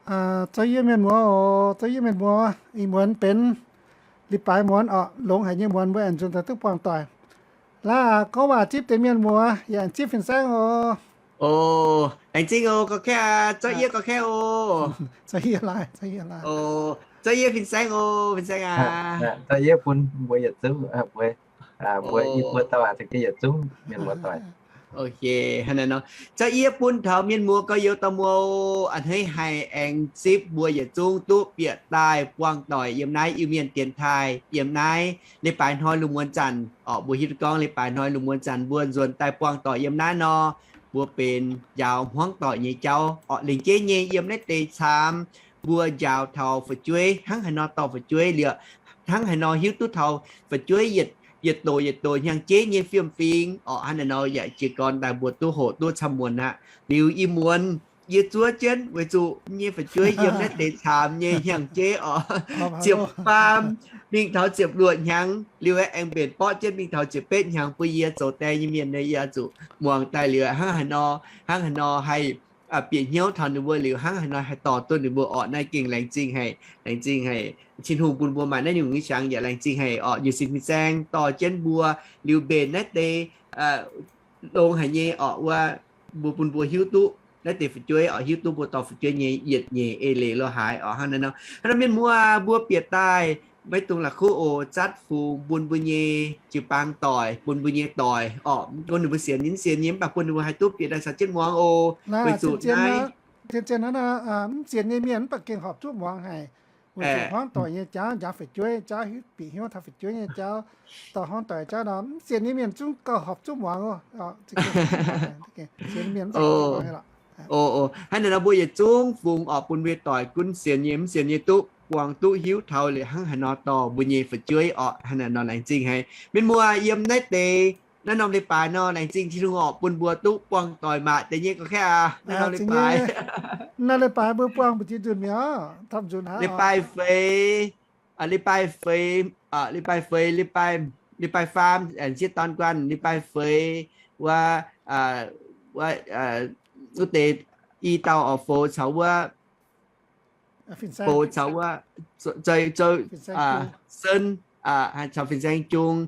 Zouv yie mienh muoz oc, zouv yie mienh muoz, ih muonz benx leiz-baaix muonz oc, longx haic nyei muonz mbuo aengx nzuonx daaih duqv buangh doic. Laaix gorngv waac zipv deix mienh muoz yaac aengx zipv fin-saeng oc. Oc, laengz zingh oc, gauh kaeqv aqv, zouv yie gauh kaeqv oc. Zouv yie, zouv yie fin-saeng oc, fin-saeng aac. Zouv yie bun mbuo yietc zungv, mbuo, mbuo i buo dauh aac, za'gengh yietc zungv mienh muoz doic. Zouv yie bun taux mienh muoz gorx-youz dauh muoz, a'hneiv haih aengx zipv mbuo yietc zungv duqv bieqc daaih buangh doic yiem naaiv Iu-Mienh dienx taaih, yiem naaiv leiz-baaix hnoi lungh muonz zanc orqc. Mbuo hiuv duqv gorngv leiz-baaix hnoi lungh muonz zanc mbuo nzuonx daaih buangh doic yiem naaiv nor, mbuo benx njaaux hmuangv doic nyei jauv orqc. Lengc jeiv nyei yiem naaiv deix caamx mbuo njaaux taux fu'jueiv, hnangv haaix nor dorh fu'jueiv liuz, hnangv haaix nor hiuv duqv taux fu'jueiv yietc doqc yietc doqc hnyangx-jeiv nyei fiem-fingx orqc. Hnangv naaiv nor yaac jiez gorn daaih mbuo duqv hoqc duqv camv muonc aqv. Liuz ih muonz yie zuov jienv weic zuqc nyei fu'jueiv yiem naaiv deix caamx nyei hnyangx-jeiv orqc, ziepc faam mingh taux ziepc luoqc hnyangx, liuz aengx mbenc borqv jienv mingh taux ziepc betv hnyangx bun yie zoux die nyei mienh nor, yie zuqc muangx daaih liuz hnangv haaix nor, hnangv haaix nor haih bieqc hnyouv taux ninh mbuo liuz hnangv haaix nor haih dorh duqv ninh mbuo orqc. Naaiv gengh laengz zingh haic, laengz zingh haic. Tin-Hungh bun mbuo maaih naaiv nyungc nyei qangx yaac laengz zingh haic orqc. Njiec sin fin-saeng dorh jienv mbuo liuz mbenc naaiv deix longx haic nyei orqc, wuov mbuo bun mbuo hiuv duqv naaiv deix fu'jueiv orqc, hiuv duqv mbuo dorh fu'jueiv nyei yietc nyeic eix leiz lo haaix orqc. Hnangv naaiv nor, hnangv naaiv mienh muoz mbuo bieqc daaih maiv dungx la'kuqv oc, zatv fungx bun mbuo nyei jiu-baang doic, bun mbuo nyei doic orqc. Mv gunv ninh mbuo sienx nyei mv sienx nyei, mv baac bun ninh mbuo haih duqv bieqc daaih caux jienv muangx oc. Weic zuqc naaiv zien-zien hnangv naaiv, mv sienx nyei mienh mv baac gengh horpc zuqc muangx haic. Weic zuqc hmuangv doic nyei jauv, njaaux fu'jueiv jauv, bieqc hnyouv taux fu'jueiv nyei jauv, dorh hmuangv doic jauv nor, mv sienx nyei mienh zungv gauh horpc zuqc muangx oc. Sienx nyei mienh mv baac gengh muangx nyei lorqc. Hnangv naaiv nor mbuo yietc zungv fungx orqc, bun mbuo doic gunv sienx nyei mv sienx nyei duqv buangh duqv hiuv taux liuz hnangv haaix nor dorh mbuo nyei fu'jueiv orqc. Hnangv naaiv nor laengz zingh haic mienh muoz yiem naaiv deix naaiv norm leiz-baaix nor, laengz zingh Tin-Hungh orqc, bun mbuo duqv buangh doic maac deix nyei gauh kaeqv aqv. Naaiv norm leiz-baaix, naaiv norm leiz-baaix mbuo buangh mbu'ziex nzunc mi'aqv, camv nzunc aqv. Leiz-baaix feix, leiz-baaix feix, leiz-baaix feix, leiz-baaix faam aengx sieqv dorn guanh, leiz-baaix feix wuov, wuov, wuov deix i dauh orqc, foux caux wuov, foux caux wuov, zoux, zoux, sen, caux fin-saeng jung.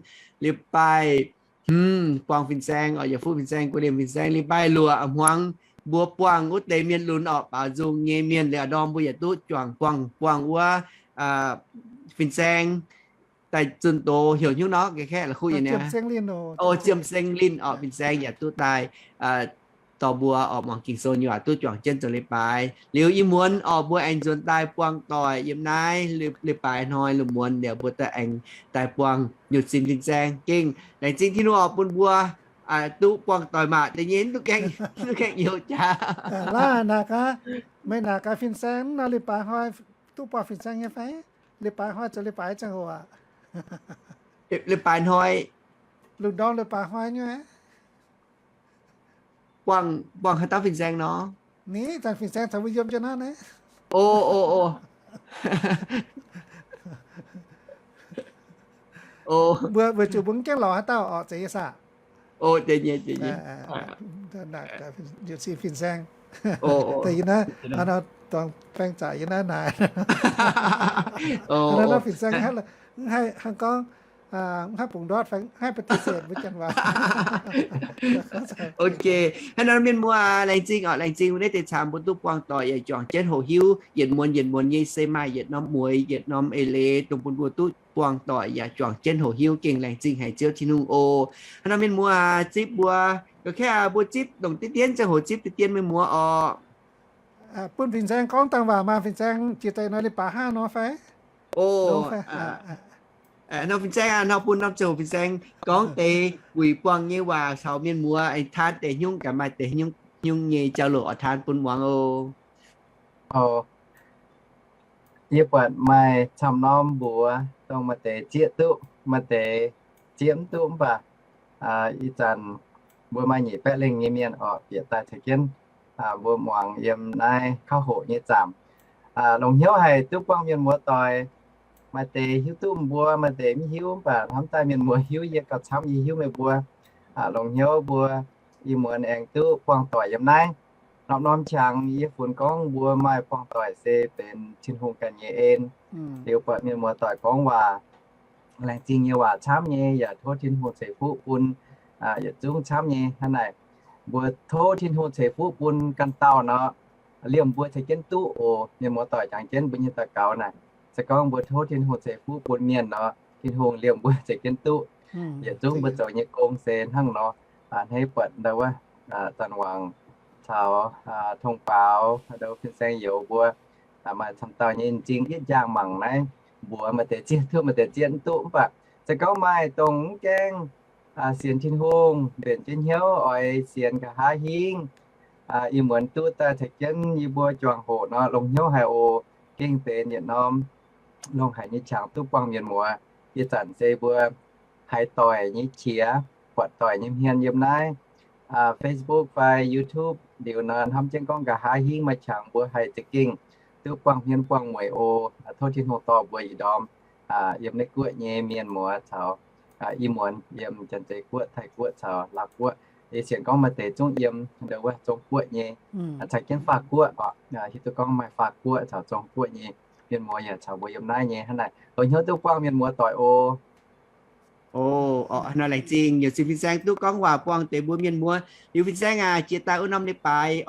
Leiz-baaix hmz buangh fin-saeng orqc, yietc fuqv fin-saeng, gu'nyuoz fin-saeng. Leiz-baaix luoqc hmuangx mbuo buangh wuov deix mienh lunx orqc, baaux nzung nyei mienh liuz norm mbuo yaac duqv juangc buangh, buangh wuov fin-saeng daaih zunh doz heuc hnyouv nor, ga'kaeqv la'kuqv nyei niaa. O, Ziemh Seng Linh orqc, fin-saeng yaac duqv daaih dorh mbuo orqc muangx Ging-Sou nyei waac duqv juangc jienv zoux leiz-baaix. Liuz ih muonz orqc mbuo aengx nzuonx daaih buangh doic yiem naaiv leiz-baaix hnoi lungh muonz liuz mbuo daaih aengx daaih buangh nyutc sin fin-saeng. Gengh laengz zingh Tin-Hungh orqc bun mbuo duqv buangh doic maac deix nyei, mv duqv gaengh, mv duqv gaengh youz jaax. Laaix naaic gaax, meih naaic gaax fin-saeng naaiv nor leiz-baaix hnoi duqv buangh fin-saeng nyei fai? Leiz-baaix hnoi zoux leiz-baaix ziangh hoc aac? Leiz-baaix hnoi. Lungh ndorm leiz-baaix hnoi nyei. Buangh, buangh haaix dauh fin-saeng nor? Ni zanc fin-saeng caux mbuo yiem jienv naaiv ne. O, o, o. Mbuo weic zuqc mbuo mv gaengh lorz haaix dauh orqc, zeiz nyei saah? O, zeiz nyei, zeiz nyei. Fin-saeng, dorngx baeng zaqc yie naaiv naaic. Nor fin-saeng mv haih, hnangv gorngv, mv haih bungx ndortv fai mv haih ปฏิเสธ mbuo janx waac. Ok, hnangv nor mienh muoz, laengz zingh orqc, laengz zingh wuov naaiv deix camv mbuo duqv buangh doic yaac juangc jienv hoqc hiuv. Yietc muonz yietc muonz nyei se maaih yietc norm mueix yietc norm eix leiz dongh bun mbuo duqv buangh doic yaac juangc jienv hoqc hiuv. Gengh laengz zingh haic Ziouv Tin-Hungh oc. Hnangv nor mienh muoz, zipv mbuo ga'kaeqv mbuo zipv dongh diqv dien ziangh hoc zipv diqv dien mienh muoz orqc. Bun fin-saeng gorngv dangh waac maah, fin-saeng jiex daaih nor leiz-baaix hnangv nor fai? O, nor fin-saeng aac, nor bun norm ziangh hoc fin-saeng gorngv deix wuic buangh nyei waac caux mienh muoz aengx taan deix hnyungv, gaax maaih deix hnyungv nyei jauv-louc oix taan bun muangx oc. Yie buatc maaih camv norm mbuox dongh maaih deix zieqv duqv, maaih deix zieqv mv duqv, mv baac ih zanc mbuo maaih nyic baeqv lengh nyei mienh orqc bieqc daaih caux jienv mbuo muangx yiem naaiv kauv hoqc nyei zaamc. Longc hnyouv haic duqv buangh mienh muoz doic. Maaih deix hiuv duqv mbuo, maaih deix mv hiuv, mv baac hnamv daaih mienh muoz hiuv yie gauh camv yie hiuv meih mbuo. Longc hnyouv mbuo ih muonz aengx duqv buangh doic yiem naaiv. norm-norm qangx yie funx gorngv mbuo maaih buangh doic se benx Tin-Hungh ganh nyei en. Liuz buatc mienh muoz doic gorngv waac, laengz zingh nyei waac camv nyei, yaac tov Tin-Hungh ceix fuqv bun yietc zungv camv nyei. Hnangv naaic, mbuo tov Tin-Hungh ceix fuqv bun ganh dauh nor, liemh mbuo ceix jienv duqv oc. Mienh muoz doic jangx jienv mbuo nyei daux gaux naaic, se gorngv mbuo tov Tin-Hungh ceix fuqv bun mienh nor, Tin-Hungh liemh mbuo ceix jienv duqv. Yietc zungv mbuo zoux nyei gong se hnangv nor. Hneiv buatc ndau wuov, Zanc Wangc caux Tong Baaux, ndau fin-saeng youz mbuo maaih camv dauh nyei m'zing yietv njang mangc naaiv, mbuox maaih deix zieqv duqv, maaih deix zieqv mv duqv. Mv baac se gorngv maaih dongh mv gaengh sienx Tin-Hungh, mbenc jienv hnyouv oix sienx nqa'haav hingv, ih muonz duqv daaih caux jienv yie mbuo juangc hoqc nor, longx hnyouv haic oc. Gengh benx yietc norm longx haic nyei qangx duqv buangh mienh muoz. Ih zanc se mbuo haiz doic nyei qiex, buatc doic nyei hmien yiem naaiv Facebook fai YouTube liuz nor, hnamv jienv gorngv nqa'haav hingv maaih qangx mbuo haih za'gengh duqv buangh hmien buangh mueiz oc. Tov Tin-Hungh dorh mbuo ih ndorm yiem naaiv guoqv nyei mienh muoz caux ih muonz yiem Janx-Zei Guoqv, Taiv Guoqv caux Laauv Guoqv. Yie sienx gorngv maaih deix zungv yiem ndau wuov Zong Guoqv nyei, caux jienv Faah Guoqv oc. Hiuv duqv gorngv maaih Faah Guoqv caux Zong Guoqv nyei mienh muoz yaac caux mbuo yiem naaiv nyei. Hnangv naaic, longx hnyouv duqv buangh mienh muoz doic oc. Oc, nor laengz zingh nyei sin fin-saeng duqv gorngv waac buangh deix mbuo mienh muoz. Liuz fin-saeng aac, jiex daaih wuov norm leiz-baaix,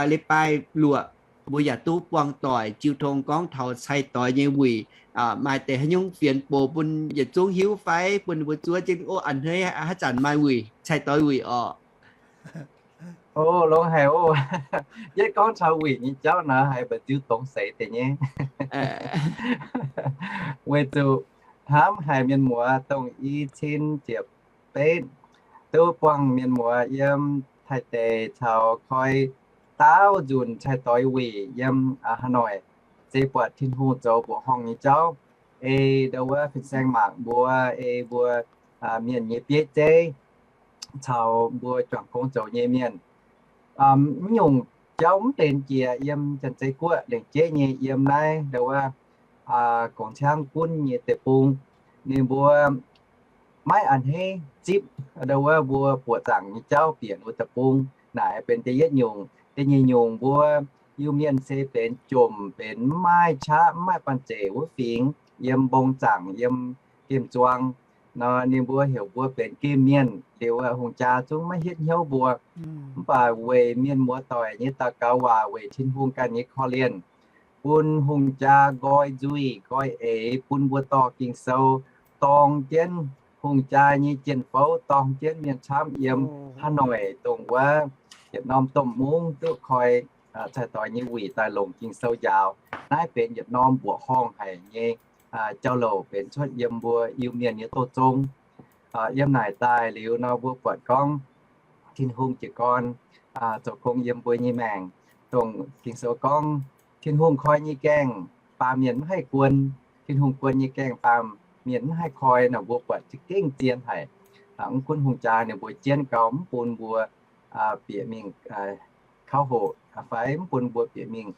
leiz-baaix luoqc, mbuo yaac duqv buangh doic jiu tong gorngv taux cai doix nyei wuic. Maaih deix haaix nyungc fienx bouc bun yietc zungv hiuv fai bun ninh mbuo zuov jienv ov, a'hneiv haaix zanc maaih wuic, cai doix wuic oc. Oc, longx haic oc. Yietv gorngv taux wuic nyei jauv nor, haiz mba'nziu dongz seix deix nyei. Weic zuqc hnamv haic mienh muoz dongh i cin ziepc betv duqv buangh mienh muoz yiem Taiv deic caux koi daauv nzunc cai doix wuic yiem Hanoic, se buatc Tin-Hungh zoux mbuoqc horngh nyei jauv. Ei ndau wuov fin-saeng mangc mbuo, ei mbuo mienh nyei bieiv zeiv caux mbuo juangc gong zoux nyei mienh, mv nyungc jauv mv benx jiex yiem Janx-Zei Guoqv lengc jeiv nyei, yiem naaiv ndau wuov gongx ciangv gunv nyei deic-bung, ninh mbuo maiv a'hneiv zipv ndau wuov mbuo buoqc zaangc nyei jauv bieqc wuov deic-bung. Naaic benx da'yietv nyungc. Da'nyeic nyungc, mbuo Iu-Mienh se benx jomc, benx mv maaih qaqv, mv maaih banh zeic wuov fingx, yiem mbong zaangc, yiem gemh zuang nor, ninh mbuo heuc mbuo benx gemh mienh liuz, hungh jaa zungv maiv hietv hnyouv mbuo. Mv baac weic mienh muoz doic nyei daux gaux waac, weic Tin-Hungh ganh nyei korv-lienh, bun hungh jaa nqoi nzuih nqoi eix, bun mbuo dorh Ging-Sou dorng jienv hungh jaa nyei jien-fouv, dorng jienv mienh camv yiem Hanoic dongh wuov yietc norm domh mungv duqv koi cai doix nyei wuic daaih longc Ging-Sou njaaux. Naaiv benx yietc norm mbuoqc horngh haic nyei jauv-louc benx cuotv yiem mbuo Iu-Mienh nyei douz zong. Yiem naaic daaih liuz nor, mbuo buatc gorngv Tin-Hungh jiez gorn zoux gong yiem mbuo nyei maengc. Dongh Ging-Sou gorngv, Tin-Hungh koi nyei gaengh, baamh mienh mv haih guon. Tin-Hungh guon nyei gaengh, baamh mienh mv haih koi. Nor mbuo buatc za'gengh zien haic. Mv gunv hungh jaa ninh mbuo jienv gau mv bun mbuo bieqc mingh kauv hoqc fai mv bun mbuo bieqc mingh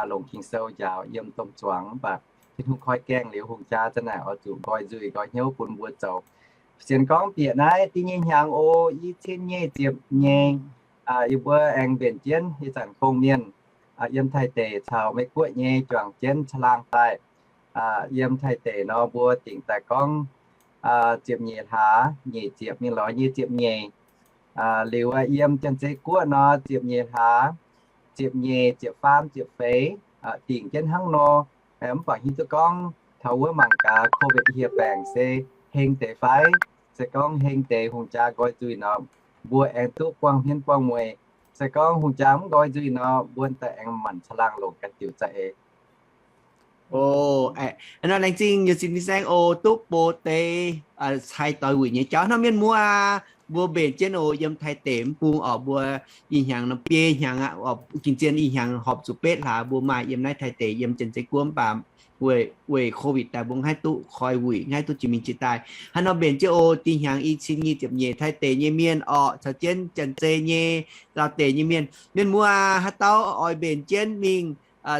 longc Ging-Sou njaaux yiem domh zuangx, mv baac Tin-Hungh koi gaengh liuz, hungh jaa za'naaic oix zuqc nqoi nzuih nqoi hnyouv bun mbuo zoux. Sienx gorngv bieqc naaiv da'nyeic hnyangx oc, i cin nyic ziepc nyeic, yie mbuo aengx mbenc jienv ih zanc gong-mienh yiem Taiv deic caux Meiv Guoqv nyei juangc jienv caangh laangh daaih. Yiem Taiv deic nor, mbuo dingc daaih gorngv ziepc nyeic hlaax, nyeic ziepc mingh lorz nyei ziepc nyeic. Liuz yiem Janx-Zei Guoqv nor, ziepc nyeic hlaax, ziepc nyeic, ziepc faam, ziepc feix, dingc jienv hnangv nor. Mv baac hiuv duqv gorngv taux wuov mangc gaax Covid hieh baengc se heng deix fai? Se gorngv heng deix, hungh jaa nqoi nzuih nor, mbuo aengx duqv buangh hmien buangh mueic. Se gorngv hungh jaa mv nqoi nzuih nor, mbuo daaih aengx manc caangh laangh longc ganh diuc za'eix. Nor laengz zingh nyei sin fin-saeng oc, duqv bun deix cai doix wuic nyei jauv nor, mienh muoz, mbuo mbenc jienv oc, yiem Taiv deic mv bung oc, mbuo ih hnyangx nor biei hnyangx aqv, ging-zien ih hnyangx horpc zuqc betv hlaax mbuo maaih yiem naaiv Taiv deic, yiem Janx-Zei Guoqv, mv baac weic Covid daaih mbuo mv haih duqv koi wuic, mv haih duqv jiex mingh jiex daaih. Hnangv nor mbenc jienv oc, da'nyeic hnyangx i cin nyic ziepc nyeic Taiv deic nyei mienh orqc, caux jienv Janx-Zei nyei, Laauv deic nyei mienh. Mienh muoz, haaix dauh oix mbenc jienv mingh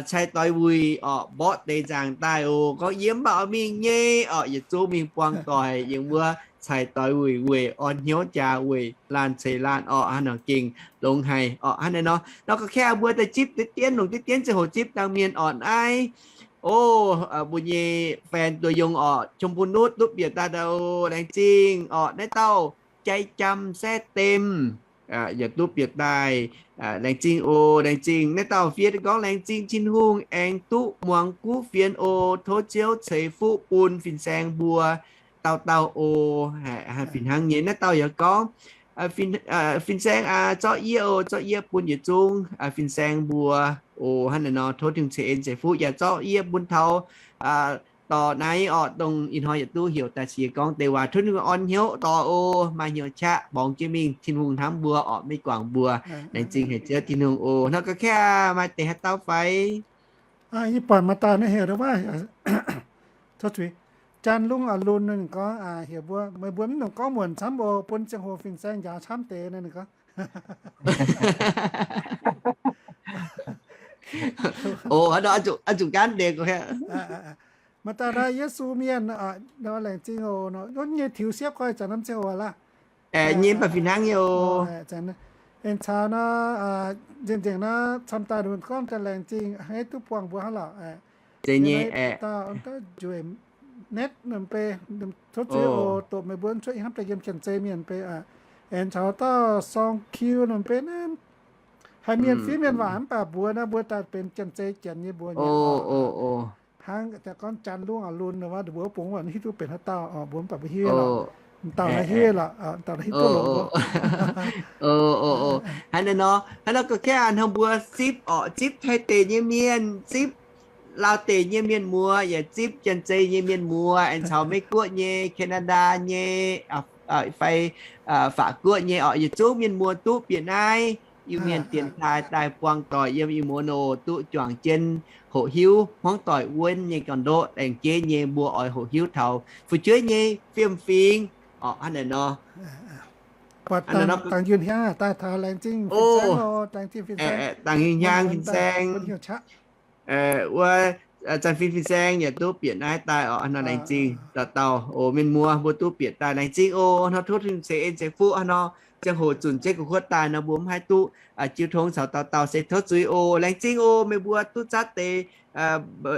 cai doix wuic orqc, mborqv deix nzaangc daaih oc. Gorngv yie mv baac oix mingh nyei orqc, yietc zungv mingh buangh doic yiem wuov caic doix wuic weic orn hnyouv jaax weic laanh ceix laanh orqc. Hnangv nor gengh longx haic orqc. Hnangv naaiv nor, nor ga'kaav mbuo daaih zipv deix dienv, longc deix dienv ziangh hoc zipv dangh mienh orqc. Naaiv, o, mbuo nyei fan ตัวยง orqc, ชมพูนุช duqv bieqc daaih daaih, o, laengz zingh orqc. Naaiv dauh Jai Jam Saev Dem yaac duqv bieqc daaih, laengz zingh o, laengz zingh. Naaiv dauh fiev gorngv, laengz zingh Tin-Hungh aengx duqv muangx guv fienx o, tov Ziouv ceix fuqv bun fin-saeng mbuo dauh dauh o. Fih hnangv nyei naaiv dauh yaac gorngv, fin-saeng aac, zorqv yie o, zorqv yie bun yietc zungv fin-saeng mbuo o. Hnangv naaiv nor tov Tin-Hungh ceix en ceix fuqv yaac zorqv yie bun taux dorh naaiv orqc, dongh ih hnoi yietc duqv heuc daaih ciex gorngv deix waac. Tov Tin-Hungh orn hnyouv dorh o, maaih hnyouv qaqv mborngz jienv mingh. Tin-Hungh hnamv mbuo orqc, maiv guangc mbuo. Laengz zingh haic Ziouv Tin-Hungh o. Nor ga'kaav maaih deix haaix dauh fai? Yie buatc maaih dauh naaiv heuc wuov, Janx Lungh A'lun ninh gorngv, heuc mbuo, meih mbuo mv dungx gorngv muonc camv oc, bun ziangh hoc fin-saeng njaaux camv deix naaiv ninh gorngv. O, zuqc gaanv deix. Maaih dauh naaiv Yesu Mienh, laengz zingh oc. Wuov nyei tiux siepv koi zanc norm ziangh hoc laac. Nyei baac fih hnangv nyei oc. Aengx caux naaiv, nzengc nzengc naaiv camv daaih gorngv daaih laengz zingh hnangv duqv buangh mbuo hnangv lorqc. Zeiz nyei. Dauh njueic netv norm bei, tov zuiz oc, doqc meih mbuo cuotv ih hnamv daaih yiem Janx-Zei Mienh bei. Aengx caux dauh Song Kiu norm bei naaiv, haiz mienh fiev mienh waac mv baac mbuox naaiv mbuo daaih benx Janx-Zei Janx nyei mbuox nyei. Hnangv daaih gorngv Janx Lungh A'lun wuov, mbuo bungx waac hiuv duqv benx haaix dauh, mbuo mv baac mbuo hiuv lorqc. Dauh naaiv hiuv lorqc, dauh naaiv hiuv duqv longx. Hnangv naaiv nor, hnangv nor ga'kaav hnangv mbuo zipv orqc, zipv Taiv deic nyei mienh, zipv Laauv deic nyei mienh muoz, yaac zipv Janx-Zei nyei mienh muoz, aengx caux Meiv Guoqv nyei, Canada nyei, fai Faqv Guoqv nyei orqc, yietc zungv mienh muoz duqv bieqc naaiv Iu-Mienh dienx taaih daaih buangh doic yiem Iu-Mienh oc, duqv juangc jienv hoqc hiuv hmuangv doic wuonv nyei ganh ndoqv, aengx jeiv nyei mbuo oix hoqc hiuv taux fu'jueiv nyei fiem-fingx orqc. Hnangv naaiv nor, dangx yunh hiaangx daaih taux laengz zingh fin-saeng oc, laengz zingh fin-saeng, dangx yunh hiaangx fin-saeng. Wuov zanc fin fin-saeng yaac duqv bieqc naaiv daaih orqc. Hnangv nor laengz zingh dauh dauh oc, mienh muoz mbuo duqv bieqc daaih laengz zingh oc. Hnangv nor tov Tin-Hungh ceix en ceix fuqv. Hnangv nor ziangh hoc zunc jienv gu'kuotv daaih nor mbuo mv haih duqv jiu tongv caux dauh dauh se tov zuiz oc. Laengz zingh oc, meih mbuo duqv zatv deix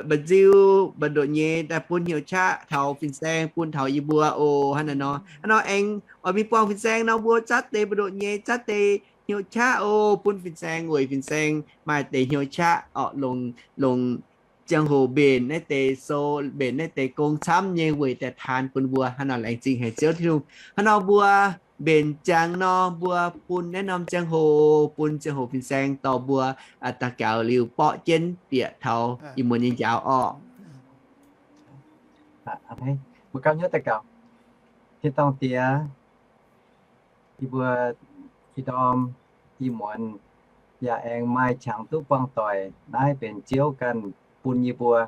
mba'nziu mba'ndoqc nyei daaih bun hnyouv qaqv taux fin-saeng bun taux yie mbuo oc. Hnangv naaiv nor, hnangv nor aengx oix mingh buangh fin-saeng nor mbuo zatv deix mba'ndoqc nyei, zatv deix hnyouv qaqv oc, bun fin-saeng weic fin-saeng maaih deix hnyouv qaqv orqc, longc, longc ziangh hoc mbenc naaiv deix sou, mbenc naaiv deix gong camv nyei weic daaih taan bun mbuo. Hnangv nor laengz zingh haic Ziouv Tin-Hungh. Hnangv nor mbuo mbenc ziangx nor mbuo bun naaiv norm ziangh hoc, bun ziangh hoc fin-saeng dorh mbuo daux gaux liuz borqv jienv bieqc taux Iu-Mienh nyei njaaux orqc. Mbuo gauh hnyouv daux gaux. Tin-dorngh Diex, yie mbuo ih ndorm, ih muonz yaac aengx maaih qangx duqv buangh doic. Naaiv benx Ziouv ganh bun yie mbuo.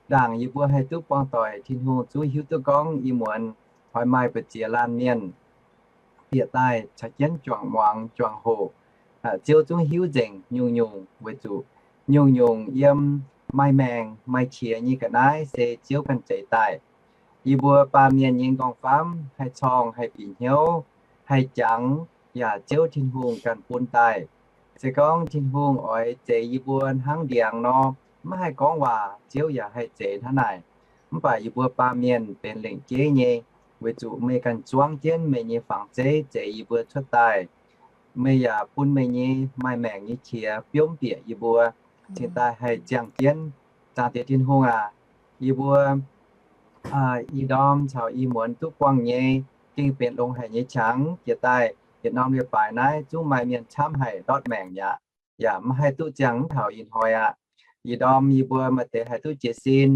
Ndaangc yie mbuo haih duqv buangh doic, Tin-Hungh zungv hiuv duqv gorngv ih muonz oix maaih mbu'ziex laanh mienh bieqc daaih caux jienv juangc muangx juangc hoqc. Ziouv zungv hiuv nzengc nyungc-nyungc, weic zuqc nyungc-nyungc yiem maaih maengc maaih qiex nyei ga'naaiv se Ziouv ganh zeix daaih. Yie mbuo baamh mienh nyei nqorngv-famv haih corngh, haih bieqc hnyouv, haih jangx, yaac Ziouv Tin-Hungh ganh bun daaih. Se gorngv Tin-Hungh oix zeix yie mbuo hnangv ndiangx nor, maiv haih gorngv waac, Ziouv yaac haih zeix hnangv naaic. Mv baac yie mbuo baamh mienh benx lengc jeiv nyei, weic zuqc meih ganh zuangv jienv meih nyei fangx zeiv zeix yie mbuo cuotv daaih. Meih yaac bun meih nyei maaih maengc nyei qiex biomv bieqc yie mbuo, cingx daaih haih ziangh jienv. Zaangc Diex Tin-Hungh aac, yie mbuo ih ndorm caux ih muonz duqv buangh nyei, gengh benx longx haic nyei qangx. Jiex daaih yietc norm leiz-baaix naaiv zungv maaih mienh camv haic ndortv maengc mi'aqv, yaac maiv haih duqv ziangh taux ih hnoi aqv. Ih ndorm yie mbuo maaih deix haih duqv jiez sin,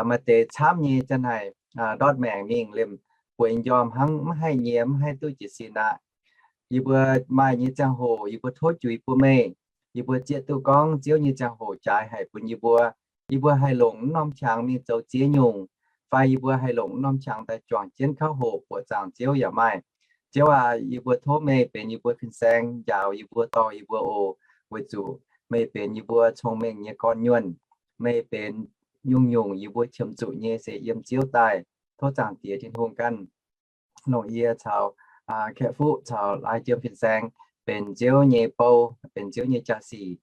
maaih deix camv nyei ziangh haic ndortv maengc mingh liemh bueix m'njormh hnangv, maiv haih nyiex, maiv haih duqv jiez sin aqv. Yie mbuo maaih nyei ziangh hoc yie mbuo tov juix bun meih. Yie mbuo zieqv duqv gorngv Ziouv nyei ziangh hoc jaaix haic bun yie mbuo. Yie mbuo haih longc m'norm qangx mingh zoux ziex nyungc, fai yie mbuo haih longc m'norm qangx daaih juangc jienv kauv hoqc buoqc zaangc Ziouv yaac maaih. Ziouv aac, yie mbuo tov meih benx yie mbuo fin-saeng, njaaux yie mbuo, dorh yie mbuo oc. Weic zuqc meih benx yie mbuo cong-mengh nyei gorn-nyuonh. Meih benx nyungc-nyungc yie mbuo qiemx zuqc nyei se yiem Ziouv daaih. Tov Zaangc Diex Tin-Hungh ganh longc yie caux Kaeqv Fuqv caux Lai Jiem Fin-Saeng benx Ziouv nyei bou, benx Ziouv nyei jaa-sic,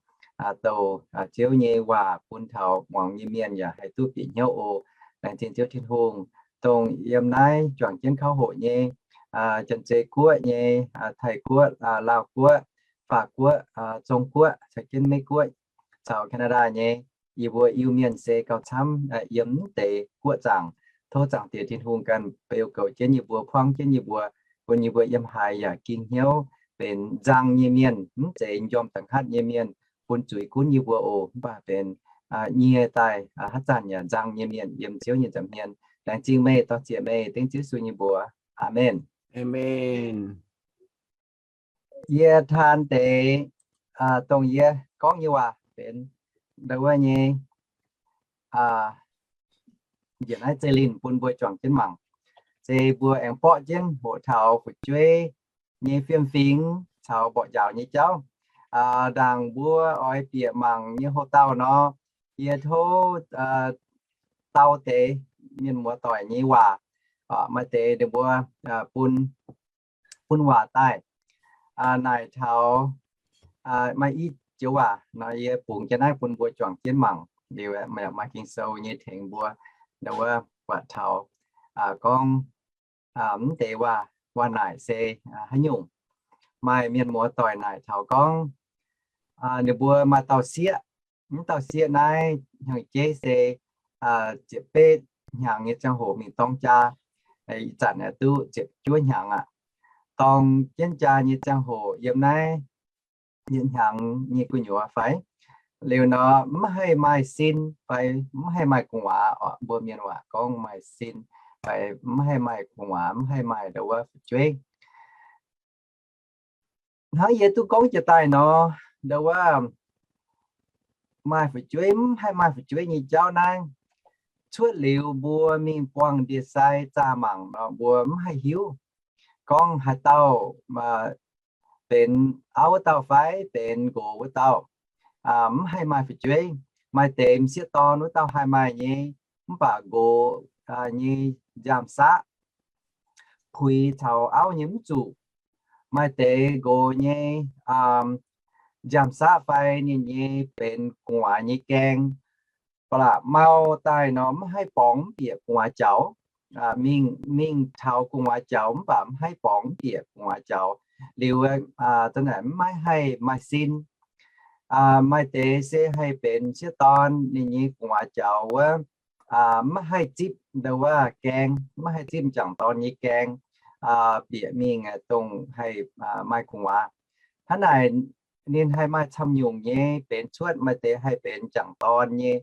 douc Ziouv nyei waac bun taux muangx nyei mienh yaac haih duqv bieqc hnyouv oc. Laengz zingh Ziouv Tin-Hungh, dongh yiem naaiv juangc jienv kauv hoqc nyei, Janx-Zei Guoqv nyei, Taiv Guoqv, Laauh Guoqv, Faac Guoqv, Zong Guoqv, caux jienv Meiv Guoqv, caux Canada nyei, yie mbuo Iu-Mienh se gauh camv yiem mv deix guoqv zaangc. Tov Zaangc Diex Tin-Hungh ganh beu goux jienv yie mbuo, buangv jienv yie mbuo, bun yie mbuo yiem haaix yaac ging hnyouv benx nzang nyei mienh, mv zeiz njormh da'nqaatv nyei mienh, bun zuiz gunv yie mbuo oc. Mv baac benx nyie daaih haaix zanc yaac nzang nyei mienh yiem Ziouv nyei nza'hmien. Laengz zingh meih, dor-ziec meih, dengv Ziouv Yesu nyei mbuox. Aamen. Yie taan deix dongh yie gorngv nyei waac benx ndau wuov nyei njiec naaiv zeiv linh bun mbuo juangc jienv mangc. Se mbuo aengx borqv jienv hoqc taux fu'jueiv nyei fiem-fingx caux mborqv njaaux nyei jauv. Ndaangc mbuo oix bieqc mangc nyei hoc-dauh nor, yie tov dau deix mienh muoz-doic nyei waac, maaih deix ninh mbuo bun, bun waac daaih. Naaic taux maaih i joux waac nor, yie bungx jienv naaiv bun mbuo juangc jienv mangc. Liuz maaih Ging-Sou nyei tengx mbuo ndau wuov buatc taux gorngv mv deix waac, waac naaic se haaix nyungc. Maaih mienh muoz-doic naaic taux gorngv ninh mbuo maaih dauh sieqv. Mv dauh sieqv naaiv hnyangx-jeiv se ziepc betv hnyangx nyei ziangh hoc mingh dorng jaa, ih zanc aeqv duqv ziepc juov hnyangx aqv. Dorng jienv jaa nyei ziangh hoc yiem naaiv yietc hnyangx nyei gu'nyuoz fai? Liuz nor mv haih maaih sin fai mv haih maaih gu'nguaaz oc. Mbuo mienh waac gorngv maaih sin fai mv haih maaih gu'nguaaz, mv haih maaih ndau wuov fu'jueiv. Hnangv yie duqv gorngv jiex daaih nor, ndau wuov maaih fu'jueiv mv haih maaih fu'jueiv nyei jauv naaiv, cuotv liuz mbuo mingh buangh ndie-sai zaah mangc nor, mbuo mv haih hiuv gorngv haaix dauh benx auv wuov dauh fai benx nqox wuov dauh. Mv haih maaih fu'jueiv. Maaih deix m'sieqv dorn wuov dauh haih maaih nyei, mv baac nqox nyei nziaamv-saqv puix caux auv nyei mv zuqc. Maaih deix nqox nyei nziaamv-saqv fai ninh nyei benx gu'nguaaz nyei gaeng, ba'laqc mau daaih nor mv haih borngz mv bieqc gu'nguaaz jaux. Mingh, mingh taux gu'nguaaz jaux mv baac mv haih borngz mv bieqc gu'nguaaz jaux. Liuz zanc naaic mv maiv haih maaih sin. Maaih deix se haih benx m'sieqv dorn ninh nyei gu'nguaaz jaux wuov maiv haih zipv ndau wuov gaeng, maiv haih zipv m'jangc dorn nyei gaeng, bieqc mingh dongh haih maaih gu'nguaaz. Hnangv naaic ninh haih maaih camv nyungc nyei benx cuotv. Maaih deix haih benx m'jangc dorn nyei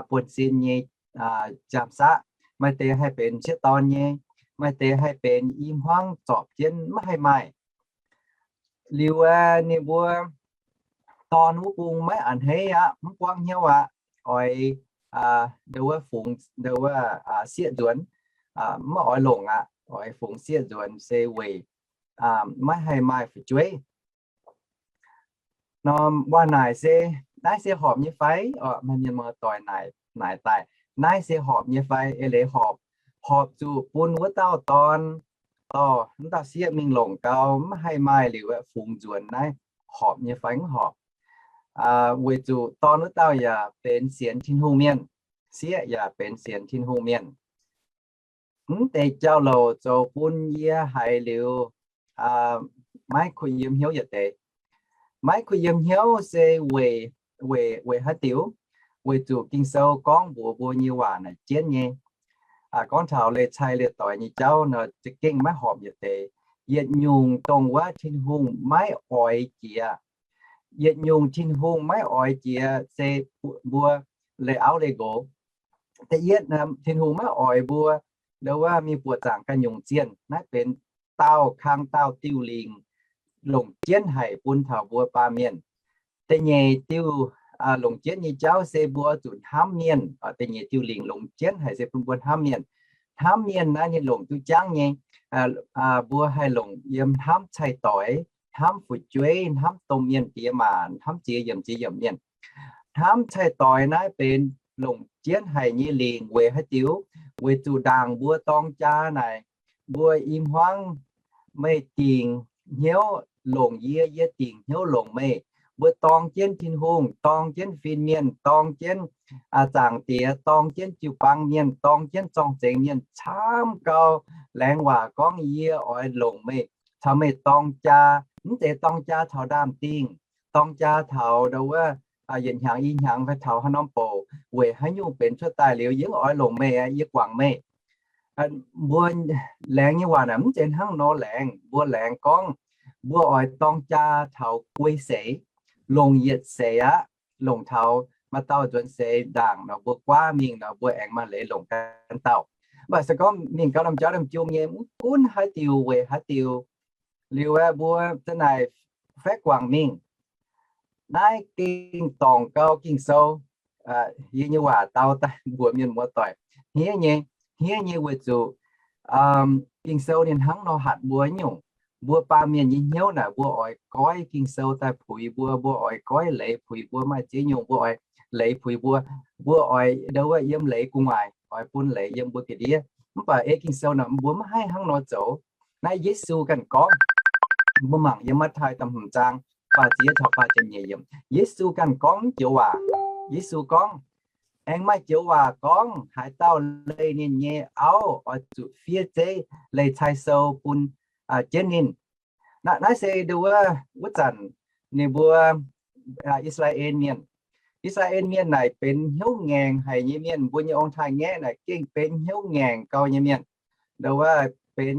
buonv-sin nyei nziaamv-saqv, maaih deix haih benx m'sieqv dorn nyei, maaih deix haih benx i hmuangv zorpc jienv maiv haih maaih. Liuz ninh mbuo dorn wuov bung maiv a'hneiv aqv, mv buangv hnyouv aqv, oix ndau wuov fungx, ndau wuov sieqv nzuonx, maiv oix longc aqv, oix fungx sieqv nzuonx se weic maiv haih maaih fu'jueiv. Norm waac naaic se, naaiv se horpc nyei fai? Oc, maaih mienh muoz-doic naaic daaih, naaiv se horpc nyei fai? Eix leiz horpc, horpc zuqc bun wuov dauh dorn dorh wuov dauh sieqv mingh longc gau, mv haih maaih liuz fungx nzuonx naaiv horpc nyei fai mv horpc? Weic zuqc dorn wuov dauh yaac benx sienx Tin-Hungh mienh, sieqv yaac benx sienx Tin-Hungh mienh. Mv deix jauv-louc zoux bun yie haiz liuz maiv kuh yiem hnyouv yietc deix. Maiv kuh yiem hnyouv se weic, weic, weic haaix diuc? Weic zuqc Ging-Sou gorngv mbuox mbuo nyei waac naaic jienv nyei. Gorngv taux leiz-cai leiz-doix nyei jauv nor, za'gengh maiv horpc yietc deix. Yietc nyungc dongh wuov Tin-Hungh maiv oix jiex. Yietc nyungc Tin-Hungh maiv oix jiex se mbuo leih auv leih nqox. Da'yietv, Tin-Hungh maiv oix mbuo ndau wuov mingh buoqc zaangc ganh nyungc zienh. Naaiv benx daauh kang daauh diuh lingc longc jienv haic bun taux mbuo baamh mienh. Da'nyeic diuh longc jienv nyei jauv se mbuo zuqc hnamv mienh. Da'nyeic diuh lingc longc jienv haic se bun mbuo hnamv mienh. Hnamv mienh naaiv ninh longc duqv jangv nyei. Mbuo haih longc yiem hnamv cai-doix, hnamv fu'jueiv, hnamv domh mienh diex maac, hnamv ziex yiemc ziex yiemc mienh. Hnamv cai-doix naaiv benx longc jienv haic nyei lingc. Weic haaix diuc? Weic zuqc ndaangc mbuo dorng jaa naaic, mbuo i hmuangv meih dingc hnyouv longc yie, yie dingc hnyouv longc meih. Mbuo dorng jienv Tin-Hungh, dorng jienv fin-mienh, dorng jienv zaangc diex, dorng jienv jiu-baang mienh, dorng jienv zorng-zengx mienh camv gau. Laengz waac gorngv, yie oix longc meih, caux meih dorng jaa. Mv zeiz dorng jaa taux ndaamv-dingh, dorng jaa taux ndo wuov yietc hnyangx i hnyangx fai taux haaix norm bouc, weic haaix nyungc benx cuotv daaih liuz, yie mv oix longc meih aqv, yie guangc meih. Mbuo laengz nyei waac naaic mv zeiz hnangv nor laengz. Mbuo laengz gorngv mbuo oix dorng jaa taux guei seix, longc yietc seix aqv, longc taux maaih dauh nzuonx seix ndaangc nor, mbuo guaav mingh nor, mbuo aengx maaih leiz longc ganh dauh. Mv baac se gorngv mingh gau norm jauv norm jung nyei, mv gunv haaix diuc weic haaix diuc, liuz aeqv, mbuo za'naaic faeqv guangc mingh. Naaiv gengh dorngc gau Ging-Sou. Yie nyei waac dau daaih mbuox mienh muoz-doic hniev nyei, hniev nyei weic zuqc Ging-Sou ninh hnangv nor hatc mbuo nyungc. Mbuo baamh mienh nyei hnyouv naaic, mbuo oix goiv Ging-Sou daaih puix mbuo, mbuo oix goiv leiz puix mbuo, maaih ziex nyungc mbuo oix leiz puix mbuo, mbuo oix ndo wuov yiem leiz gu'nguaaic, oix bun leiz yiem mbuo ga'ndiev. Mv baac ei Ging-Sou naaic mbuo mv haih hnangv nor zoux. Naaiv Yesu ganh gorngv, mbuo mangc yiem Matv^taai da'hmz zaang faah ziepc yietv caux faah ziepc nyeic yiemc. Yesu ganh gorngv joux waac. Yesu gorngv, aengx maaih joux waac gorngv, haaix dauh leih ninh nyei auv oix zuqc fiev zeiv leih cai sou bun jienv ninh. Naaiv se ndo wuov, wuov zanc ninh mbuo I^saa^laa^en Mienh, I^saa^laa^en Mienh naaic benx hnyouv ngaengc haic nyei mienh. Mbuo nyei ong-taaix-ngaeqv naaic gengh benx hnyouv ngaengc gau nyei mienh. Ndo wuov benx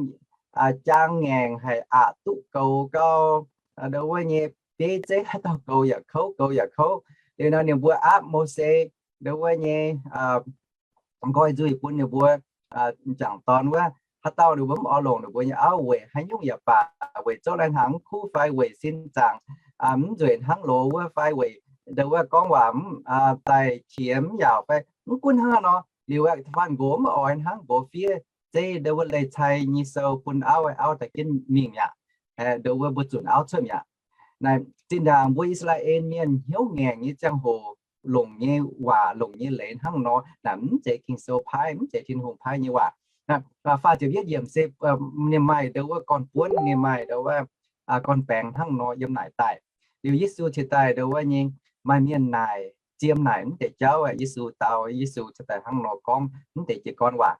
jaang ngaengc haic, aqc duqv goux gau. Ndo wuov nyei bieiv zeiv haaix dauh goux yaac kouv, goux yaac kouv. Liuz nor ninh mbuo aapv Mose ndo wuov nyei nqoi nzuih bun ninh mbuo m'jangc dorn wuov, haaix dauh ninh mbuo mv oix longc ninh mbuo nyei auv weic haaix nyungc yaac baac, weic zouv lai-hnaangx mv kuv fai weic sin zaangc mv nzueic hnangv loz wuov fai weic ndo wuov gorngv waac mv daaih qiex mv yaauc fai mv gunv hnangv haaix nor, liuz aeqv, faanh nqox mv oix hnangv, nqox fiev zeiv ndo wuov leih cai nyei sou bun auv, auv daaih jienv mingh mi'aqv. Ndo wuov mbuo zunc auv cuotv mi'aqv. Naaic zinh ndaangc mbuo I^saa^laa^en Mienh hnyouv ngaengc nyei ziangh hoc longc nyei waac, longc nyei leiz hnangv nor naaic, mv zeiz Ging-Sou paaiv, mv zeiz Tin-Hungh paaiv nyei waac. Faah ziepc yietv yiemc se ninh maaih ndo wuov gorn-buonv, ninh maaih ndo wuov gorn-baengx hnangv nor yiem naaic daaih. Liuz Yesu ciex daaih ndo wuov nyei, maaih mienh naaic, ziem naaic mv deix jauv, Yesu dau, Yesu ciex daaih hnangv nor gorngv mv deix jiez gorn waac.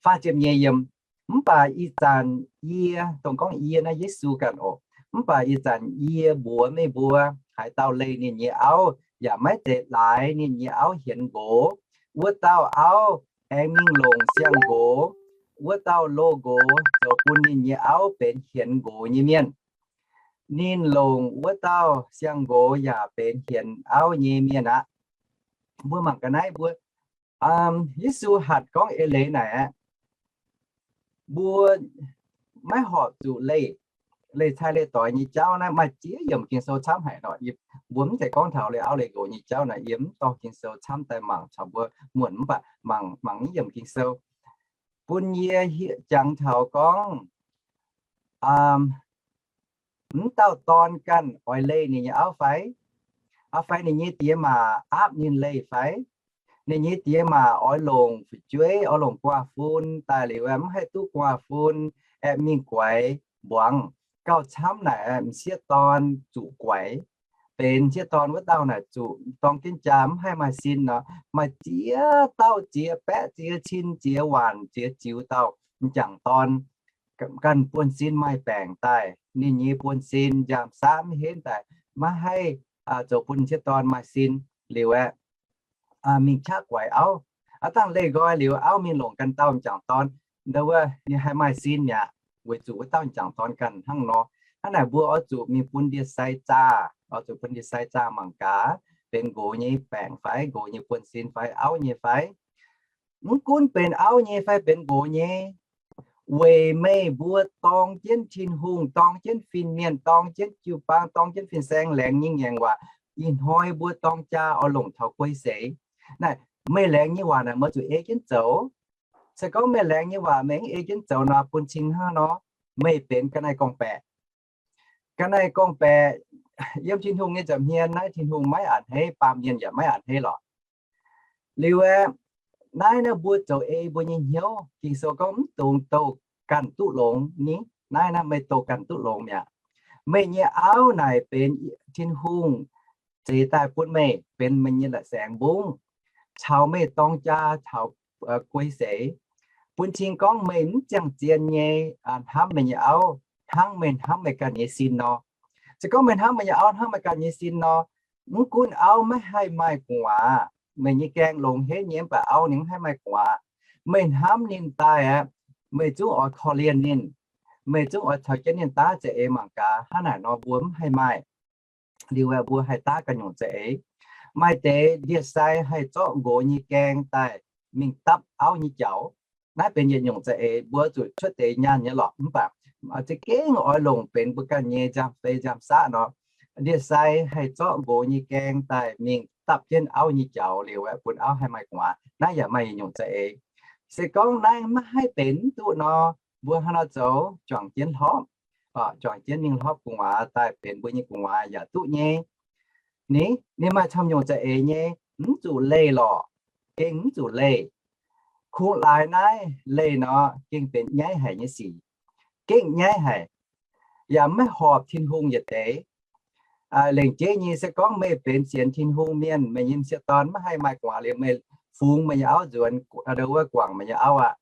Faah ziepc nyeic yiemc, mv baac ih zanc yie, dongh gorngv yie naaiv Yesu ganh oc, mv baac ih zanc yie mbuox meih mbuo, haaix dauh leih ninh nyei auv yaac maiv zeiz laaix ninh nyei auv hienx nqox, wuov dauh auv aengx mingh longc siang-nqox. Wuov dauh loz-nqox zoux bun ninh nyei auv benx hienx nqox nyei mienh. Ninh longc wuov dauh siang-nqox yaac benx hienx auv nyei mienh aqv. Mbuo mangc ga'naaiv mbuo, Yesu hatc gorngv eix leiz naaic aqv, mbuo maiv horpc zuqc leih, leih cai leih doix nyei jauv naaiv. Maaih ziex yiemc Ging-Sou camv haic nor. Mbuo mv zeiz gorngv taux leih auv leih nqox nyei jauv naaic, yie mv dorh Ging-Sou camv daaih mangc caux mbuo muonc, mv baac mangc, mangc naaiv yiemc Ging-Sou bun yie jangx taux gorngv, mv dauh dorn ganh oix leih ninh nyei auv fai? Fai ninh nyei diex maac aapv ninh leih fai? Ninh nyei diex maac oix longc fu'jueiv, oix longc gu'nguaaz-fun daaih liuz, mv haih duqv gu'nguaaz-fun, aengx mingh guaix mbuangz. Gauh camv naaic m'sieqv dorn zuqc guaix. Benx m'sieqv dorn wuov dauh naaic zuqc dorng jienv jaa, mv haih maaih sin nor. Maaih ziex dauh, ziex baeqv, ziex cin, ziex waanc, ziex ziux dauh m'jangc dorn ganh buonv-sin maaih baengc daaih. Ninh nyei buonv-sin njaamv-saav mv henv daaih, maiv haih zoux bun m'sieqv dorn maaih sin. Liuz aeqv, mingh qaqv guaix auv. Aav dangh leih nqoi liuz, auv mingh longc ganh dauh m'jangc dorn, ndo wuov ninh haih maaih sin mi'aqv, weic zuqc wuov dauh m'jangc dorn ganh hnangv nor. Hnangv naaic mbuo oix zuqc mingh bun ndie-sai zaah, oix zuqc bun ndie-sai zaah mangc gaax, benx nqox nyei baengc fai, nqox nyei buonv-sin fai, auv nyei fai. Mv gunv benx auv nyei fai benx nqox nyei, weic meih mbuo dorng jienv Tin-Hungh, dorng jienv fin-mienh, dorng jienv jiu-baang, dorng jienv fin-saeng laengz nyei ngaengc waac. Ih hnoi mbuo dorng jaa oix longc taux guei seix. Naaic, meih laengz nyei waac naaic, meih zuqc ei jienv zoux. Se gorngv meih laengz nyei waac meih mv ei jienv zoux nor, bun cing hnangv nor, meih benx ga'naaiv gorngv-baeqc. Ga'naaiv gorngv-baeqc yiem Tin-Hungh nyei nza'hmien naaiv, Tin-Hungh maiv a'hneiv, baamh mienh yaac maiv a'hneiv lorqc. Liuz aeqv, Naaiv naaiv mbuo zoux ei mbuo nyei hnyouv, Ging-Sou gorngv mv dungx douh ganh duqv longx ni. Naaiv naaiv meih douh ganh duqv longx mi'aqv. Meih nyei auv naaic benx Tin-Hungh zeix daaih bun meih, benx meih nyei la'saengx mbungv, caux meih dorng jaa caux guei seix, bun cing gorngv meih mv ziangh zien nyei hnamv meih nyei auv hnangv meih hnamv meih ganh nyei sin nor. Se gorngv meih hnamv meih nyei auv hnangv meih ganh nyei sin nor, mv gunv auv maiv haih maaih gu'nguaaz, meih nyei gaeng longx henv nyei mv baac auv ninh mv haih maaih gu'nguaaz. Meih hnamv ninh daaih aqv, meih zungv oix korv-lienh ninh, meih zungv oix caux jienv ninh daav za'eix mangc gaax hnangv naaic nor mbuo mv haih maaih. Liuz aeqv, mbuo haih daav ganh nyungc za'eix. Maaih deix ndie-sai haih zorqv nqox nyei gaeng daaih mingh dapv auv nyei jaux. Naaiv benx yietc nyungc za'eix, mbuo zuqc cuotv deix nyaanh nyei lorqc. Mv baac za'gengh oix longc benx mbuo ganh nyei nziaamv-fei nziaamv-saqv nor, ndie-sai haih zorqv nqox nyei gaeng daaih mingh dapv jienv auv nyei jaux liuz aeqv, bun auv haih maaih gu'nguaaz. Naaiv yaac maaih yietc nyungc za'eix. Se gorngv naaiv maiv haih benx mv duqv nor, mbuo hnangv nor zoux, juangc jienv hlopv, juangc jienv mingh hlopv gu'nguaaz daaih benx mbuo nyei gu'nguaaz yaac duqv nyei. Ni, ninh maaih camv nyungc za'eix nyei, mv zuqc leih lorqc, gengh mv zuqc leih. Kungx laaix naaiv leih nor, gengh benx nyaiv haic nyei sic, gengh nyaiv haic, yaac maiv horpc Tin-Hungh yietc deix. Lengc jeiv nyei se gorngv meih benx sienx Tin-Hungh mienh, meih nyei m'sieqv dorn maiv haih maaih gu'nguaaz liuz, meih fungx meih nyei auv nzuonx, ndo wuov guangc meih nyei auv aqv.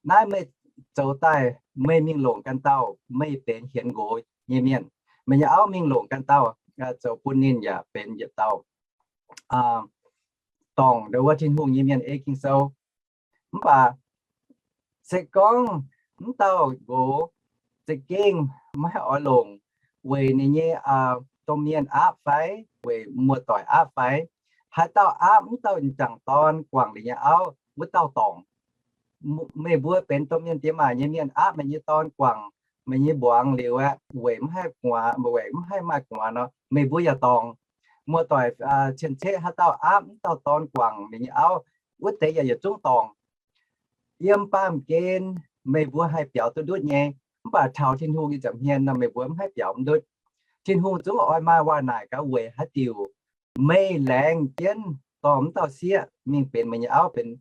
Naaiv meih zoux daaih, meih mingh longc ganh dauh, meih benx hienx nqox nyei mienh. Meih nyei auv mingh longc ganh dauh, zoux bun ninh yaac benx yietc dauh dorngc ndo wuov Tin-Hungh nyei mienh ei Ging-Sou. Mv baac se gorngv mv dauh nqox za'gengh maiv oix longc weic ninh nyei domh mienh aapv fai weic muoz-doic aapv fai, haaix dauh aapv mv dauh m'jangc dorn guangc ninh nyei auv, wuov dauh dorngc. Meih mbuo benx domh mienh diex maac nyei mienh aapv meih nyei dorn guangc meih nyei mbuangz liuz aeqv, weic mv haih gu'nguaaz, weic mv haih maaih gu'nguaaz nor, meih mbuo yaac dorngc. Muoz-doic cien-ceqv haaix dauh aapv mv dauh dorn guangc ninh nyei auv, wuov deix yaac yietc zungv dorngc. Yiem baamh gen meih mbuo haih biaux duqv ndutv nyei, mv baac taux Tin-Hungh nyei nza'hmien nor meih mbuo mv haih biaux ndutv. Tin-Hungh zungv oix maaih waac naaic gaax weic haaix diuc meih laengz jienv dorh mv dauh sieqv mingh benx meih nyei auv, benx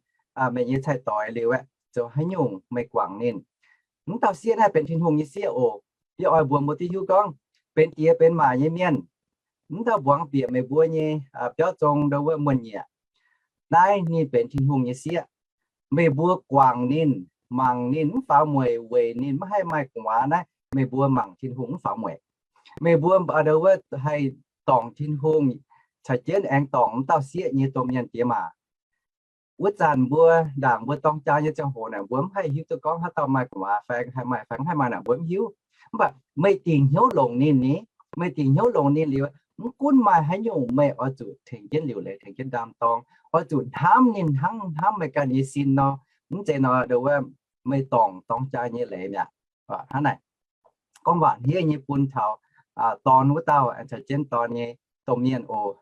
meih nyei cai-doix liuz aeqv, zoux haaix nyungc meih guangc ninh. Mv dauh sieqv naaiv benx Tin-Hungh nyei sieqv oc. Yie oix mbuox mbuo duqv hiuv gorngv, benx diex benx maac nyei mienh, mv dauh mbuangz bieqc meih mbuo nyei biauv zong ndo wuov muonh-nyiec, naaiv ninh benx Tin-Hungh nyei sieqv. Meih mbuo guangc ninh, mangc ninh mv faaux mueic weic ninh maiv haih maaih gu'nguaaz naaiv, meih mbuo mangc Tin-Hungh mv faaux mueic. Meih mbuo ndo wuov haih dorngc Tin-Hungh caux jienv aengx dorngc mv dauh sieqv nyei domh mienh diex maac. Wuov zanc mbuo ndaangc mbuo dorng jaa nyei ziangh hoc naaic, mbuo mv haih hiuv duqv gorngv haaix dauh maaih gu'nguaaz fai haih maaih fai mv haih maaih naaic, mbuo mv hiuv. Mv baac meih dingc hnyouv longc ninh ni, meih dingc hnyouv longc ninh liuz, mv gunv maaih haaix nyungc meih oix zuqc tengx jienv liuc leiz, tengx jienv ndaam-dorng, oix zuqc hnamv ninh hnangv hnamv meih ganh nyei sin nor. Mv zeiz nor ndo wuov meih dorngc dorng jaa nyei leiz mi'aqv. Hnangv naaic, gorngv waac hniev nyei bun taux dorn wuov dauh aengx caux jienv dorn nyei domh mienh oc.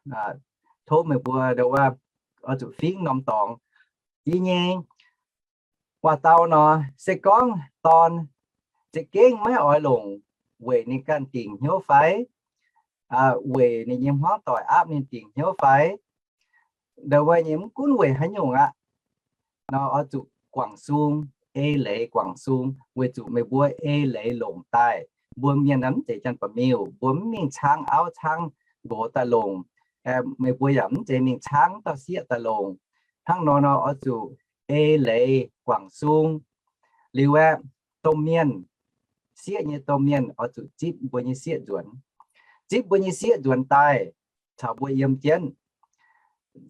Tov meih mbuo ndo wuov oix zuqc fingx norm dorngx. Yie nyei waac-dau nor, se gorngv dorn za'gengh maiv oix longc weic ninh ganh dingc hnyouv fai weic ninh nyei hmuangv doic aapv ninh dingc hnyouv fai, ndo wuov nyei mv gunv weic haaix nyungc aqv, nor oix zuqc guangc sung, ei leiz guangc sung, weic zuqc meih mbuo ei leiz longc daaih. Mbuo mienh mv zeiz janx-ba'miuh, mbuo mv mingh caangv auv caangv nqox daaih longc. Meih mbuo yaac mv zeiz mingh caangv dauh sieqv daaih longc. Hnangv nor nor oix zuqc ei leiz guangc sung. Liuz aeqv, domh mienh, sieqv nyei domh mienh oix zuqc zipv mbuo nyei sieqv nzuonx. Zipv mbuo nyei sieqv nzuonx daaih caux mbuo yiem jienv.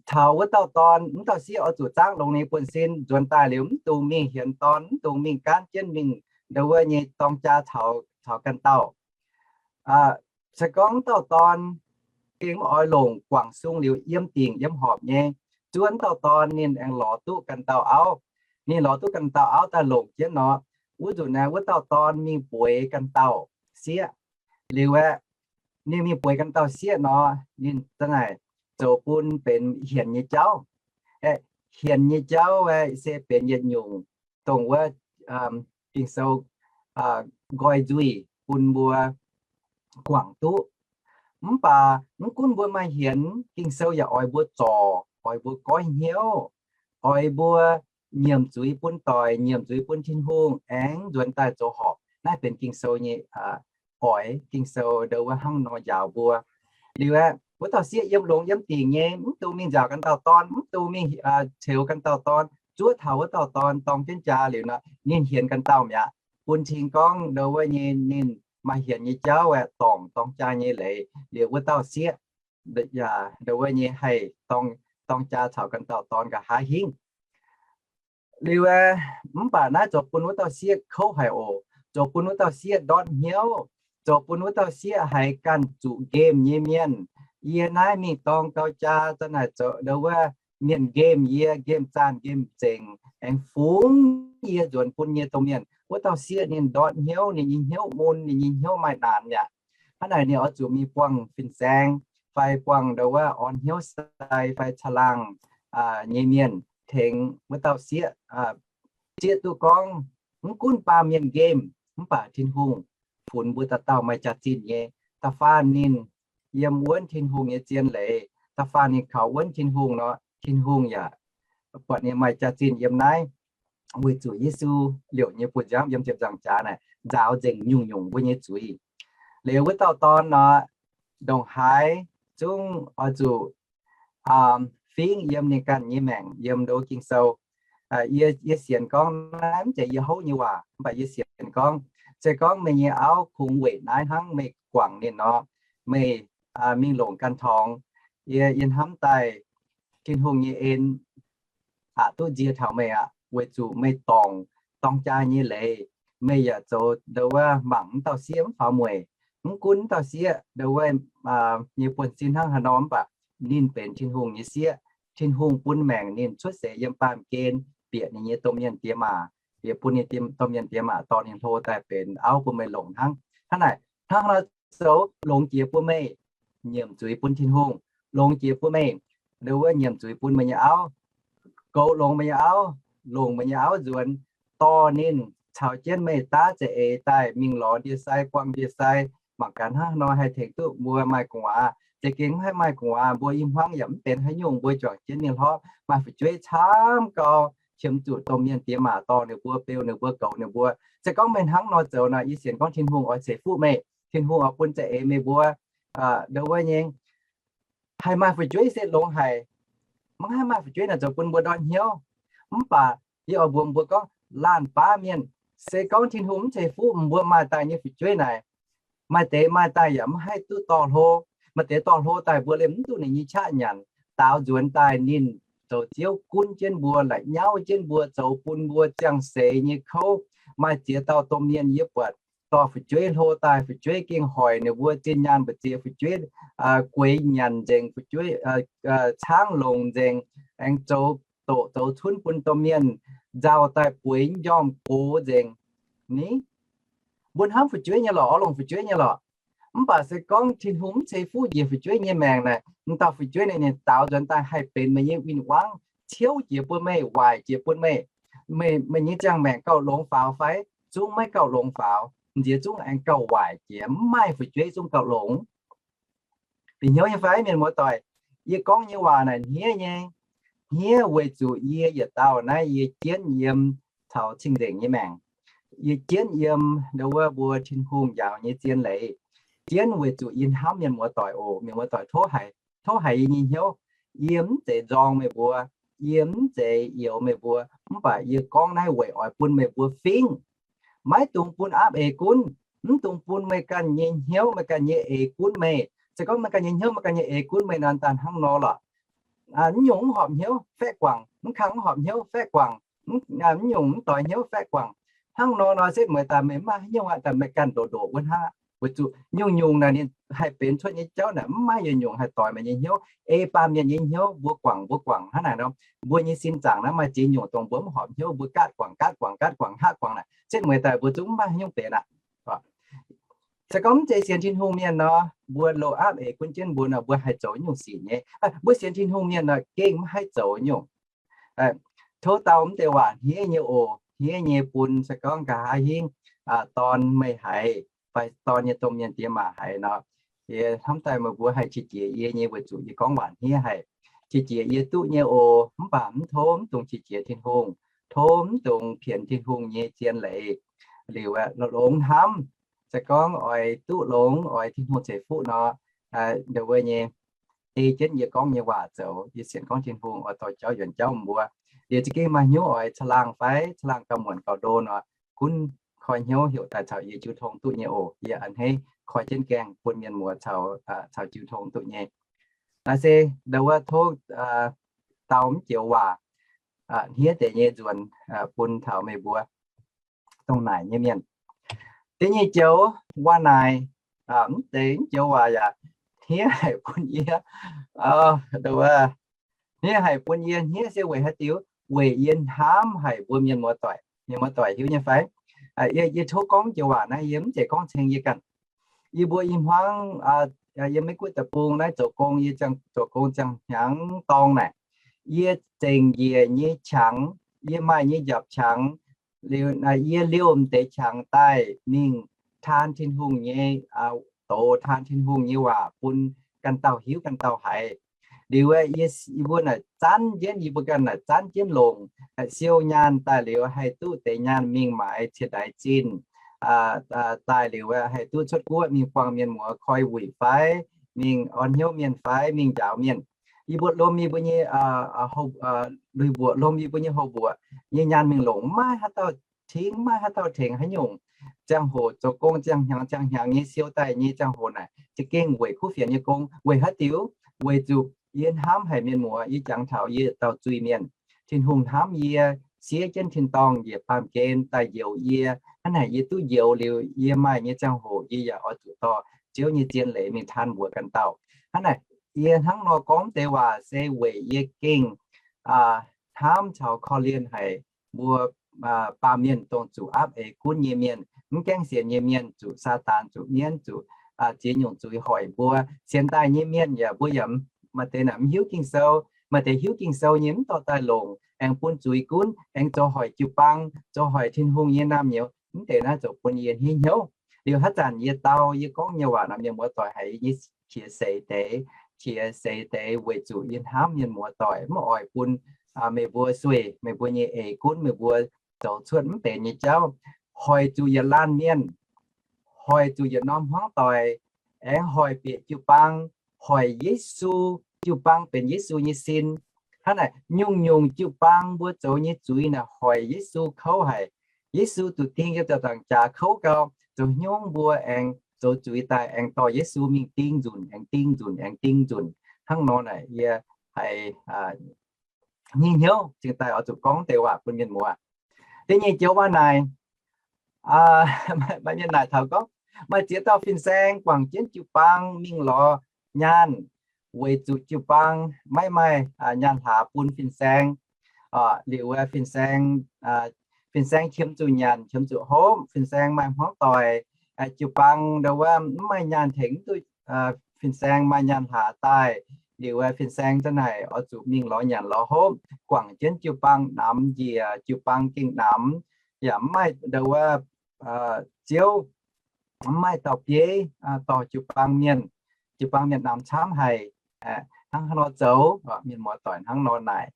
Taux wuov dauh dorn, mv dauh sieqv oix zuqc zaangv longx ninh buonv-sin. Nzuonx daaih liuz mv dungx mingh hienx dorn, mv dungx mingh gaanv jienv mingh ndo wuov nyei dorng jaa caux ganh dauh. Se gorngv mv dauh dorn gengh mv oix longc guangc sung liuz yiem dingc yiem horpc nyei, zuov mv dauh dorn ninh aengx lorz duqv ganh dauh auv. Ninh lorz duqv ganh dauh auv daaih longc jienv nor, wuov nzunc naaiv wuov dauh dorn mingh bueix ganh dauh sieqv. Liuz aeqv, ninh mingh bueix ganh dauh sieqv nor, ninh za'naaic zoux bun benx hienx nyei jauv. Hienx nyei jauv aeqv, se benx yietc nyungc dongh wuov Ging-Sou nqoi nzuih bun mbuo guangc duqv. Mv baac mv gunv mbuo maaih hienx, Ging-Sou yaac oix mbuo zorc, oix mbuo goiv hnyouv, oix mbuo nyiemc zuiz bun doic, nyiemc zuiz bun Tin-Hungh, aengx nzuonx daaih zoux horpc. Naaiv benx Ging-Sou nyei oix, Ging-Sou ndo wuov hnangv nor njaaux mbuo. Liuz aeqv, wuov dauh sieqv yiem longx yiem dingc nyei, mv dungx mingh nziaauc ganh dauh dorn, mv dungx mingh ceux ganh dauh dorn, zuov taux wuov dauh dorn dorng jienv jaa liuz nor, ninh hienx ganh dauh mi'aqv, bun cing gorngv ndo wuov nyei ninh maaih hienx nyei jauv aeqv, dorngc dorng jaa nyei leiz. Liuz wuov dauh sieqv yaac ndo wuov nyei haih dorng jaa caux ganh dauh dorn nqa'haav hingv. Liuz aeqv, mv baac naaiv zoux bun wuov dauh sieqv kouv haic oc. Zoux bun wuov dauh sieqv ndortv hnyouv. Zoux bun wuov dauh sieqv haiz ganh zuqc nqemh nyei mienh. Yie naaiv mingh dorng gau jaa, za'naaic zoux ndo wuov mienh nqemh yie, nqemh zaanh nqemh zengc, aengx fungx yie nzuonx bun nyei domh mienh. Wuov dauh sieqv ninh ndortv hnyouv, ninh nyei hnyouv mun, ninh nyei hnyouv maaih naanc mi'aqv. Hnangv naaic ninh oix zuqc mingh buangh fin-saeng fai buangh ndo wuov orn hnyouv sai fai caangh laangh nyei mienh tengx wuov dauh sieqv zieqv duqv gorngv, mv gunv baamh mienh nqemh, mv baac Tin-Hungh funx mbuo dauh dauh maaih jaax-zinh nyei. Da'faanh ninh yiem wuonv Tin-Hungh nyei zien leiz, da'faanh ninh kaux wuonv Tin-Hungh nor, Tin-Hungh yaac buatc ninh maaih jaax-zinh yiem naaiv, weic zuqc Yesu liouc nyei buoz-nziaamv yiem ziepc nzaangc jaax naaic nzaaux nzengc nyungc-nyungc mbuo nyei zuiz. Liuz wuov dauh dorn nor, ndongc haaix zungv oix zuqc fingv yiem ninh ganh nyei maengc yiem ndo Ging-Sou. Yie sienx gorngv naaiv mv zeiz yie houv nyei waac, mv baac yie sienx gorngv, se gorngv meih nyei auv kungx weic naaiv hnangv meih guangc ninh nor, meih mingh longc ganh torngx. Yie, yie hnamv daaih Tin-Hungh nyei en aqc duqv nzie taux meih aqv, weic zuqc meih dorngc dorng jaa nyei leiz, meih yaac zoux ndo wuov mangc wuov dauh sieqv mv faaux mueic. Mv gunv wuov dauh sieqv ndo wuov nyei buonv-sin hnangv haaix nor, mv baac ninh benx Tin-Hungh nyei sieqv. Tin-Hungh bun maengc ninh cuotv seix yiem baamh gen, bieqc ninh nyei domh mienh diex maac, bieqc bun ninh domh mienh diex maac dorh ninh hlo daaih benx auv bun meih longc hnangv. Hnangv naaic, hnangv haaix nor zoux longx jiex bun meih, nyiemc zuiz bun Tin-Hungh. Longx jiex bun meih, ndo wuov nyiemc zuiz bun meih nyei auv. Goux longx meih nyei auv, longc meih nyei auv nzuonx, dorh ninh caux jienv meih daav za'eix daaih mingh lorz ndie-sai, buangh ndie-sai, mangc gaax hnangv haaix nor haih tengx duqv mbuo maaih gu'nguaaz. Za'gengh mv haih maaih gu'nguaaz, mbuo i hmuangv yaac mv benx haaix nyungc, mbuo juangc jienv mingh hlorpv maaih fu'jueiv camv gau, qiemx zuqc domh mienh diex maac dorh ninh mbuo, beu ninh mbuo, goux ninh mbuo. Se gorngv meih hnangv nor zoux nor, yie sienx gorngv Tin-Hungh oix ceix fuqv meih. Tin-Hungh oix bun za'eix meih mbuo ndo wuov nyei haih maaih fu'jueiv se longx haic. Mv haih maaih fu'jueiv naaic zoux bun mbuo ndortv hnyouv. Mv baac yie oix mbuox mbuo gorngv, laanh baav mienh, se gorngv Tin-Hungh mv ceix fuqv mbuo maaih daaih nyei fu'jueiv naaic, maaih deix maaih daaih yaac mv haih duqv dorh hlo. Maaih deix dorh hlo daaih mbuo liemh mv duqv ninh nyei qaqv nyanc. Daaux nzuonx daaih ninh zoux Ziouv gunv jienv mbuo, la'nyauv jienv mbuo, zoux bun mbuo ziangh seix nyei kouv. Maaih ziex dauh domh mienh yie buatc dorh fu'jueiv hlo daaih, fu'jueiv gengh hoic ninh mbuo, zinh nyaanh mbu'ziex fu'jueiv, gueix nyanc nzengc, fu'jueiv caangv longc nzengc, aengx zoux doqc zoux cunv bun domh mienh nzauh daaih bueix njormh gox nzengc. Ni, mbuo hnamv fu'jueiv nyei lorqc, oix longc fu'jueiv nyei lorqc. Mv baac se gorngv Tin-Hungh mv ceix fuqv njiec fu'jueiv nyei maengc naaic, m'dauh fu'jueiv naaic ninh daaux nzuonx daaih haih benx meih nyei win-wangv, ciouv jiex bun meih, waaic jiex bun meih. Meih, meih nyei ziangh maengc gauh longx faaux fai? Zungv maiv gauh longx faaux. M'nziex zungv aengx gauh waaic jiex, mv maaih fu'jueiv zungv gauh longx. Bieqc hnyouv nyei fai, mienh muoz-doic? Yie gorngv nyei waac naaic hniev nyei. Hniev weic zuqc yie yietc dauh naaiv yie jienv yiem taux cing-nzengc nyei maengc. Yie jienv yiem ndo wuov mbuo Tin-Hungh njaaux nyei zien leiz. Jienv weic zuqc yie hnamv mienh muoz-doic oc. Mienh muoz-doic, tov haiz, tov haiz yie nyei hnyouv. Yie mv zeiz nzorng meih mbuo. Yie mv zeiz youx meih mbuo. Mv baac yie gorngv naaiv weic oix bun meih mbuo fingv. Maiv dungx bun aapv eix gunv. Mv dungx bun meih ganh nyei hnyouv, meih ganh nyei eix gunv meih. Se gorngv meih ganh nyei hnyouv, meih ganh nyei eix gunv meih nor, daaih hnangv nor lorqc. Mv nyungc mv horpc hnyouv faeqv guangc, mv kang mv horpc hnyouv faeqv guangc, mv nyungc mv doix hnyouv faeqv guangc. Hnangv nor nor setv mueiz daaih meih mv maaih haaix nyungc aqv, daaih meih ganh ndoqc ndoqc wuov hnangv. Weic zuqc nyungc-nyungc naaic ninh haih benx cuotv nyei jauv naaic mv maaih yietc nyungc haih doix meih nyei hnyouv. Ei baamh mienh nyei hnyouv mbuo guangc, mbuo guangc hnangv naaic nor, mbuo nyei sin zaangc naaiv maaih ziex nyungc dongh mbuo mv horpc hnyouv, mbuo gaatv guangc, gaatv guangc, gaatv guangc, haav guangc naaic, setv mueiz daaih mbuo zungv mv maaih haaix nyungc benx aqv. Se gorngv mv zeiz sienx Tin-Hungh mienh nor, mbuo loz-aapv eix gunv jienv mbuo nor, mbuo haih zoux nyungc sic nyei. Mbuo sienx Tin-Hungh mienh nor, gengh mv haih zoux nyungc. Tov dau mv deix waac hniev nyei oc, hniev nyei bun se gorngv nqa'haav hingv dorn meih haiz fai dorn nyei domh mienh diex maac haiz nor, yie hnamv daaih meih mbuo haih qiex jiez yie nyei weic zuqc yie gorngv waac hniev haic. qiex jiez yie duqv nyei oc. Mv baac mv tov mv dungx qiex jiez Tin-Hungh, tov mv dungx pienx Tin-Hungh nyei zien leiz. Liuz aeqv, longx hnamv, se gorngv oix duqv longx, oix Tin-Hungh ceix fuqv nor, ndongc wuov nyei ei jienv yie gorngv nyei waac zoux. Yie sienx gorngv Tin-Hungh oix dorh jauv yuonx jauv mbuo. Liuz za'gengh maaih hnyouv oix caangh laangh fai caangh laangh gauh muonc gauh ndo nor, gunv koi hnyouv heuc daaih caux yie jiu tong duqv nyei oc. Yie a'hneiv koi jienv gaengh bun mienh muoz caux, caux jiu tong duqv nyei. Naaiv se ndongc wuov tov dau mv joux waac hniev deix nyei nzuonx bun taux meih mbuo dongh naaic nyei mienh. Da'nyeic joux waac naaic, mv deix mv joux waac yaac hniev haic bun yie, ndongc wuov, hniev haic bun yie. Hniev se weic haaix diuc? Weic yie hnamv haic mbuo mienh muoz doic. Mienh muoz doic hiuv nyei fai? Yie, yie tov gorngv joux waac naaiv, yie mv zeiz gorngv ceng yie ganh. Yie mbuo i hmuangv, yie Meiv Guoqv deic-bung naaiv zoux gong, yie ziangh zoux gong ziangh hnyangx dorng naaic, yie zengc njiec nyei qangx, yie maaih nyei njapc qangx, liuz yie liouh m'deix qangx daaih mingh taan Tin-Hungh nyei, doz taan Tin-Hungh nyei waac bun ganh dauh hiuv ganh dauh haiz. Liuz yie, yie mbuo naaic zanv jienv, yie mbuo ganh naaic zanv jienv longc siou nyaanh daaih liuz haih duqv deix nyaanh mingh maaiz ciex ndaix zinh daaih liuz haih duqv cuotv guoqv mingh buangh mienh muoz koi wuic fai mingh orn hnyouv mienh fai mingh njaaux mienh. Yie mbuo lomh yie mbuo nyei lui mbuoqc, lomh yie mbuo nyei houx mbuoqc nyei nyaanh mingh longc, maiv haaix dauh tingx, maiv haaix dauh tengx haaix nyungc. Ziangh hoc zoux gong ziangh hnyangx ziangh hnyangx nyei siou daaih nyei ziangh hoc naaic za'gengh weic kuv fienx nyei gong. Weic haaix diuc? Weic zuqc yie hnamv haic mienh muoz, yie jangx taux yie dauh zuiz-mienh. Tin-Hungh hnamv yie, siev jienv tin-dorngh njiec baamh gen daaih njoux yie. Hnangv naaic yie duqv njoux liuz, yie maaih nyei ziangh hoc yie yaac oix zuqc dorh Ziouv nyei zien leiz mingh taan mbuox ganh dauh. Hnangv naaic yie hnangv nor gorngv deix waac se weic yie gengh hnamv caux korv-lienh haic mbuo baamh mienh dongh zuqc aapv eix gunv nyei mienh, mv gaengh sienx nyei mienh, zuqc Saadaan, zuqc mienv, zuqc ziex nyungc zuiz hoic mbuo. Sienx daaih nyei mienh yaac mbuo yaac maaih deix naaic mv hiuv Ging-Sou, maaih deix hiuv Ging-Sou nyei mv dorh daaih longc, aengx bun zuiz gunv, aengx zoux hoic jiu-baang, zoux hoic Tin-Hungh nyei naamh nyouz. Mv deix naaiv zoux bun yie hniev hnyouv. Liuz haaix zanc yie dau yie gorngv nyei waac nor, mienh muoz doic haiz yie qiex seix deix, qiex seix deix weic zuqc yie hnamv mienh muoz doic, mv oix bun meih mbuo sueih, meih mbuo nyei eix gunv meih mbuo zoux cuotv mv benx nyei jauv. Hoic zuqc yietc laanh mienh, hoic zuqc yietc norm hmuangv doic, aengx hoic bieqc jiu-baang, hoic Yesu, jiu-baang benx Yesu nyei sin. Hnangv naaic nyungc-nyungc jiu-baang mbuo zoux nyei zuiz naaic hoic Yesu kouv haic. Yesu zuqc ding yiem ziepc nzaangc jaax kouv gau, zoux haaix nyungc mbuo aengx zoux zuiz daaih aengx dorh Yesu mingh ding nzunc, aengx ding nzunc, aengx ding nzunc. Hnangv nor naaic yie haiz hniev hnyouv cingx daaih oix zuqc gorngv deix waac bun mienh muoz. Da'nyeic joux waac naaic, maaih mienh naaic taux gorngv maaih ziex dauh fin-saeng guangc jienv jiu-baang mingh lorz nyaanh, weic zuqc jiu-baang maiv maaih nyaanh hlaax bun fin-saeng. Liuz fin-saeng, fin-saeng qiemx zuqc nyanc, qiemx zuqc hopv, fin-saeng maaih hmuangv doic, jiu-baang ndau wuov mv maaih nyaanh tengx duqv fin-saeng maaih nyaanh hlaax daaih. Liuz fin-saeng za'naaic oix zuqc mingh lorz nyanc lorz hopv, guangc jienv jiu-baang namx njiec, jiu-baang gengh namx, yaac mv maaih ndau wuov ziouv, mv maaih dauh bieiv dorh jiu-baang mienh. Jiu-baang mienh namx camv haic. Hnangv haaix nor zoux? Mienh muoz doic hnangv nor naaic.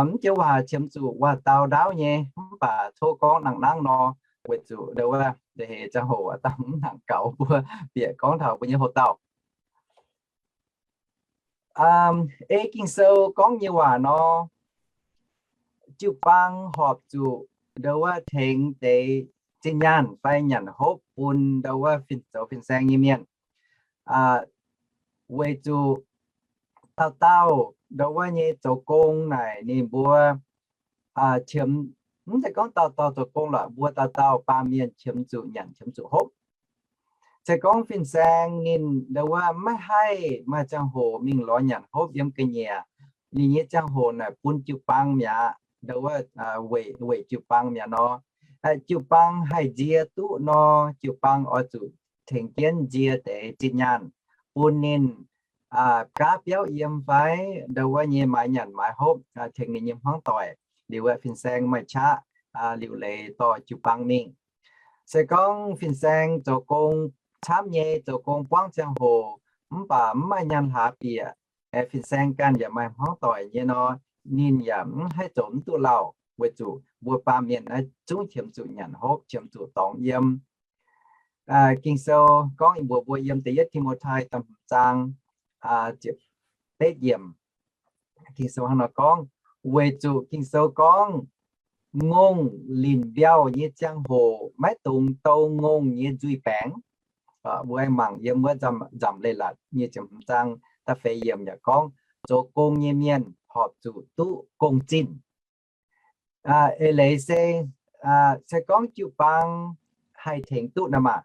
Mv joux waac qiemx zuqc waac-dau ndaauv nyei, mv baac tov gorngv nangh nangv nor, weic zuqc ndau wuov nza'heix ziangh hoc dangh mv nangc gaux mbuo bieqc gorngv taux mbuo nyei houx-dauh. Ei Ging-Sou gorngv nyei waac nor, jiu-baang horpc zuqc ndau wuov tengx deix zinh nyaanh fai nyanc hopv bun ndau wuov fin-, zoux fin-saeng nyei mienh. Weic zuqc dauh dauh ndau wuov nyei zoux gong naaic ninh mbuo qiemx, mv zeiz gorngv dauh dauh zoux gong lorqc, mbuo dauh dauh baamh mienh qiemx zuqc nyanc qiemx zuqc hopv. Se gorngv fin-saeng ninh ndau wuov maiv haih maaih ziangh hoc mingh lorz nyanc hopv yiem ga'nyiec, ninh nyei ziangh hoc naaic bun jiu-baang mi'aqv, ndau wuov weic, weic jiu-baang mi'aqv nor. Jiu-baang haih nzie duqv nor, jiu-baang oix zuqc tengx jienv nzie deix zinh nyaanh bun ninh gaav biauv yiem fai ndau wuov nyei maaiz nyanc maaiz hopv tengx ninh nyei hmuangv doic. Liuz fin-saeng maaih qaqv liuc leiz dorh jiu-baang mingh. Se gorngv fin-saeng zoux gong camv nyei, zoux gong buangv ziangh hoc, mv baac mv maaih nyaanh hlaax bieqc, Fin-saeng ganh yaac maaih hmuangv doic nyei nor, ninh yaac mv haih zoux mv duqv lauh, weic zuqc mbuo baamh mienh naaiv zungv qiemx zuqc nyanc hopv, qiemx zuqc dorngx yiem. Ging-Sou gorngv mbuox mbuo yiem da'yietv Ti^mo^tai da'hmz zaang ziepc betv yiemc, Ging-Sou hnangv nor gorngv, weic zuqc Ging-Sou gorngv, ngongh linc mbiauh nyei ziangh hoc maiv dungx dou ngongh nyei nzuih baengx. Mbuo aengx mangc yiem wuov Nzamc Leiz-Latc nyei ziepc hmz zaang da'feix yiemc yaac gorngv, zoux gong nyei mienh horpc zuqc duqv gong-zinh. Eix leiz se, se gorngv jiu-baang haih tengx duqv nor maah,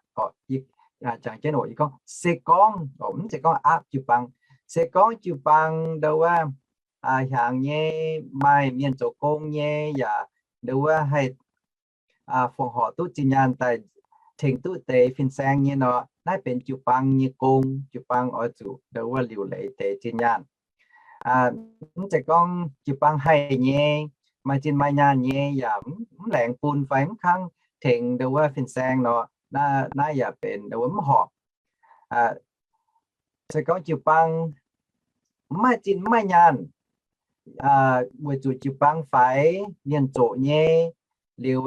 jangx jienv oc, gorngv se gorngv, mv zeiz gorngv aapv jiu-baang, se gorngv jiu-baang ndo wuov hiaangx nyei, maaih mienh zoux gong nyei, yaac ndo wuov haih fongc horc duqv zinh nyaanh daaih tengx duqv deix fin-saeng nyei nor, naaiv benx jiu-baang nyei gong. Jiu-baang oix zuqc ndo wuov liuc leiz deix zinh nyaanh. Mv zeiz gorngv jiu-baang haih nyei, maaih zinh maaih nyaanh nyei yaac mv laengz bun fai mv kangv tengx ndo wuov fin-saeng nor, naaiv yaac benx ndo wuov mv horpc. Se gorngv jiu-baang mv maaih zinh mv maaih nyaanh, weic zuqc jiu-baang faix mienh zoqc nyei, liuz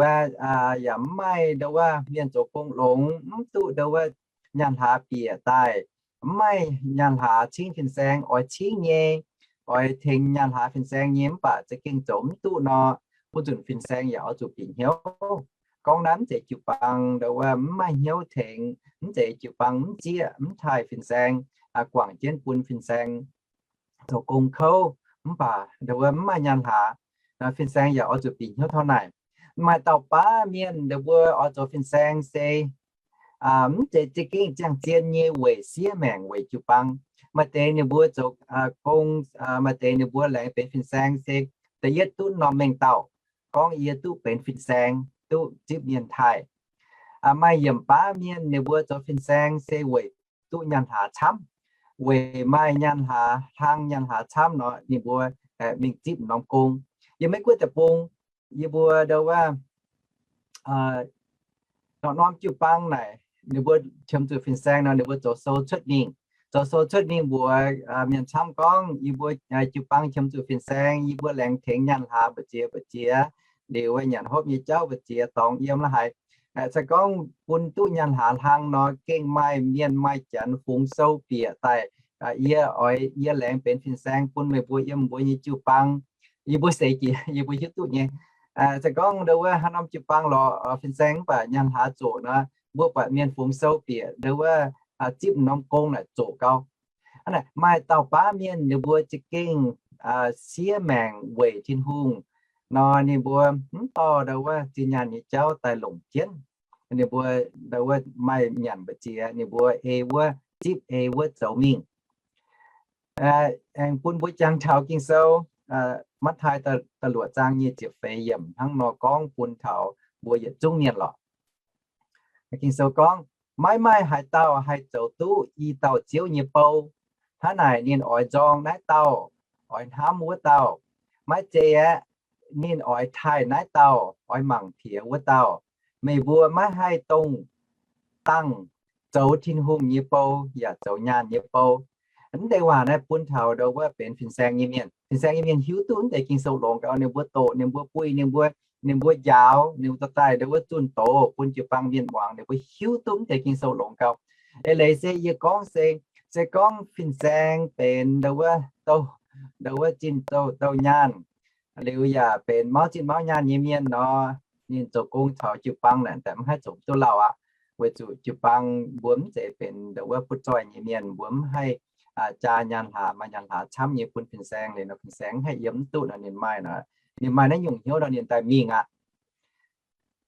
yaac mv maaih ndo wuov mienh zoux gong longx, mv duqv ndo wuov nyaanh hlaax bieqc daaih, mv maaih nyaanh hlaax cingv fin-saeng, oix cingv nyei, oix tengx nyaanh hlaax fin-saeng nyei mv baac za'gengh zoux mv duqv nor, wuov nzunc fin-saeng yaac oix zuqc bieqc hnyouv. Gorngv naaiv mv zeiz jiu-baang ndo wuov mv maaih hnyouv tengx, mv zeiz jiu-baang mv zieqv mv taaih fin-saeng, guangc jienv bun fin-saeng zoux gong kouv, mv baac ndo wuov mv maaih nyaanh hlaax, fin-saeng yaac oix zuqc bieqc hnyouv taux naaic. Maaih dauh baav mienh ninh mbuo oix zoux fin-saeng se mv zeiz za'gengh ziangh zien nyei weic siev maengc weic jiu-baang. Maaih deix ninh mbuo zoux gong, maaih deix ninh mbuo laengz benx fin-saeng se da'yietv duqv norm mengh dauh gorngv yie duqv benx fin-saeng, duqv zipv mienh taaih. Maaih yiemc baav mienh ninh mbuo zoux fin-saeng se weic duqv nyaanh hlaax camv, weic maaih nyaanh hlaax hlang, nyaanh hlaax camv nor ninh mbuo mingh zipv norm gong. Yiem Meiv Guoqv deic-bung, yie mbuo ndo wuov norm-norm jiu-baang naaic, ninh mbuo qiemx zuqc fin-saeng nor ninh mbuo zoux sou cuotv mingh. Zoux sou cuotv mingh mbuox mienh camv gorngv, yie mbuo jiu-baang qiemx zuqc fin-saeng, yie mbuo laengz tengx nyaanh hlaax mbu'ziex mbu'ziex, liuz nyanc hopv nyei jauv mbu'ziex dorngx yiem la'haic. Se gorngv bun duqv nyaanh hlaax hlang nor, gengh maaih mienh maaih janx fungx sou bieqc daaih, yie oix, yie laengz benx fin-saeng bun meih mbuo yiem mbuo nyei jiu-baang. Yie mbuo seix jiex yie mbuo hiuv duqv nyei. Se gorngv ndo wuov haaix norm jiu-baang lorz fin-saeng mv baac nyaanh hlaax zoqc nor, mbuo buatc mienh fungx sou bieqc ndo wuov zipv norm gong naaic zoqc gau. Hnangv naaic maaih dauh baav mienh ninh mbuo za'gengh siev maengc weic Tin-Hungh nor, ninh mbuo mv dorh ndo wuov zinh nyaanh nyei jauv daaih longc jienv. Ninh mbuo ndo wuov maaih nyanc mbu'ziex ninh mbuo ei wuov zipv ei wuov zoux mingh. Aengx bun mbuo jangx taux Ging-Sou, Matv^taai da'luoqc zaang nyei ziepc feix yiemc hnangv nor gorngv bun taux mbuo yietc zungv mienh lorqc. Ging-Sou gorngv, maiv maaih haaix dauh haih zoux duqv i dauh Ziouv nyei bou. Hnangv naaic ninh oix nzorng naaiv dauh, oix hnamv wuov dauh. Maiv zei aeqv, ninh oix taaih naaiv dauh, oix mangc piex wuov dauh. Meih mbuo maiv haih dongh dangh zoux Tin-Hungh nyei bou yaac zoux nyaanh nyei bou. Mv deix waac naaiv bun taux ndo wuov benx fin-saeng nyei mienh. Fin-saeng nyei mienh hiuv duqv mv deix Ging-Sou longx gau, ninh mbuo doqc, ninh mbuo buih, ninh mbuo, ninh mbuo njaaux, ninh mbuo dorh daaih ndo wuov zunh doz bun jiu-baang mienh muangx, ninh mbuo hiuv duqv mv deix Ging-Sou longx gau. Eix leiz se yie gorngv se, se gorngv fin-saeng benx ndo wuov, ndo wuov zinh douh nyaanh, liuz yaac benx mauv zinh mauv nyaanh nyei mienh nor, ninh zoux gong taux jiu-baang naaic mv haih zoux duqv lauh aqv. Weic zuqc jiu-baang mbuo mv zeiz benx ndo wuov butv-zoih nyei mienh, mbuo mv haih jaa nyaanh hlaax, maaih nyaanh hlaax camv nyei bun fin-saeng liuz nor, fin-saeng mv haih yiem mv duqv nor, ninh maaih nor, ninh maaih naaiv nyungc hnyouv nor ninh daaih mingh aqv.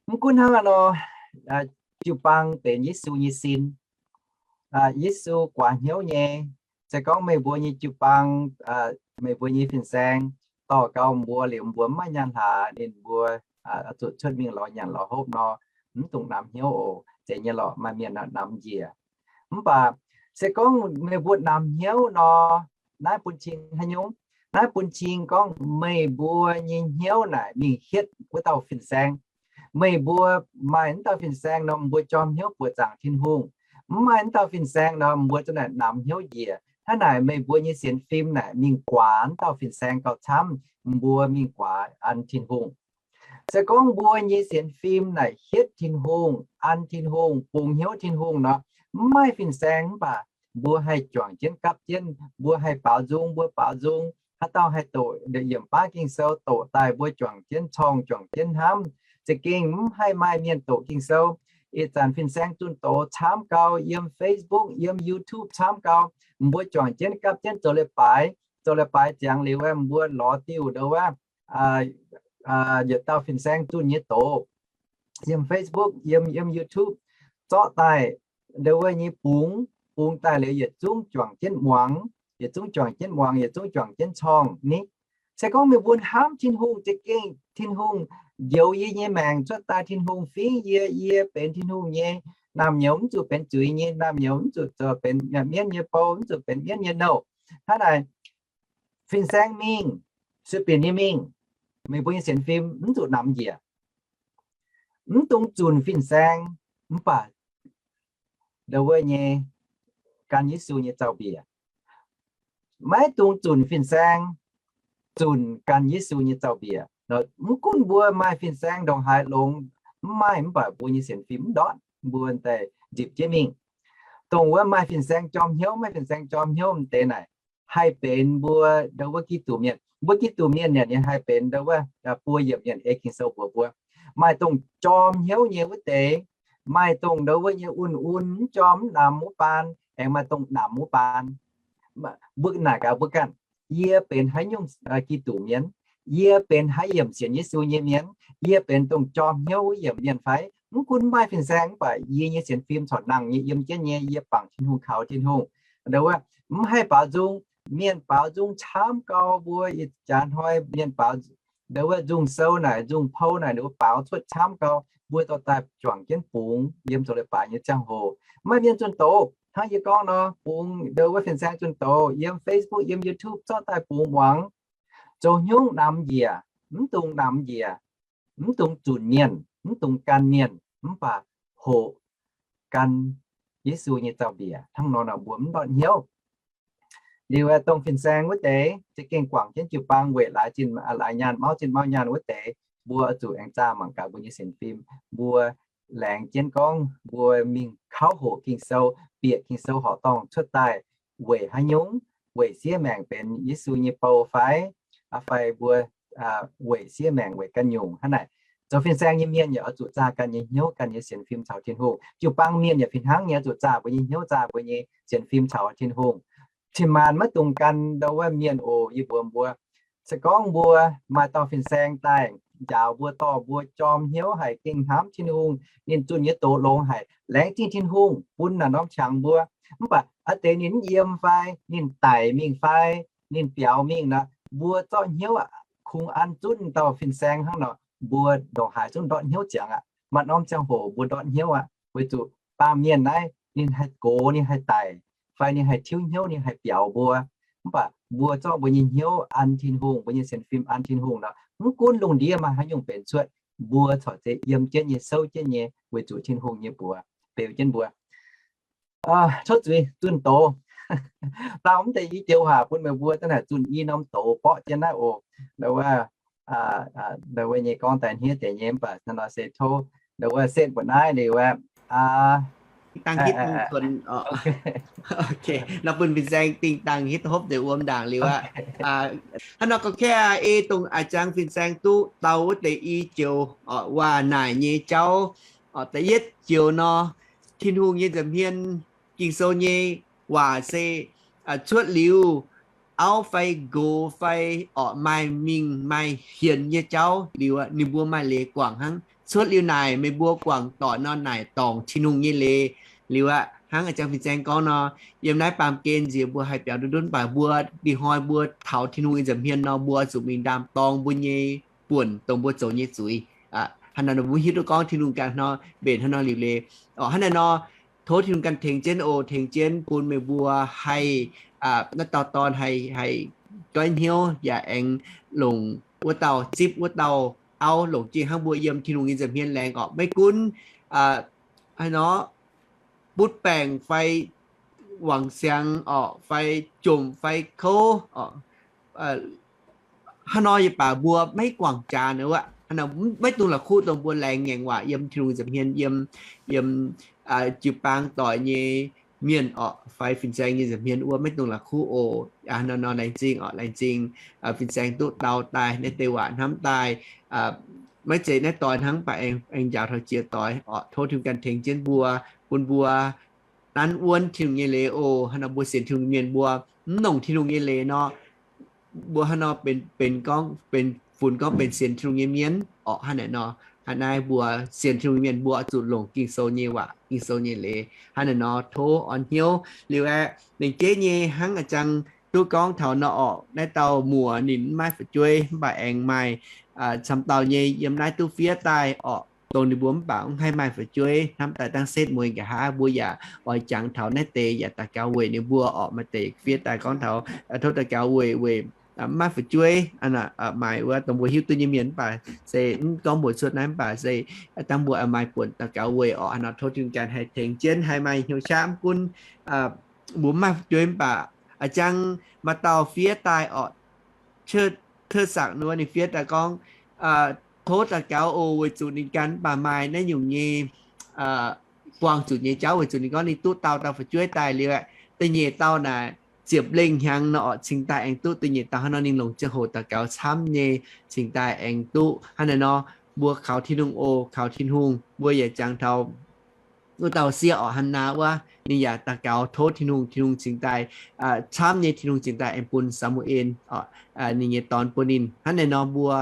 Mv gunv hnangv haaix nor, jiu-baang benx Yesu nyei sin. Yesu guaax hnyouv nyei. Se gorngv meih mbuo nyei jiu-baang, meih mbuo nyei fin-saeng dorh gau mbuo liuz mbuo mv maaih nyaanh hlaax, ninh mbuo zuqc cuotv mingh lorz nyanc lorz hopv nor, mv dungx namx hnyouv oc. Zeiz nyei lorqc, maaih mienh namx njiec. Mv baac se gorngv meih mbuo namx hnyouv nor, naaiv bun cing haaix nyungc? Naaiv bun cing gorngv meih mbuo nyei hnyouv naaic mingh hietv wuov dauh fin-saeng. Meih mbuo maaih wuov dauh fin-saeng nor, mbuo jorm hnyouv buoqc zaangc Tin-Hungh. Mv maaih wuov dauh fin-saeng nor, mbuo za'naaic namx hnyouv njiec. Hnangv naaic meih mbuo nyei sienx fim naaic mingh guaax wuov dauh fin-saeng gauh camv, mbuo mingh guaax an Tin-Hungh. Se gorngv mbuo nyei sienx fim naaic hietv Tin-Hungh, an Tin-Hungh, bungx hnyouv Tin-Hungh nor, mv maaih fin-saeng mv baac mbuo haih juangc jienv gapv jienv, mbuo haih baaux nzung, mbuo baaux nzung, haaix dauh haih doqc yiemc baav Ging-Sou doqc daaih, mbuo juangc jienv corngh, juangc jienv hnamv, za'gengh mv haih maaih mienh doqc Ging-Sou. Ih zanc fin-saeng zunh doz camv gau, yiem Facebook, yiem YouTube camv gau, mbuo juangc jienv gapv jienv zoux leiz-baaix, zoux leiz-baaix ziangx liuz, mbuo lorz diuh ndo wuov yietc dauh fin-saeng zunh nyei doz yiem Facebook, yiem, yiem YouTube, zorqv daaih ndo wuov nyei bungx, bungx daaih liuz yietc zungv juangc jienv muangx, yietc zungv juangc jienv muangx, yietc zungv juangc jienv corngh ni. Se gorngv meih mbuo hnamv Tin-Hungh, za'gengh Tin-Hungh njoux yie nyei maengc cuotv daaih, Tin-Hungh fingx yie, yie benx Tin-Hungh nyei naamh nyouz, mv zuqc benx zuiz nyei naamh nyouz, mv zuqc benx mienv nyei bou, mv zuqc benx mienv nyei nouh. Hnangv naaic, fin-saeng mingh, sueih binc nyei mingh, meih mbuo nyei sienx fim mv zuqc namx njiec. Mv dungx zunc fin-saeng, mv baac ndo wuov nyei gan Yesu nyei zaux-mbiec. Maiv dungx zunc fin-saeng, zunc gan Yesu nyei zaux-mbiec. Mv gunv mbuo maaih fin-saeng ndongc haaix longx, mv maaih, mv baac mbuo nyei sienx fim mv ndortv, mbuo daaih nzipc jienv mingh. Dongh wuov maaih fin-saeng jorm hnyouv, maaih fin-saeng jorm hnyouv m'deix naaic, haih benx mbuo ndo wuov Giduc mienh. Mbuo Giduc mienh yaac ninh haih benx ndo wuov buo yiemc mienh, ei Ging-Sou mbuox mbuo. Maaih dongh jorm hnyouv nyei wuov deix, maaih dongh ndo wuov nyei un-un, mv jorm mv namx wuov baan, aengx maaih dongh namx wuov baan. Mbuo naaic gaax mbuo ganh, yie benx haaix nyungc Giduc mienh? Yie benx haaix yiemc sienx Yesu nyei mienh? Yie benx dongh jorm hnyouv wuov yiemc mienh fai? Mv gunv maaih fin-saeng mv baac yie nyei sienx fim corc nangh nyei, yiem jienv nyei, yie bangc Tin-Hungh, kaux Tin-Hungh. Ndo wuov, mv haih baaux nzung. Mienh baaux nzung camv gau, mbuo ih jaax hnoi mienh baaux ndo wuov nzung sou naaic, nzung pou naaic, ninh mbuo baaux cuotv camv gau. Mbuo dorh daaih juangc jienv bungx yiem zoux leiz-baaix nyei ziangh hoc. Maaih mienh zunh doz hnangv yie gorngv nor, bungx ndo wuov fin-saeng zunh doz yiem Facebook, yiem YouTube zorqv daaih bungx muangx. Zoux haaix nyungc namx njiec, mv dungx namx njiec, mv dungx zunc mienh, mv dungx gan mienh, mv baac hoqc gan Yesu nyei zaux-mbiec. Hnangv nor nor mbuo mv ndortv hnyouv. Liuz dongh fin-saeng wuov deix za'gengh guangc jienv jiu-baang weic laaix zinh laaix nyaanh, mauv zinh mauv nyaanh wuov deix, mbuo oix zuqc aengx zaah mangc gaax mbuo nyei sienx fim. Mbuo laengz jienv gorngv mbuo mingh kauv hoqc Ging-Sou, bieqc Ging-Sou horqc dorngh cuotv daaih weic haaix nyungc? Weic siev maengc benx Yesu nyei bou fai? Fai mbuo weic siev maengc weic ganh nyungc? Hnangv naaic, zoux fin-saeng nyei mienh yaac oix zuqc zaah ganh nyei hnyouv, ganh nyei sienx fim caux Tin-Hungh. Jiu-baang mienh yaac fih hnangv nyei, oix zuqc zaah mbuo nyei hnyouv, zaah mbuo nyei sienx fim caux Tin-Hungh. Tin-maanc maiv dungx gan ndo wuov mienh oc. Yie mbuox mbuo, se gorngv mbuo maaih dauh fin-saeng daaih njaaux mbuo, dorh mbuo jorm hnyouv haic, gengh hnamv Tin-Hungh, ninh zunh nyei doz longx haic, laengz zingh Tin-Hungh bun naaiv norm qangx mbuo. Mv baac a'deix ninh mv yiem fai, ninh daic mingh fai, ninh biaux mingh nor, mbuo zorqv hnyouv kungx an zunv dauh fin-saeng hnangv nor, mbuo ndongc haaix zungv ndortv hnyouv ziangx aqv. Maaih norm ziangh hoc mbuo ndortv hnyouv aqv, weic zuqc baamh mienh naaiv ninh haih gox, ninh haih daic, fai ninh haih tiuv hnyouv, ninh haih biaux mbuo. Mv baac mbuo zorqv mbuo nyei hnyouv an Tin-Hungh, mbuo nyei sienx fim an Tin-Hungh nor, mv gunv lungh ndiev maaih haaix nyungc benx cuotv, mbuo corc zeiz yiem jienv nyei, souv jienv nyei, weic zuqc Tin-Hungh nyei buoz beu jienv mbuo. Tov zuiz zunh doz. Dangh mv deix i joux waac bun meih mbuo daaih naaic zunh i norm doz borqv jienv naaiv oc. Ndo wuov, ndo wuov nyei gorngv daaih hniev deix nyei, mv baac nor se tov ndo wuov setv mbuoqc naaiv liuz aqv. Dangh hitv nzunc. Nor bun fin-saeng dingh dangh hitv hopv deix wuom ndaangc liuz aqv. Hnangv nor gorngv kaeqv ei dongh a'jang fin-saeng duqv dau wuov deix i joux waac naaic nyei jauv. Da'yietv joux nor, Tin-Hungh nyei nza'hmien, Ging-Sou nyei waac se cuotv liuz auv fai nqox fai orqc maaih mingh maaih hienx nyei jauv liuz aqv, ninh mbuo maaih leiz guangc hnangv. Cuotv liuz naaic meih mbuo guangc doic nor naaic dorngc Tin-Hungh nyei leiz liuz aqv. Hnangv a'jang fin-saeng gorngv nor, yiem naaiv baamh gen nziex mbuo haih biaux ndunv, mv baac mbuo dih hnoi mbuo taux Tin-Hungh nyei nza'hmien nor, mbuo zuqc mingh ndaam-dorng mbuo nyei buonc dongh mbuo zoux nyei zuiz. Hnangv nor mbuo hiuv duqv gorngv Tin-Hungh ganh hnoi mbenc hnangv nor liuz leiz. Hnangv naaiv nor, tov Tin-Hungh ganh tengx jienv oc, tengx jienv bun meih mbuo haih, naaiv dauh dorn haih, haih goiv hnyouv yaac aengx longc wuov dauh, zipv wuov dauh auv longc jiex hnangv mbuo yiem Tin-Hungh nyei nza'hmien laengz orqc. Maiv gunv haaix nor butv baengc fai wangc siangx orqc, fai jomc fai kouv orqc. Hnangv nor yie baac mbuo maiv guangc jaax wuov, maiv dungx la'kuqv dongh mbuo laengz ngaengc waac yiem Tin-Hungh nza'hmien, yiem, yiem jiu-baang doic nyei mienh orqc, fai fin-saeng nyei nza'hmien wuov maiv dungx la'kuqv oc. Nor nor laengz zingh orqc, laengz zingh fin-saeng duqv dau daaih naaiv deix waac hnamv daaih. Maiv zeiz naaiv doix hnangv, mv baac aengx njaaux taux jiex doix orqc. Tov Tin-Hungh ganh tengx jienv mbuo, bun mbuo nanv wuonv Tin-Hungh nyei leiz oc. Hnangv nor mbuo sienx Tin-Hungh mienh mbuo mv nongc Tin-Hungh nyei leiz nor, mbuo hnangv nor benx, benx gorngv, benx funx gorngv benx sienx Tin-Hungh nyei mienh orqc. Hnangv naaiv nor, hnangv naaiv mbuo sienx Tin-Hungh mienh mbuo oix zuqc longc Ging-Sou nyei waac, Ging-Sou nyei leiz. Hnangv naaiv nor tov orn hnyouv liuz aeqv, lengc jeiv nyei hnangv a'jang duqv gorngv taux nor orqc, naaiv dauh muoc ninh mv maaih fu'jueiv mv baac aengx maaih camv dauh nyei yiem naaiv duqv fiev daaih orqc, dongh ninh mbuo mv baac mv haih maaih fu'jueiv hnamv daaih dangv setv mueiz nqa'haav. Mbuo yaac oix jangx taux naaiv deix yaac daux gaux weic ninh mbuo orqc. Maaih deix fiev daaih gorngv taux tov daux gaux weic, weic mv maaih fu'jueiv. Maaih wuov dongh mbuo hiuv duqv nyei mienh mv baac se mv gorngv mbuox cuotv naaiv mv baac se dangh mbuo maaih buonc daux gaux weic orqc. Hnangv nor tov Tin-Hungh ganh haih tengx jienv haih maaih hnyouv qaqv mv gunv mbuo mv maaih fu'jueiv mv baac a'jang maaih dauh fiev daaih orqc, Tov Saqc wuov ninh fiev daaih gorngv, tov daux gaux oc, weic zuqc ninh ganh mv baac maaih naaiv nyungc nyei buangh zuqc nyei jauv, weic zuqc ninh gorngv ninh duqv dau dauh fu'jueiv daaih liuz, da'nyeic dauh naaic ziepc lengh hnyangx nor orqc cingx daaih aengx duqv da'nyeic dauh. Hnangv nor ninh longc ziangh hoc daux gaux camv nyei cingx daaih aengx duqv. Hnangv naaiv nor mbuo kaux Tin-Hungh oc, kaux Tin-Hungh. Mbuo yaac jangx taux wuov dauh sieqv orqc, Hannaa wuov, ninh yaac daux gaux tov Tin-Hungh, Tin-Hungh cingx daaih camv nyei, Tin-Hungh cingx daaih aengx bun Saa^mu^en orqc, ninh nyei dorn bun ninh. Hnangv naaiv nor mbuo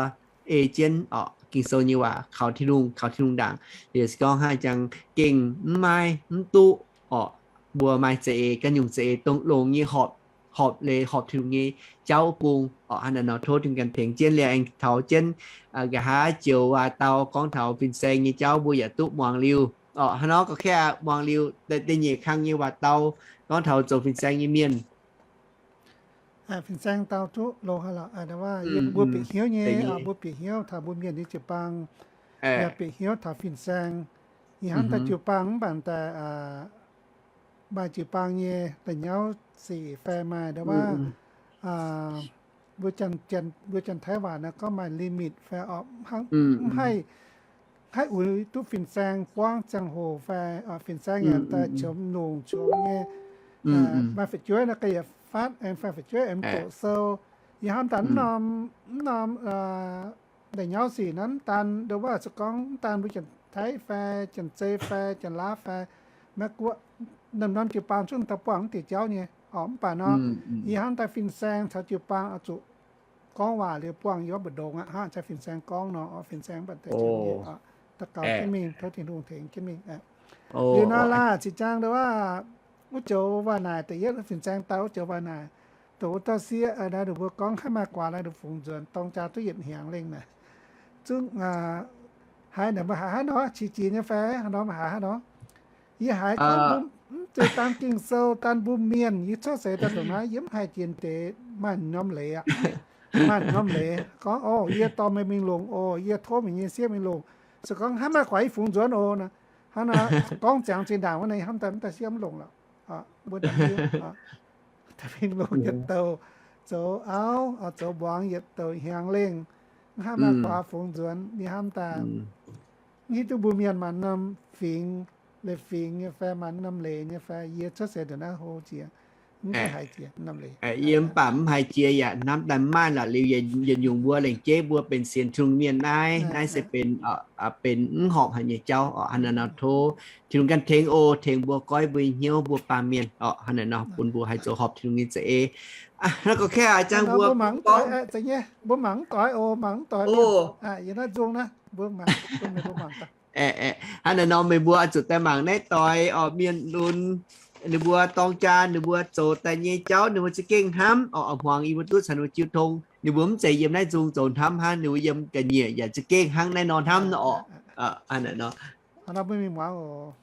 ei jienv orqc Ging-Sou nyei waac kaux Tin-Hungh, kaux Tin-Hungh ndaangc. Liuz se gorngv hnangv jangx gengh mv maaih mv duqv orqc, mbuo maaih za'eix ganh nyungc za'eix dongh longx nyei horpc, horpc leiz horpc Tin-Hungh nyei jauv bung orqc. Hnangv naaiv nor tov Tin-Hungh ganh tengx jienv liuz aengx taux jienv nqa'haav joux waac dau gorngv taux fin-saeng nyei jauv mbuo yaac duqv muangx liuz orqc. Hnangv nor gorngv muangx liuz da'nyeic kang nyei waac dau gorngv taux zoux fin-saeng nyei mienh. Fin-saeng dau duqv loz haaix lorqc, mbuo bieqc hnyouv nyei, mbuo bieqc hnyouv taux mbuo mienh nyei jiu-baang, yaac bieqc hnyouv taux fin-saeng. Ih hnamv daaih jiu-baang mv baac daaih maaih jiu-baang nyei la'nyauv sic fai maaih ndau wuov, mbuo Janx-Taiv waac naaiv gorngv maaih limit fai orqc, mv haih, haih uix duqv fin-saeng buangv ziangh hoc fai fin-saeng yaac daaih qiemx longc qiemx nyei. Maaih fu'jueiv naaiv ga'yietv fatv aengx fai fu'jueiv aengx doqc sou. Yie hnamv daaih mv norm, mv norm la'nyauv sic naaiv mv daan ndau wuov se gorngv mv daan mbuo Janx-Taiv fai Janx-Zei fai Janx-Laauv fai Meiv-Guoqv, norm-norm jiu-baang zungv daaih buangh mv diuc jauv nyei orqc. Mv baac nor, yie hnamv daaih fin-saeng caux jiu-baang oix zuqc gorngv waac liuz buangh yiem mbu'ndongx aqv, hnangv caux fin-saeng gorngv nor, fin-saeng mv baac deix daux gaux jienv mingh, tov Tin-Hungh tengx jienv mingh. Liuz nor laah, zinh ziangh ndau wuov, wuov joux waac naaic da'yietv fin-saeng dau wuov joux waac naaic, dongh wuov dauh sieqv naaiv, ninh mbuo gorngv hnangv maaih guaax naaiv, ninh fungx nzuonx dorng jaa duqv yietc hnyangx lengh naaic, zungv haiz naaic mbuo haiz hnangv nor, qiex jiez nyei fai hnangv nor, mbuo haiz hnangv nor. Yie haiz gorngv mv zeiz daan Ging-Sou, daan mbuo mienh, yie cuotv seix daaih dongh naaiv, yie mv haih jiex deix maaih norm leiz aqv. Maaih norm leiz gorngv, o, yie dorh meih mingh longc, o, yie tov meih nyei sieqv mingh longc. Se gorngv hnangv maaih guaax yie fungx nzuonx oc. Hnangv nor gorngv ziangx zinh ndaangc wuov naaiv, hnamv daaih mv daaih sieqv mv longc lorqc. Mbuo mingh longc yietc douh zoux auv, zoux mbuangz yietc douh hnyangx lengh, hnangv maaih guaax fungx nzuonx, yie hnamv daaih mv hiuv duqv mbuo mienh maaih norm fingx, leiz fingx nyei fai maaih norm leiz nyei fai, yie cuotv seix ndongc naaiv hlo jiex, mv haiz jiex norm leiz. Yie mv baac mv haiz jiex yaac hnamv daaih mv maaih lorqc. Liuz yietc nyungc mbuo lengc jeiv mbuo benx sienx Tin-Hungh mienh naaiv, naaiv se benx, benx mv horpc haic nyei jauv orqc. Hnangv naaiv nor tov Tin-Hungh ganh tengx oc, tengx mbuo goiv mbuo nyei hnyouv, mbuo baamh mienh orqc. Hnangv naaiv nor bun mbuo haih zoux horpc Tin-Hungh nyei za'eix. Hnangv gorngv kaav a'jang mbuo mangc mv doix, mbuo mangc mv doix oc, mangc mv doix. Yie naaiv nzung naaiv, mbuo mangc, hnangv naaiv nor meih mbuo oix zuqc daaih mangc naaiv doix orqc, mienh lunx ninh mbuo dorng jaa ninh mbuo zoux daaih nyei jauv ninh mbuo za'gengh hnamv orqc. Hmuangx yie mbuo duqv caux ninh mbuo jiu tong, ninh mbuo mv zeiz yiem naaiv nzung zoux hnamv hnangv, ninh mbuo yiem ga'nyiec yaac za'gengh hnangv naaiv nor hnamv nor orqc. Hnangv naaiv nor, mbuo mingh muangx oc.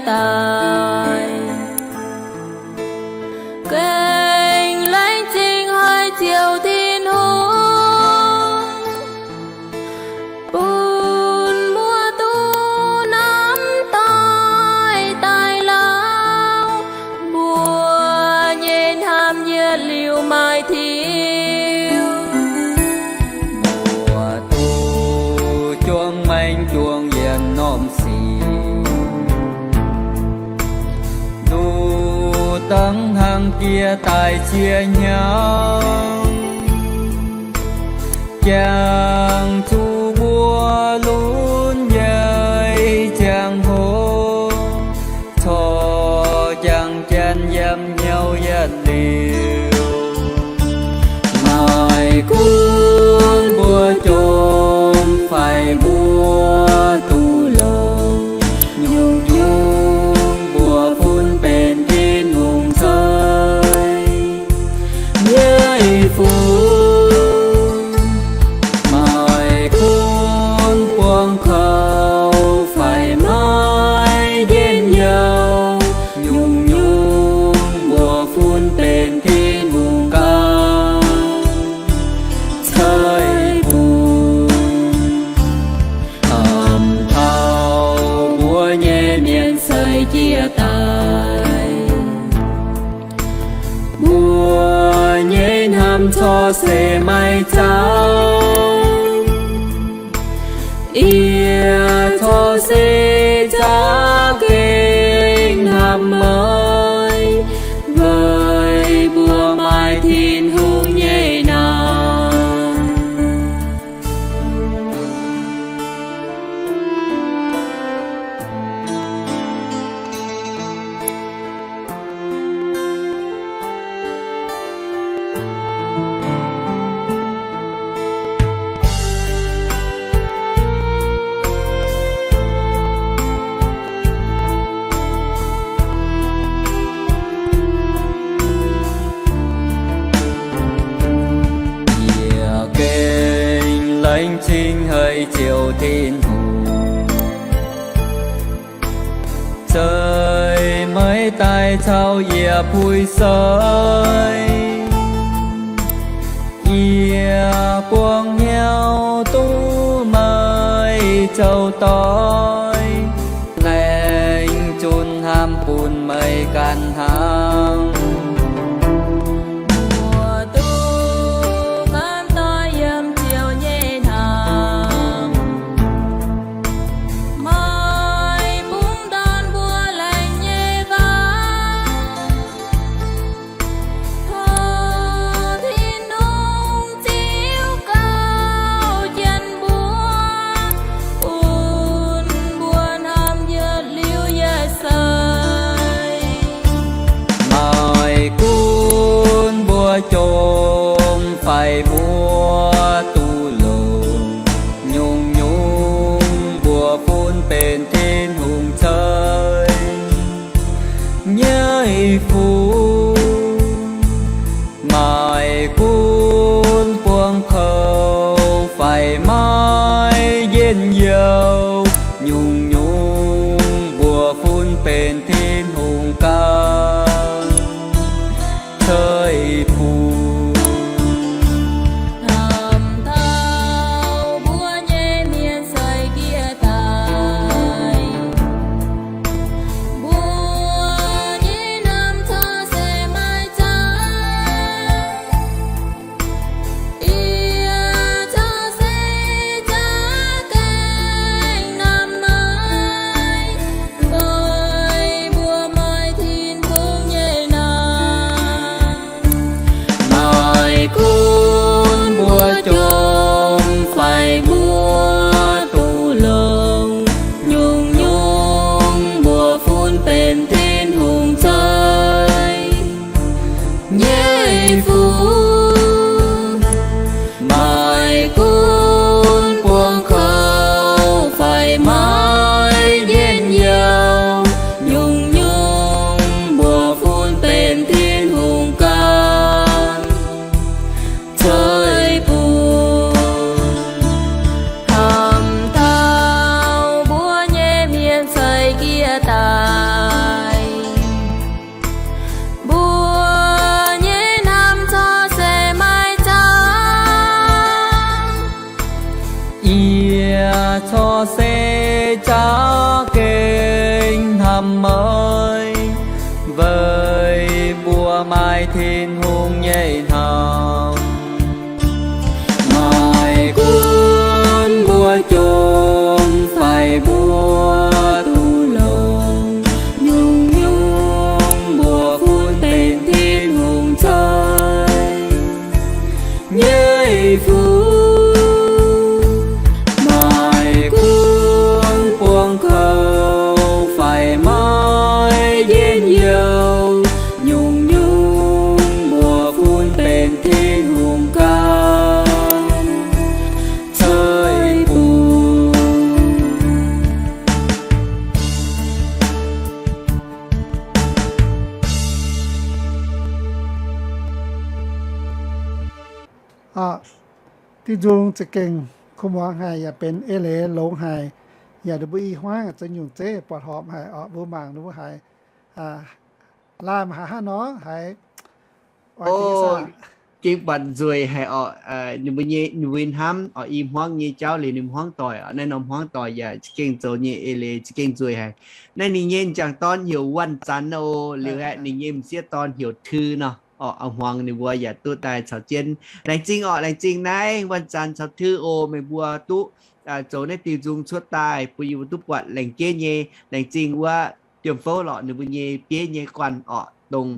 daaih. Gengh laengz zingh haic Ziouv Tin-Hungh, bun mbuo duqv namx doix daaih lauh mbuo nyei hnamv yietc liuz maaih tiuv. Mbuo duqv juangc maengc juangc yienc norm sic, duqv dangv hnangv diex daaih ziex hnyangx, jangx zuqc mbuo lunx nyei ziangh hoc, corc jangx jienv yiem hnyouv yietc liuz. Maaih gunv mbuo jomc fai mbuo duqv longx, nyungc-nyungc mbuo funx benx Tin-Hungh ceix nyei fun. Maaih gunv buangh kouv fai maiv njien-youh, nyungc-nyungc mbuo funx benx Tin-Hungh ganh ceix bun. Hnamv taux mbuo nyei mienh seix jiez daaih, mbuo nyei hnamv corc seix maiv zaangc, yie corc seix zaangc gengh hnamv meih, weic mbuo maaih Tin-Hungh nyei nangh. Yie gengh laengz zingh haic Ziouv Tin-Hungh, zeiz meih daaih caux yie puix seix. Yie buangh hnyouv duqv meih zoux doic, laengz zunc hnamv bun meih ganh hnangv. Mbuo duqv hnamv doic yiem Ziouv nyei hnangv. Meih bungx ndorn mbuo laengz nyei waac. Tov Tin-Hungh ziux gauh jienv mbuo, bun mbuo hnamv yietc liuz yietc seix. se za'gengh hnamv meih, weic mbuo maaih Tin-Hungh nyei hnamv. Maaih gunv mbuo jomc fai mbuo duqv longx, nyungc-nyungc mbuo funx benx Tin-Hungh zoih nyei fuqv. Maaih gunv buangh kouv fai maaih njien-youh, nyungc-nyungc mbuo funx benx Tin-Hungh ganh zoih bun. Diuh nzung za'gengh kuv muangx haic, yaac benx eix leiz longx haic, yaac ninh mbuo i hmuangv zoux nyungc zeiv buatc horpc haic oc. Mbuo mangc ninh mbuo haiz laanh haiz hnangv nor haiz, o, gengh buatc nzueic haic oc. Ninh mbuo nyei, ninh mbuo hnamv oc, i hmuangv nyei jauv liuz ninh hmuangv doic oc. Naaiv norm hmuangv doic yaac za'gengh zoux nyei eix leiz za'gengh nzueic haic. Naaiv ninh nyei m'jangc dorn heuc Wuonh Zanx oc, liuz aeqv, ninh nyei m'sieqv dorn heuc Tui nor. Oc, hmuangx ninh mbuo yaac duqv daaih caux jienv. Laengz zingh oc, laengz zingh naaiv Wuonh Zanx caux Tui oc, meih mbuo duqv zoux naaiv diuh nzung cuotv daaih bun yie mbuo duqv buatc laengz jeiv nyei. Laengz zingh wuov Diemh Fouv lorqc, ninh mbuo nyei bieiv nyei guanh oc, dongh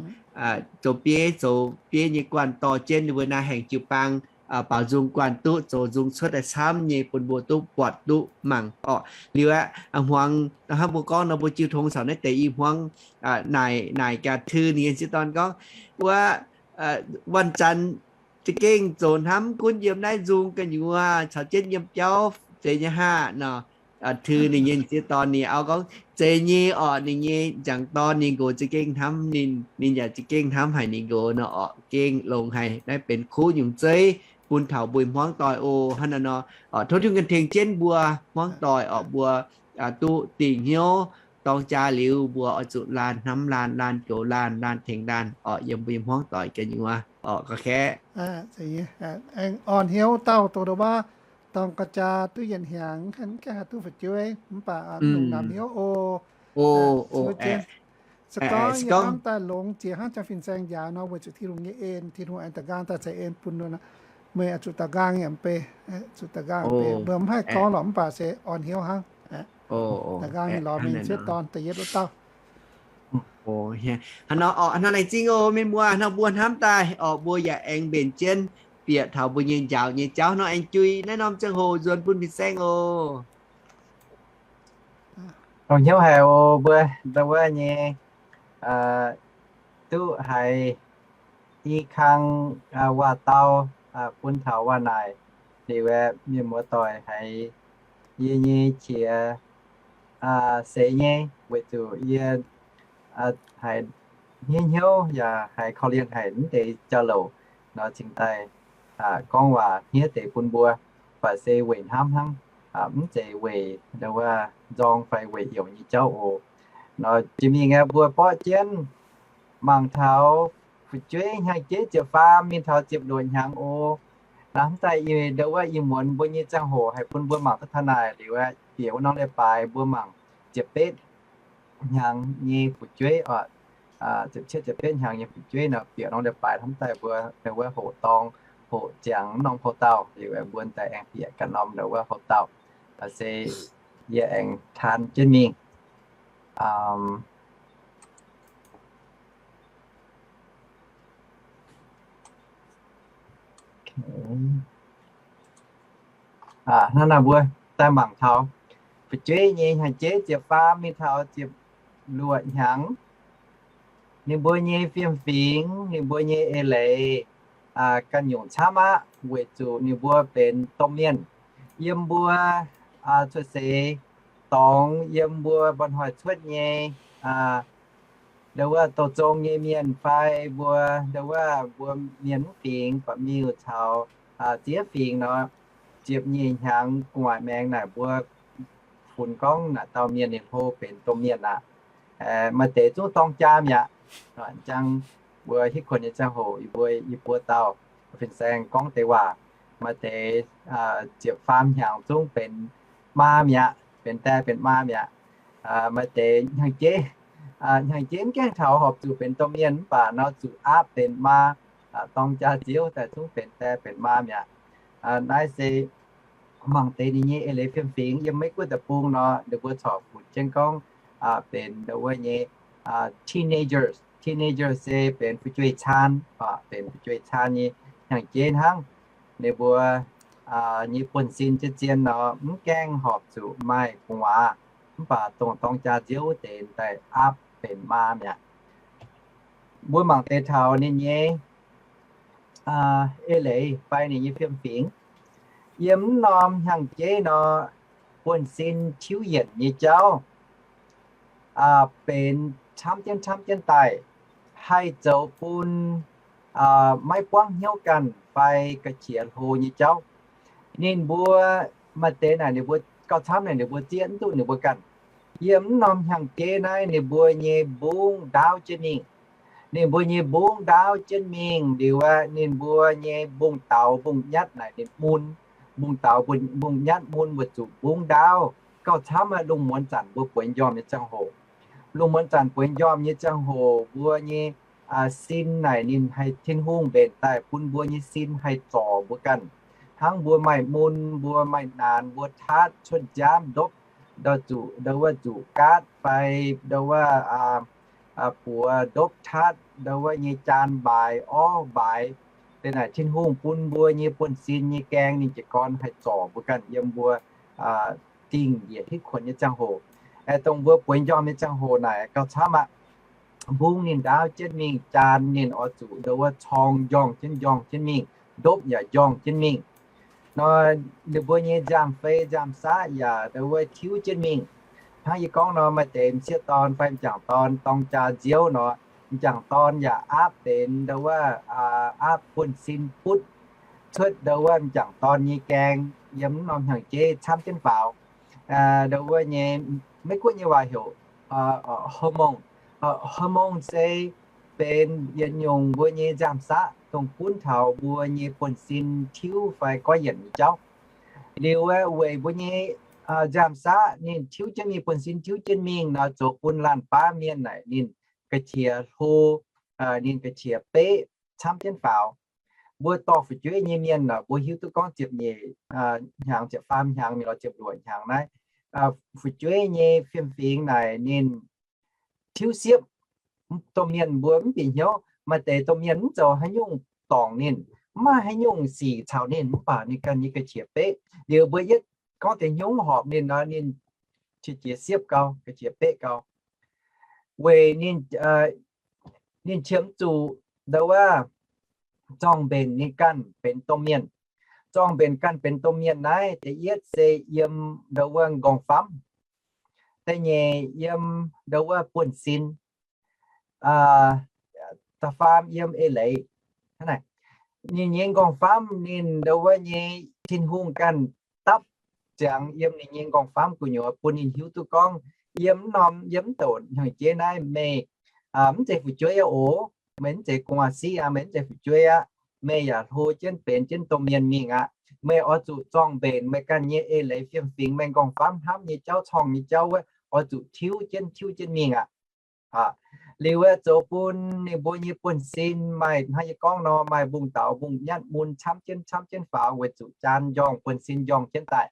zoux bieiv, zoux bieiv nyei guanh dorh jienv ninh mbuo naaiv Haengx Jiu Baang baaux nzung guanh duqv zoux nzung cuotv daaih camv nyei bun mbuo duqv buatc duqv mangc oc. Liuz aeqv, hmuangx hnangv mbuo gorngv nor, mbuo jiu tong caux naaiv deix i hmuangv naaic, naaic gaax Tui ninh nyei m'sieqv dorn gorngv, wuov Wuonh Zanx za'gengh zoux hnamv gunv yiem naaiv nzung gu'nyuoz caux jienv yiem biauv zeiz nyei haav nor. Tui ninh nyei m'sieqv dorn ninh auv gorngv, zeiz nyei oc, ninh nyei m'jangc dorn ninh nqox za'gengh hnamv ninh, ninh yaac za'gengh hnamv haic ninh nqox nor oc. Gengh longx haic, naaiv benx kuv nyungc zeiv bun taux mbuo hmuangv doic oc. Hnangv naaiv nor, tov Tin-Hungh ganh tengx jienv mbuo hmuangv doic oc, mbuo duqv dingc hnyouv dorng jaa liuz, mbuo oix zuqc laanh hnamv laanh, laanh goux laanh, laanh tengx laanh oc, yiem mbuo nyei hmuangv doic gu'nyuoz oc. Ga'kaeqv, aengx orn hnyouv dauh dongh ndau wuov dorng ga'jaa duqv yietc hnyangx, mv gaengh haih duqv fu'jueiv, mv baac longc namx hnyouv oc. Se gorngv yie hnamv daaih longx jiex hnangv jang fin-saeng njaaux nor, weic zuqc Tin-Hungh nyei en, Tin-Hungh aengx da'nqaang daaih ceix en bun nor, meih oix zuqc da'nqaang yaac mv bei, zuqc da'nqaang mv bei. Mbuo mv haih gorngv lorqc, mv baac se orn hnyouv hnangv. Da'nqaang ninh lorz mingh cuotv dorn da'yietv wuov dauh. Hnangv nor oc, hnangv laengz zingh oc mienh muoz, hnangv mbuo hnamv daaih oc, mbuo yaac aengx mbenc jienv bieqc taux mbuo nyei njaaux nyei jauv nor, aengx jui naaiv norm ziangh hoc nzuonx bun fin-saeng oc. Longx hnyouv haic oc mbuo ndau wuov nyei, duqv haiz i kang waac dau bun taux waac naaic liuz, mienh muoz doic haiz yie nyei qiex seix nyei, weic zuqc yie haiz hniev hnyouv yaac haiz korv-lienh haic mv deix jauv-louc nor, cingx daaih gorngv waac hniev deix bun mbuo, baac se weic hnamv hnangv, mv zeiz weic ndau wuov nzorng fai weic youc nyei jauv oc. Nor jiex mingh aeqv, mbuo borqv jienv mangc taux fu'jueiv hnyangx-jeiv ziepc faam mingh taux ziepc luoqc hnyangx oc. Hnamv daaih ndau wuov ih muonz mbuo nyei ziangh hoc haih bun mbuo mangc duqv taux naaic liuz, bieqc wuov norm leiz-baaix mbuo mangc ziepc betv hnyangx nyei fu'jueiv oc. Ziepc cietv ziepc betv hnyangx nyei fu'jueiv nor, bieqc norm leiz-baaix hnamv daaih mbuo ndau wuov hoqc dorng, hoqc ziangx norm houc dauh liuz, mbuo daaih aengx bieqc ganh norm ndau wuov houc dauh. Se yie aengx taan jienv mingh. Hnangv naaic mbuo daaih mangc taux fu'jueiv nyei hnyangx-jeiv ziepc faam mingh taux ziepc luoqc hnyangx, ninh mbuo nyei fiem-fingx, ninh mbuo nyei eix leiz ganh nyungc camv aqv, weic zuqc ninh mbuo benx domh mienh. Yiem mbuo cuotv seix dorngx, yiem mbuo mba'hnoi cuotv nyei ndau wuov douh zong nyei mienh fai mbuo ndau wuov mbuo mienh mv fingx ba'miuh caux ziex fingx nor, ziepc nyeic hnyangx gu'nguaaic maengx naaic mbuo funx gorngv naaic dauh mienh ninh hlo benx domh mienh aqv. Maaih deix zungv dorng jaa mi'aqv. Jang mbuo hitv kuonx nyei ziangh hoc yie mbuo, yie mbuo dauh fin-saeng gorngv deix waac, maaih deix ziepc faam hnyangx zungv benx maa mi'aqv, benx die benx maa mi'aqv. Maaih deix hnyangx-jeiv, hnyangx-jeiv mv gaengh taux horpc zuqc benx domh mienh mv baac nor zuqc aapv benx maa, dorng jaa nziouv daaih zungv benx die benx maa mi'aqv. Naaiv se mangc deix ninh nyei eix leiz fiem-fingx. Yiem Meiv Guoqv deic-bung nor, ninh mbuo corc funx jienv gorngv benx ndau wuov nyei teenagers. Teenagers se benx fu'jueiv caan, benx fu'jueiv caan nyei hnyangx-jeiv hnangv. Ninh mbuo nyei buonv-sin zien-zien nor mv gaengh horpc zuqc maaih gu'nguaaz, mv baac dongh dorng jaa nziouv wuov deix daaih aapv benx maa mi'aqv. Mbuo mangc deix taux ninh nyei eix leiz fai ninh nyei fiem-fingx. Yiem mv norm hnyangx-jeiv nor, buonv-sin tiuv yienc nyei jauv benx camv jienv camv jienv daaih, haih zoux bun maiv buangv hnyouv ganh fai ga'qiex hlo nyei jauv. Ninh mbuo maaih deix naaic ninh mbuo gauh camv naaic ninh mbuo zieqv mv duqv ninh mbuo ganh. Yiem mv norm hnyangx-jeiv naaiv ninh mbuo nyei mbungv ndaauv jienv mingh. Ninh mbuo nyei mbungv ndaauv jienv mingh liuz aqv, ninh mbuo nyei mbungv daux mbungv nyatv naaic ninh mun. Mbungv daux mbungv nyatv mun weic zuqc mbungv ndaauv. Gauh camv aqv, lungh muonz zanc mbuo bueix njormh nyei ziangh hoc, lungh muonz zanc bueix njormh nyei ziangh hoc mbuo nyei sin naaic ninh haih, Tin-Hungh mbenc daaih bun mbuo nyei sin haih zorc mbuo ganh. Hnangv mbuo maaih mun, mbuo maaih naanx, mbuo taatv cuotv nziaamv ndopv, ndau zuqc ndau wuov zuqc gaatv fai ndau wuov buoz ndopv taatv ndau wuov nyei jaan mbaaix, orv mbaaix. Deix naaic Tin-Hungh bun mbuo nyei buonv-sin nyei gaeng ninh jiez gorn haih zorc mbuo ganh yiem mbuo dingh njiec hitv kuonx nyei ziangh hoc. Dongh mbuo bueix njormh nyei ziangh hoc naaic gauh camv aqv. Mbungv ninh ndaauv jienv mingh, jaan ninh oix zuqc ndau wuov corng njorngh jienv njorngh jienv mingh, ndopv yaac njorngh jienv mingh. Nor ninh mbuo nyei nziaamv-fei nziaamv-saqv yaac ndau wuov tiuv jienv mingh. Hnangv yie gorngv nor, maaih deix m'sieqv dorn fai m'jangc dorn dorng jaa nziouv nor, m'jangc dorn yaac aapv benx ndau wuov aapv buonv-sin butv cuotv ndau wuov m'jangc dorn nyei gaeng yiem mv norm hnyangx-jeiv camv jienv faaux. Ndau wuov nyei, Meiv Guoqv nyei waac heuc hormone. Hormone se benx yietc nyungc mbuo nyei nziaamv-saqv dongh gunv taux mbuo nyei buonv-sin tiuv fai goiv yienc nyei jauv. Liuz aeqv, weic mbuo nyei nziaamv-saqv ninh tiuv jienv mingh, buonv-sin tiuv jienv mingh nor, zoux bun laanh baav mienh naaic ninh ga'qiex hlo, ninh ga'qiex beqv camv jienv faaux. Mbuo dorh fu'jueiv nyei mienh naaic, mbuo hiuv duqv gorngv ziepc nyeic hnyangx, ziepc faam hnyangx mingh lorz ziepc luoqc hnyangx naaiv, fu'jueiv nyei fiem-fingx naaic ninh tiuv siepv. Domh mienh mbuo mv bieqc hnyouv, maaih deix domh mienh mv zoux haaix nyungc dorngc ninh, mv maaih haaix nyungc sic caux ninh, mv baac ninh ganh nyei ga'qiex beqv. Liuz mbuo yietv gorngv deix hnyouv horpc ninh nor, ninh qiex jiez siepv gau, ga'qiex beqv gau, weic ninh, ninh qiemx zuqc ndau wuov zorng mbenc ninh ganh benx domh mienh. Zorng mbenc ganh benx domh mienh naaiv, da'yietv se yiem ndau wuov m'nqorngv-famv. Da'nyeic yiem ndau wuov buonv-sin. Da'faam yiem eix leiz. Ninh nyei m'nqorngv-famv ninh ndau wuov nyei Tin-Hungh ganh dapv ziangx yiem ninh nyei m'nqorngv-famv gu'nyuoz bun ninh hiuv duqv gorngv, yiem mv norm, yiem mv douc hnyangx-jeiv naaiv meih mv zeiz fu'jueiv aqv oc. Meih mv zeiz gu'nguaaz-siqv aqv, meih mv zeiz fu'jueiv aqv. Meih yaac hlo jienv benx jienv domh mienh mingh aqv. Meih oix zuqc zorng mbenc meih ganh nyei eix leiz fiem-fingx, meih m'nqorngv-famv hnamv nyei jauv, corng nyei jauv wuov, oix zuqc tiuv jienv, tiuv jienv mingh aqv. Liuz aeqv, zoux bun ninh mbuo nyei buonv-sin maaih, hnangv yie gorngv nor, maaih mbungv daux mbungv nyatv mun camv jienv camv jienv faaux weic zuqc jaan njorngh, buonv-sin njorngh jienv daaih.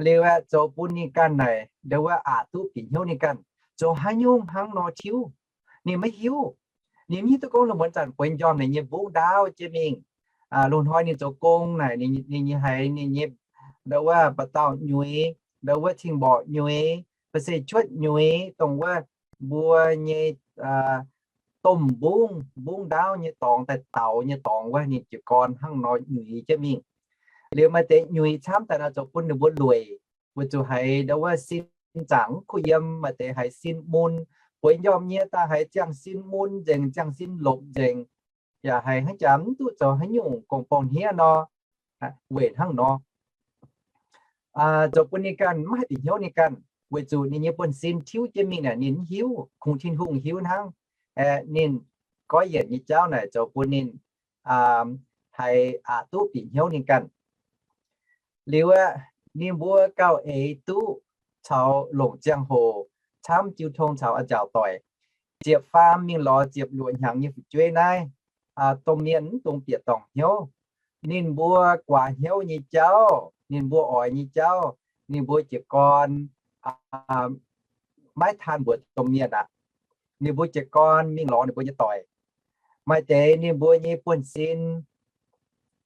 Liuz aeqv, zoux bun ninh ganh naaic ndau wuov aqc duqv bieqc hnyouv ninh ganh, zoux haaix nyungc hnangv nor tiuv, ninh maiv hiuv. Ninh mv hiuv duqv gorngv lungh muonz zanc bueix njormh ninh nyei mbungv ndaauv jienv mingh. Lungh hnoi ninh zoux gong naaic, ninh nyei haiz ninh nyei ndau wuov mba'dauh nyuix, ndau wuov cing-mborqc nyuix, ba'seiv-cuotv nyuix, dongh wuov mbuo nyei domh mbungv, mbungv ndaauv nyei dorngx daaih daaux nyei dorngx wuov, ninh jiez gorn hnangv nor nyuix jienv mingh. Liuz maaih deix nyuix camv daaih nor zoux bun ninh mbuo lueic, weic zuqc haiz ndau wuov sin zaangc mv kuh yiem. Maaih deix haiz sin mun, bueix njormh nyei daaih haiz ziangh sin mun nzengc, ziangh sin lopc nzengc, yaac haiz hnangv jaax mv duqv zoux haaix nyungc, gong-borng hniev nor, weic hnangv nor. Zoux bun ninh ganh mv haih bieqc hnyouv ninh ganh, weic zuqc ninh nyei buonv-sin tiuv jienv mingh naaic ninh mv hiuv, kungx Tin-Hungh hiuv hnangv. Ninh goiv yienc nyei jauv naaic zoux bun ninh haiz aqc duqv bieqc hnyouv ninh ganh. Liuz aeqv, Ninh mbuo gauh eix duqv caux longc ziangh hoc camv jiu tong caux a'nziaauc doic. Ziepc faam mingh lorz ziepc luoqc hnyangx nyei fu'jueiv naaiv, domh mienh mv dungx bieqc dorngc hnyouv. Ninh mbuo guaax hnyouv nyei jauv, ninh mbuo oix nyei jauv, ninh mbuo jiez gorn maiv taan mbuox domh mienh aqv. Ninh mbuo jiez gorn mingh lorz ninh mbuo nyei doic. Maaih deix ninh mbuo nyei buonv-sin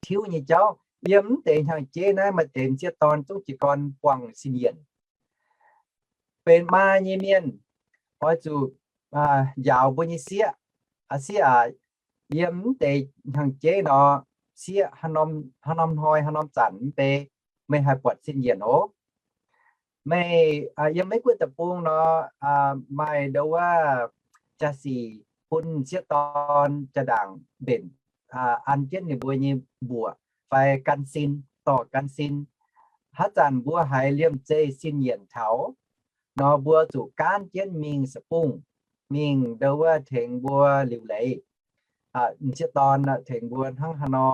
tiuv nyei jauv. Yiem mv deix hnyangx-jeiv naaiv maaih deix m'sieqv dorn zungv jiez gorn buangh sin yienc. Benx maa nyei mienh oix zuqc njaaux mbuo nyei sieqv, Sieqv aac, yiem mv deix hnyangx-jeiv nor, sieqv, haaix norm hnoi haaix norm zanc mv bei meih haih buatc sin yienc oc? Meih, yiem Meiv Guoqv deic-bung nor, maaih ndo wuov jaa-sic bun m'sieqv dorn jaa-ndaangc mbenc, an jienv ninh mbuo nyei mbuoqc fai gan sin, dorh gan sin. Haaix zanc mbuo haiz liemh zeih sin yienc taux nor, mbuo zuqc gaanv jienv mingh sa bungh, mingh ndo wuov tengx mbuo liuc leiz. M'sieqv dorn tengx mbuo hnangv haaix nor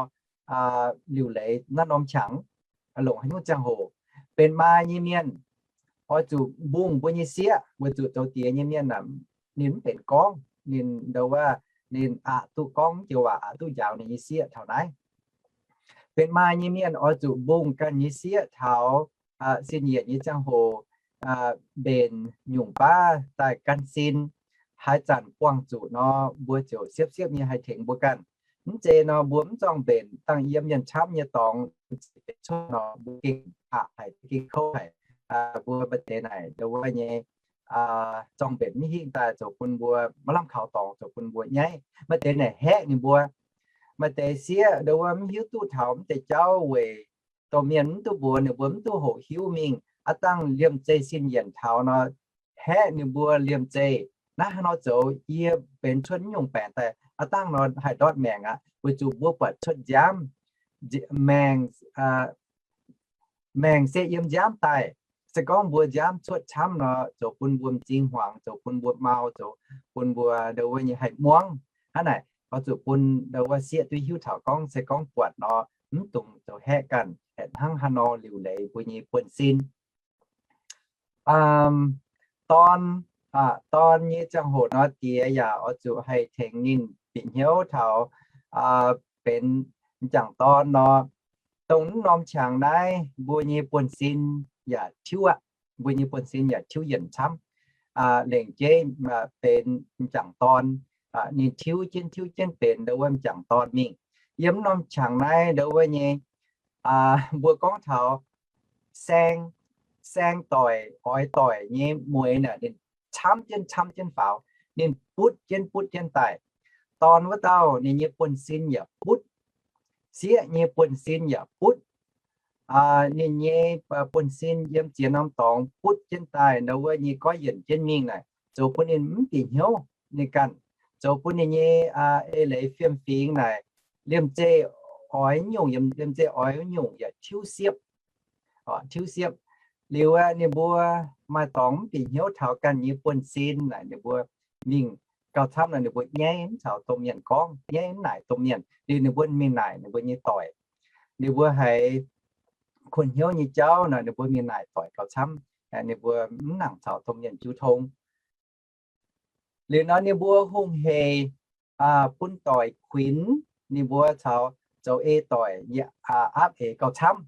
liuc leiz naaiv norm qangx, longc haaix nyungc ziangh hoc. Benx maa nyei mienh oix zuqc mbungh mbuo nyei sieqv, weic zuqc zoux diex nyei mienh aeqv, ninh mv benx gorngv, ninh ndo wuov, ninh aqc duqv gorngv joux waac, aqc duqv njaaux ninh nyei sieqv taux naaiv. Benx maa nyei mienh oix zuqc mbungh ganh nyei sieqv taux sin yienc nyei ziangh hoc mbenc nyungc baav daaih gan sin. Haaix zanc buangh zuqc nor, mbuo ziouc siepv-siepv nyei haih tengx mbuo ganh. Mv zeiz nor, mbuo mv zorng-mbenc dangh yiem mienh camv nyei dorngx, mbuo gengh aqc haic, gengh kouv haic. Mbuo maaih deix naaic ndo wuov nyei zorng-mbenc mv hingh daaih zoux bun mbuo maiv lamh kaux dorngx, zoux bun mbuo nyaiv. Maaih deix naaic haeqv ninh mbuo. Maaih deix sieqv ndo wuov mv hiuv duqv taux mv deix jauv weic domh mienh mv duqv mbuox ninh mbuo, mv duqv hoqc hiuv mingh. Aav dangh liemh zeih sin yienc taux nor, haeqv ninh mbuo liemh zeih, naaiv haaix nor zoux yie benx cuotv nyungc baengc daaih, aav dangh nor haih ndortv maengc aqv, weic zuqc mbuo buatc cuotv nziaamv. Maengc, maengc se yiem nziaamv daaih. Se gorngv mbuo nziaamv cuotv camv nor, zoux bun mbuo m'zing hmuangx, zoux bun mbuo mau, zoux bun mbuo ndo wuov nyei haih muangv. Hnangv naaic oix zuqc bun ndo wuov sieqv duqv hiuv taux gorngv se gorngv buatc nor, mv dungx zoux haeqv ganh, hnangv haaix nor liuc leiz mbuo nyei buonv-sin. Dorn, dorn nyei ziangh hoc nor, diex yaac oix zuqc haih tengx ninh bieqc hnyouv taux benx m'jangc dorn nor. Dongh naaiv norm qangx naaiv mbuo nyei buonv-sin yaac tiuv aqv. Mbuo nyei buonv-sin yaac tiuv yienc camv. Lengc jeiv benx m'jangc dorn, ninh tiuv jienv tiuv jienv benx ndo wuov m'jangc dorn mingh. Yiem norm qangx naaiv ndo wuov nyei, mbuo gorngv taux saeng, saeng doic, oix doic nyei mueix naaic, ninh camv jienv camv jienv faaux, ninh butv jienv butv jienv daaih. Dorn wuov dauh ninh nyei buonv-sin yaac butv, sieqv nyei buonv-sin yaac butv. Ninh nyei buonv-sin yiem ziex norm dorngx butv jienv daaih ndo wuov nyei goiv yienc jienv mingh naaic, zoux bun ninh mv bieqc hnyouv ninh ganh, zoux bun ninh nyei eix leiz fiem-fingx naaic, liemh zeih oix nyungc, liemh zeih oix nyungc yaac tiuv siepv, tiuv siepv. Liuz ninh mbuo maaih dorngx mv bieqc hnyouv taux ganh nyei buonv-sin naaic, ninh mbuo mingh gauh camv nor ninh mbuo nyaiv mv caux domh mienh gorngv, nyaiv mv naaic domh mienh. Liuz ninh mbuo mingh naaic ninh mbuo nyei doic. Ninh mbuo haiz kuonx hnyouv nyei jauv nor, ninh mbuo mingh naaic doic gauh camv. Ninh mbuo mv nangc caux domh mienh jiu tong. Liuz nor ninh mbuo hungh heic bun doic kuinx ninh mbuo caux zoux ei doic nyei aapv eix gauh camv.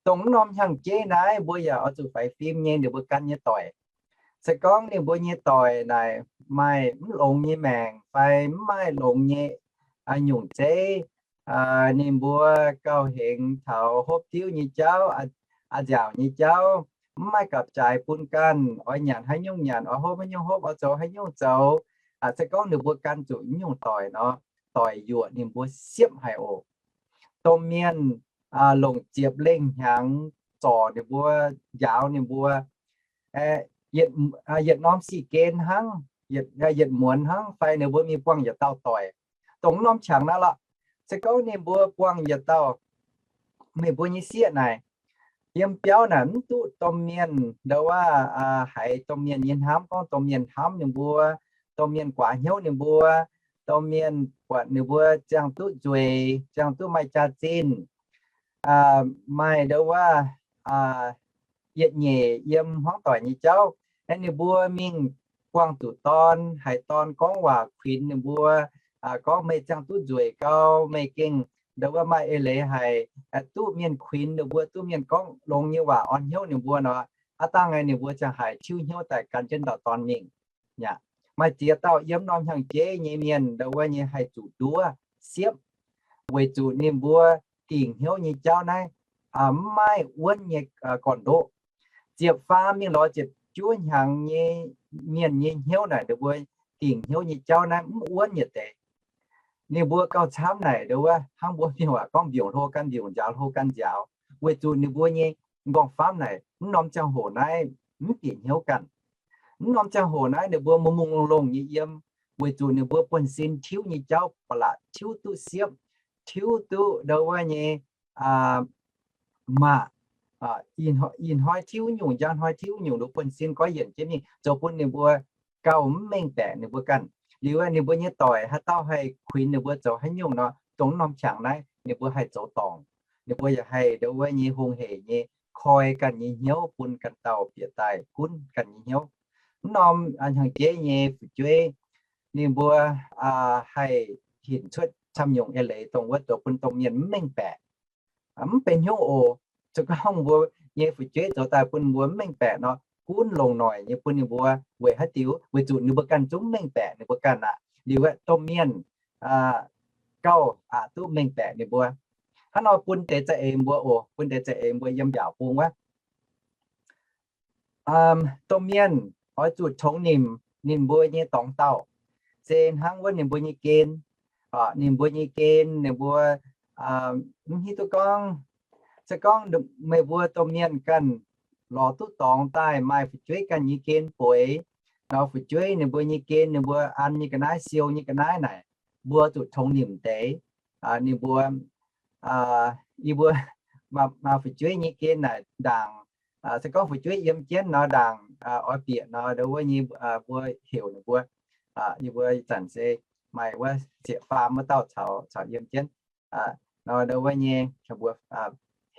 Dongh norm hnyangx-jeiv naaiv mbuo yaac oix zuqc faix fim nyei ninh mbuo gan nyei doic. Se gorngv ninh mbuo nyei doic naaic maaih mv longx nyei maengc fai mv maaih longx nyei nyungc zeiv, ninh mbuo gauh hengx taux hopv diuv nyei jauv, a'nziaauc nyei jauv, mv maaih gapv-jaaix bun ganh, oix nyanc haaix nyungc nyanc, oix hopv haaix nyungc hopv, oix zoux haaix nyungc zoux. Se gorngv ninh mbuo gan zuqc nyungc doic nor, doic yuoqc ninh mbuo siepv haic oc. Domh mienh longc ziepc lengh hnyangx zorc ninh mbuo, njaaux ninh mbuo, yietc norm sic gen hnangv, yietc muonz hnangv fai ninh mbuo mingh buangh yietc dauh doic. Dongh norm qangx naaiv lorqc. Se gorngv ninh mbuo buangh yietc dauh, meih mbuo nyei sieqv naaic, yiem biauv naaic mv duqv domh mienh ndo wuov, haiz domh mienh nyei hnamv, gorngv domh mienh hnamv ninh mbuo, domh mienh guaax hnyouv ninh mbuo, domh mienh buatc ninh mbuo ziangh duqv nzueic, ziangh duqv maaih jaax-zinh, maaih ndo wuov yietc nyeic yiem hmuangv doic nyei jauv. Aengx ninh mbuo mingh buangh zuqc dorn, haiz dorn gorngv waac kuinx ninh mbuo, gorngv, Meih ziangh duqv nzueic gau, meih gengh ndau wuov maaih eix leiz haic, duqv mienh kuinx ninh mbuo, duqv mienh gorngv longx nyei waac orn hnyouv ninh mbuo nor. Aav dangh ninh mbuo ziangh haic tiuv hnyouv daaih gan jienv dauh dorn mingh. Yaac maaih ziex dauh yiem norm hnyangx-jeiv nyei mienh ndau wuov nyei haih zuqc nduov siepv, weic zuqc ninh mbuo dingc hnyouv nyei jauv naaiv mv maaih wuonv nyei gorn-ndoqv. Ziepc faam mingh lorz ziepc juov hnyangx nyei mienh nyei hnyouv naaic, ninh mbuo dingc hnyouv nyei jauv naaiv mv wuonv yietc deix. Ninh mbuo gauh camv naaic ndau wuov hnangv mbuo mienh waac gorngv mbiungc hlo gan mbiungc, nziaaux hlo gan nziaaux, weic zuqc ninh mbuo nyei nqorngv-famv naaic mv norm ziangh hoc naaiv mv bieqc hnyouv ganh. Mv norm ziangh hoc naaiv ninh mbuo mungh mungh longh longh nyei yiem, weic zuqc ninh mbuo buonv-sin tiuv nyei jauv ba'laqc tiuv duqv siepv, tiuv duqv ndau wuov nyei maac, ih hnoi tiuv nyungc, njang hnoi tiuv nyungc, nduov buonv-sin goiv yienc jienv mingh, zoux bun ninh mbuo gauh mv mengh baeqc ninh mbuo ganh. Liuz ninh mbuo nyei doic haaix dauh haih kuinx ninh mbuo zoux haaix nyungc nor, dongh mv norm qangx naaiv ninh mbuo haih zoux dorngc. Ninh mbuo yaac haih ndau wuov nyei hungh heic nyei koi ganh nyei hnyouv bun ganh dauh bieqc daaih gunv ganh nyei hnyouv. Mv norm hnyangx-jeiv nyei fu'jueiv ninh mbuo haih hinc cuotv camv nyungc eix leiz dongh wuov zoux bun domh mienh mv mengh baeqc. Mv benx hnyouv oc. Se gorngv mbuo nyei fu'jueiv zoux daaih bun mbuo mv mengh baeqc nor, gunv longc noic nyei bun ninh mbuo. Weic haaix diuc? Weic zuqc ninh mbuo ganh zungv mv mengh baeqc ninh mbuo ganh aqv. Liuz aeqv, domh mienh gauh aqc duqv mengh baeqc ninh mbuo. Hnangv nor bun deix za'eix mbuo oc, bun deix za'eix mbuo yiem mbiaauc bung wuov. Domh mienh oix zuqc tongx nimc ninh mbuo nyei dorngx dauh, se hnangv wuov ninh mbuo nyei gen. Ninh mbuo nyei gen, ninh mbuo mv hiuv duqv gorngv, se gorngv meih mbuo domh mienh ganh lorz duqv dorngx daaih maaih fu'jueiv ganh nyei gen bueix nor, fu'jueiv ninh mbuo nyei gen, ninh mbuo an nyei ga'naaiv, siou nyei ga'naaiv naaic, mbuo zuqc tongx nimc deix. Ninh mbuo, yie mbuo maaih fu'jueiv nyei gen naaic ndaangc, se gorngv fu'jueiv yiem jienv nor ndaangc oix bieqc nor, ndau wuov nyei mbuo heuc ninh mbuo, yie mbuo ih zanc se maaih wuov sieqv-faam wuov dauh caux yiem jienv nor, ndau wuov nyei mbuo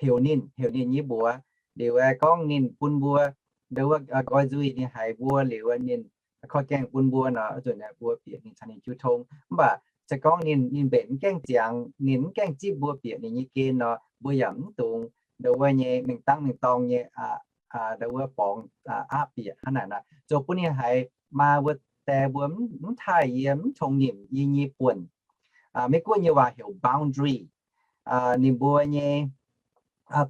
heuc ninh, heuc ninh nyei mbuox. Liuz aeqv, gorngv ninh bun mbuo ndau wuov nqoi nzuih ninh haiz mbuo liuz, ninh korv gaengh bun mbuo nor, zuqc mbuo bieqc ninh caux ninh jiu tong. Mv baac se gorngv ninh, ninh mbenc mv gaengh ziangx, ninh mv gaengh zipv mbuo bieqc ninh nyei gen nor, mbuo yaac mv dungx ndau wuov nyei mingh dangv mingh dorng nyei ndau wuov borngz aqv bieqc hnangv naaic nor, zoux bun ninh haiz maa mbuo, die mbuo mv taaih yie, mv tongx nimc yie nyei buonc. Meiv Guoqv nyei waac heuc boundary. Ninh mbuo nyei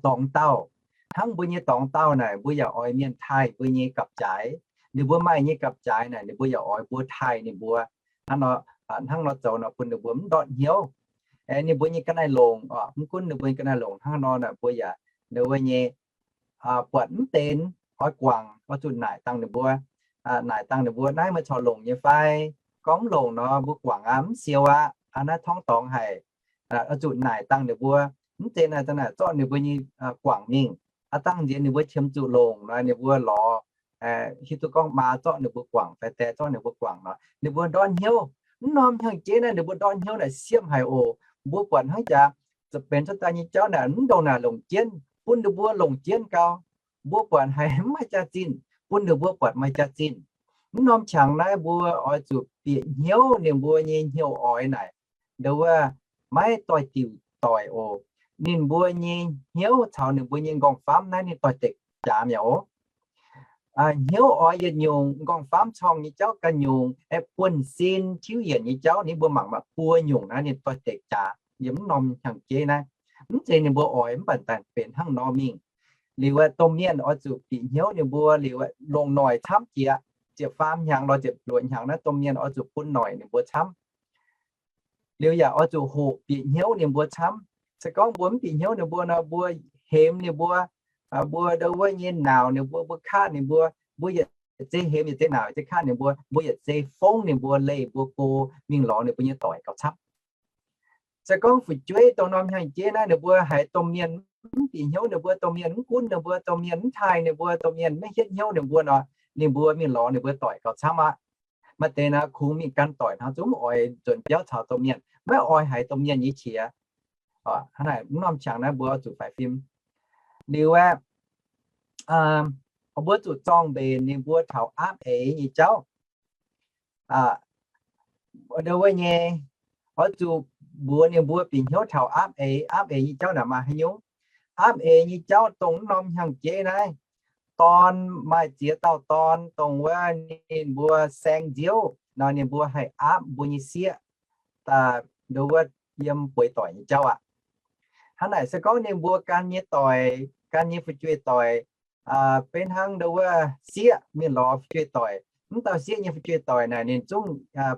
dorngx dauh, hnangv mbuo nyei dorngx dauh naaic, mbuo yaac oix mienh taaih mbuo nyei gapv-jaaix. Ninh mbuo maaih nyei gapv-jaaix naaic, ninh mbuo yaac oix mbuo taaih ninh mbuo. Hnangv nor, hnangv nor zoux nor bun ninh mbuo mv ndortv hnyouv. Ninh mbuo nyei ga'naaiv-longc, mv gunv ninh mbuo nyei ga'naaiv-longc hnangv nor naaic, mbuo yaac ndau wuov nyei buatc mv deix oix guangc, oix zuqc naaic dangh ninh mbuo. Naaic dangh ninh mbuo, naaiv meih corc longc nyei fai? Gorngv mv longc nor, mbuo guangc aqv, mv siou aqv, naaiv torngv dorngx haic. Oix zuqc naaic dangh ninh mbuo. Mv zeiz naaic dangh naaic zorqv ninh mbuo nyei guangc mingh. Aav dangh nziex ninh mbuo qiemx zuqc longc nor, ninh mbuo lorz hiuv duqv gorngv maa zorqv ninh mbuo guangc fai die zorqv ninh mbuo guangc nor, ninh mbuo ndortv hnyouv. Mv norm hnyangx-jeiv naaiv ninh mbuo ndortv hnyouv naaic siemv haic oc. Mbuo buatc hnangv jaax, benx cuotv daaih nyei jauv naaic mv ndongc naaic longc jienv, bun ninh mbuo longc jienv gau. Mbuo buatc haiz mv maaih jaax-zinh, bun ninh mbuo buatc maaih jaax-zinh. Mv norm qangx naaiv mbuo oix zuqc bieqc hnyouv ninh mbuo nyei hnyouv oix naaic, ndau wuov maiv doix-diuc doic oc. Ninh mbuo nyei hnyouv caux ninh mbuo nyei nqorngv-famv naaiv ninh doix-dekc jaax mi'aqv oc. Hnyouv oix yietc nyungc, nqorngv-famv corng nyei jauv ganh nyungc, aeqv, buonv-sin tiuv yienc nyei jauv ninh mbuo mangc maaih buo nyungc naaiv ninh doix-dekc jaax yiem mv norm hnyangx-jeiv naaiv. Mv zeiz ninh mbuo oix mv baac daaih benx hnangv nor mingh. Liuz aeqv, domh mienh oix zuqc bieqc hnyouv ninh mbuo liuz aeqv, longc noic camv jiex, ziepc faam hnyangx lorz ziepc luoqc hnyangx naaiv domh mienh oix zuqc bun noic ninh mbuo camv. Liuz yaac oix zuqc hoqc bieqc hnyouv ninh mbuo camv. Se gorngv mbuo mv bieqc hnyouv ninh mbuo nor, mbuo hemx ninh mbuo, mbuo ndau wuov nyei naauc ninh mbuo, mbuo kaav ninh mbuo, mbuo yietc zei hemx yietc zei naauc yietc zei kaav ninh mbuo, mbuo yietc zei fongv ninh mbuo, leih mbuo go mingh lorz ninh mbuo nyei doic gauh camv. Se gorngv fu'jueiv dongh norm hnyangx-jeiv naaiv ninh mbuo haiz domh mienh mv bieqc hnyouv ninh mbuo, domh mienh mv gunv ninh mbuo, domh mienh mv taaih ninh mbuo, domh mienh maiv hietv hnyouv ninh mbuo nor, ninh mbuo mingh lorz ninh mbuo doic gauh camv aqv. Maaih deix naaiv kungx mingh gan doic hnangv, zungv mv oix nzuonx biauv caux domh mienh, maiv oix haiz domh mienh nyei qiex. Hnangv naaic mv norm qangx naaiv mbuo zuqc faix fim. Liuz aeqv, mbuo zuqc zorng-mbenc ninh mbuo taux aapv eix nyei jauv. Ndo wuov nyei, oix zuqc mbuox ninh mbuo bieqc hnyouv taux aapv eix. Aapv eix nyei jauv naaic maaih haaix nyungc? Aapv eix nyei jauv dongh wuov norm hnyangx-jeiv naaiv, dorn, maaih ziex dauh dorn dongh wuov ninh mbuo saeng nziouv nor, ninh mbuo haih aapv mbuo nyei sieqv, ndo wuov, yiem bueix doic nyei jauv aqv. Hnangv naaic se gorngv ninh mbuo gan nyei doic, gan nyei fu'jueiv-doic, benx hnangv ndo wuov sieqv mingh lorz fu'jueiv-doic, mv dauh sieqv nyei fu'jueiv-doic naaic ninh zungv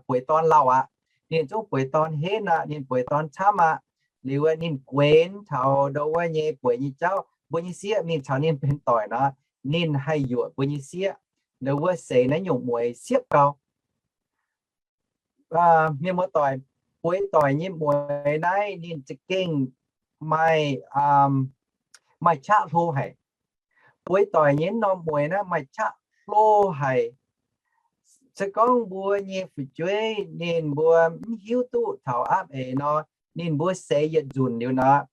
bueix dorn lauh aqv. Ninh zungv bueix dorn henv aqv. Ninh bueix dorn camv aqv. Liuz ninh guenx taux ndo wuov nyei bueix nyei jauv, mbuo nyei sieqv mingh caux ninh benx doic nor, ninh haih yuoqc mbuo nyei sieqv ndo wuov seix naaiv nyungc mueix siepv gau. Mienh muoz-doic, bueix doic nyei mueix naaiv ninh za'gengh maaih, maaih qaqv hlo haic. Bueix doic nyei norm mueix naaiv maaih qaqv hlo haic. Se gorngv mbuo nyei fu'jueiv ninh mbuo mv hiuv duqv taux aapv eix nor, ninh mbuo seix yietc nzunc liuz nor,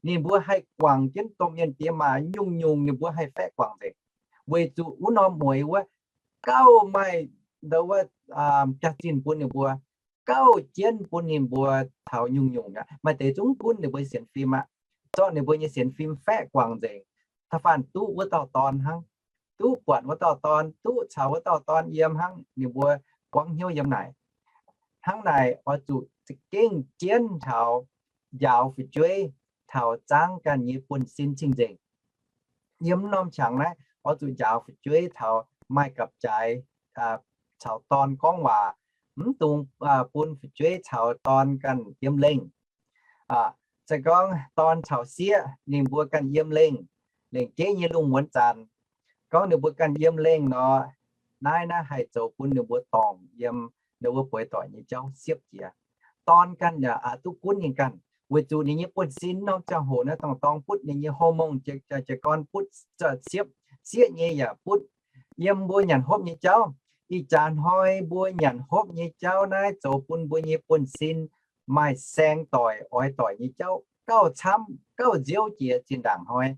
ninh mbuo haih guangc jienv domh mienh diex maac nyungc-nyungc, ninh mbuo haih faeqv guangc nzengc. Weic zuqc wuov norm mueix wuov gauh maaih ndo wuov jaax-zinh bun ninh mbuo, gauh jienv bun ninh mbuo taux nyungc-nyungc aqv. Maaih deix zungv gunv ninh mbuo sienx fim aqv, zorqv ninh mbuo nyei sienx fim faeqv guangc nzengc. Da'faanh duqv wuov dauh dorn hnangv, duqv buatc wuov dauh dorn, duqv caux wuov dauh dorn yiem hnangv, ninh mbuo buangv hnyouv yiem naaic. Hnangv naaic oix zuqc za'gengh jienv taux njaaux fu'jueiv taux zaangv ganh nyei buonv-sin cing-nzengc. Yiem norm qangx naaiv oix zuqc njaaux fu'jueiv taux maaih gapv-jaaix caux dorn gorngv waac, mv dungx bun fu'jueiv caux dorn ganh yiem lengh. Se gorngv dorn caux sieqv ninh mbuo ganh yiem lengh, lengc jeiv nyei lungh muonz zanc, gorngv ninh mbuo ganh yiem lengh nor, naaiv naaiv haih zoux bun ninh mbuo dorngc yiem ninh mbuo bueix doic nyei jauv siepv jiex. Dorn ganh yaac aqc duqv gunv ninh ganh, weic zuqc ninh nyei buonv-sin norm ziangh hoc naaiv dorngc dorng butv, ninh nyei hormone jiez gorn butv, siepv, sieqv nyei yaac butv. Yiem mbuo nyanc hopv nyei jauv, ih jaax hnoi mbuo nyanc hopv nyei jauv naaiv zoux bun mbuo nyei buonv-sin maaih saeng doic oix doic nyei jauv gauh camv gauh nziouv jiex zinh ndaangc hnoi.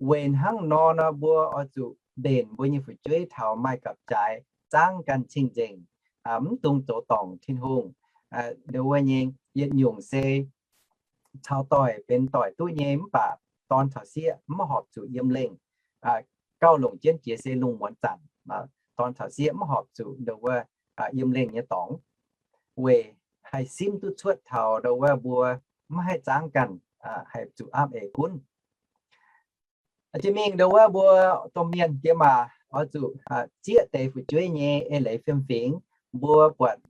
Weic hnangv nor nor mbuo oix zuqc mbenc mbuo nyei fu'jueiv taux maaih gapv-jaaix zaangv ganh cing-nzengc, mv dungx zoux dorngc Tin-Hungh. Ndo wuov nyei yietc nyungc se caux doic benx doic duqv nyei, mv baac dorn caux sieqv mv horpc zuqc yiem lengh. Gauh longc jienv jiex se lungh muonz zanc, dorn caux sieqv mv horpc zuqc ndo wuov yiem lengh nyei dorngx, weic haih simv duqv cuotv taux ndo wuov mbuo mv haih zaangv ganh, haih zuqc aapv eix gunv. Jiex mingh ndo wuov mbuo domh mienh diex maac oix zuqc zieqv deix fu'jueiv nyei eix leiz fiem-fingx. Mbuo buatc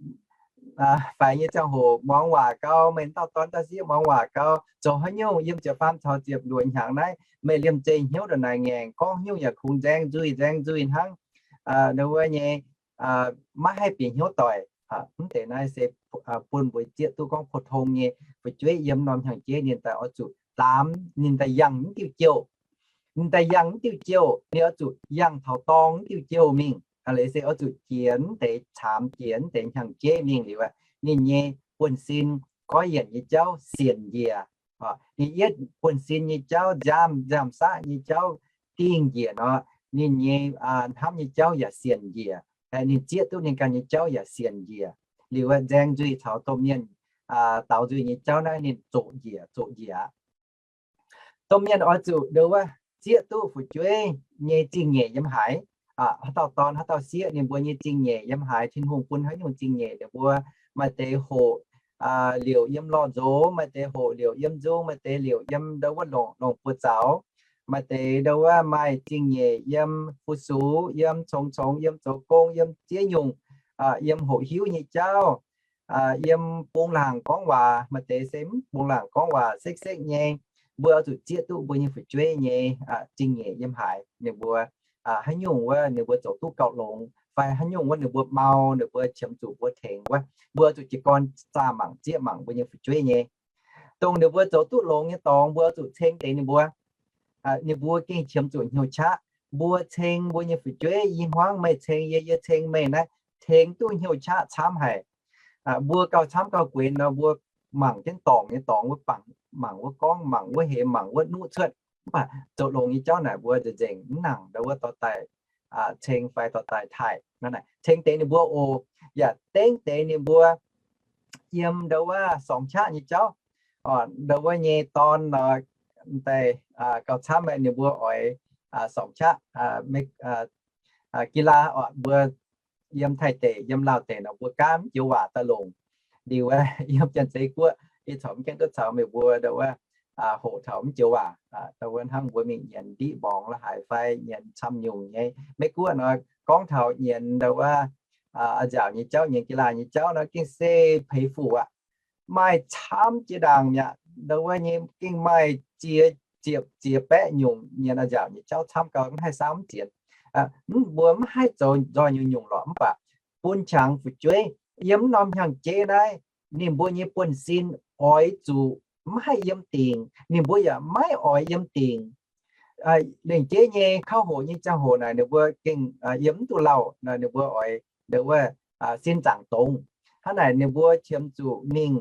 faix nyei ziangh hoc muangx waac gau, meih dauh dorn dauh sieqv muangx waac gau, zoux haaix nyungc yiem ziepc faam caux ziepc luoqc hnyangx naaiv meih liemh zeih hnyouv ndongc naaic ngaengc, gorngv haaix nyungc yaac kungx nzaeng nzuih nzaeng nzuih hnangv. Ndo wuov nyei maiv haih bieqc hnyouv doic. Mv deix naaiv se bun mbuo zieqv duqv gorngv pou-tong nyei fu'jueiv yiem norm hnyangx-jeiv ninh daaih oix zuqc laamz, ninh daaih yangh mv diuh jouh. Ninh daaih yangh mv diuh jouh, ninh oix zuqc yangh taux dorng mv diuh jouh mingh. Aa, leiz se oix zuqc jiex mv deix caamx, jiex mv deix hnyangx-jeiv mingh liuz aqv, ninh nyei buonv-sin goiv yienc nyei jauv sienc njiec. Ninh yietv buonv-sin nyei jauv, nziaamv, nziaamv-saqv nyei jauv dingh njiec nor, ninh nyei hnamv nyei jauv yaac sienc njiec. Ninh zieqv duqv ninh ganh nyei jauv yaac sienc njiec. Liuz nzaeng nzuih caux domh mienh daaux nzuih nyei jauv naaiv ninh zoqc njiec, zoqc njiec aqv. Domh mienh oix zuqc ndo wuov zieqv duqv fu'jueiv nyei zingh nyeic yiem haaix. Haaix dauh dorn haaix dauh sieqv ninh mbuo nyei zingh nyeic yiem haaix, Tin-Hungh bun haaix nyungc zingh nyeic ninh mbuo. Maaih deix hoqc liouc yiem lorh nzox, maaih deix hoqc liouc yiem nzung, maaih deix liouc yiem ndo wuov longc, longc buoz zaux, maaih deix ndo wuov maaih zingh nyeic yiem fu-sux, yiem congx-congx, yiem zoux gong, yiem ziex nyungc, yiem hoqc hiuv nyei jauv, yiem bungx laangc gorngv waac, maaih deix se mv bungx laangc gorngv waac, sekv-sekv nyei. Mbuo oix zuqc zieqv duqv mbuo nyei fu'jueiv nyei zingh nyeic yiem haaix, ninh mbuo haaix nyungc wuov ninh mbuo zoux duqv gauh longx, fai haaix nyungc wuov ninh mbuo mau, ninh mbuo qiemx zuqc mbuo tengx wuov, mbuo oix zuqc jiez gorn zaah mangc zieqv mangc mbuo nyei fu'jueiv nyei. Dongh ninh mbuo zoux duqv longx nyei dorngx mbuo oix zuqc ceng deix ninh mbuo. Ninh mbuo gengh qiemx zuqc hnyouv qaqv. Mbuo ceng mbuo nyei fu'jueiv, i hmuangv meih ceng yie, yie ceng meih naaiv, tengx duqv hnyouv qaqv camv haic. Mbuo gauh camv gauh guenx nor, mbuo mangc jienv dorngc nyei dorngx wuov, mangc wuov gorngv, mangc wuov hemx, mangc wuov nuqv cuotv. Mv baac zoux longx nyei jauv naaic mbuo nzengc-nzengc mv nangc ndau wuov dorh daaih ceng fai dorh daaih taaih. Ceng deix ninh mbuo oc, yaac dengv deix ninh mbuo yiem ndau wuov sorngx qaqv nyei jauv. Ndau wuov nyei dorn nor, daaih gauh camv, ninh mbuo oix sorngx qaqv, gila oc, mbuo yiem Taiv deic, yiem Laauh deic nor mbuo gaav mv joux waac daaih longc. Liuz yiem Janx-Zei Guoqv, yie corc mv gaengh duqv caux meih mbuo ndau wuov hoqc taux mv joux waac, ndau wuov hnangv mbuo mingh nyienz ndiqv mborngx la'haaix fai nyienz camv nyungc nyei. Meiv Guoqv nor gorngv taux nyienz ndau wuov a'nziaauc nyei jauv, nyienz gila nyei jauv nor gengh se peix fuc aqv. Maaih camv jiex ndaangc mi'aqv. Ndau wuov nyei gengh maaih ziex ziepc ziex baeqv nyungc nyienz a'nziaauc nyei jauv camv gau, mv haih saauv mv zienx. Mv, mbuo mv haih zoux nzoih nyungc-nyungc lorqc, mv baac bun qangx fu'jueiv yiem mv norm hnyangx-jeiv naaiv, ninh mbuo nyei buonv-sin oix zuqc mv haih yiem dingc, ninh mbuo yaac maiv oix yiem dingc. Lengc jeiv nyei kauv hoqc nyei ziangh hoc naaic ninh mbuo gengh yiem mv duqv lauh, ninh mbuo oix ndau wuov sin zaangc dongz. Hnangv naaic ninh mbuo qiemx zuqc mingh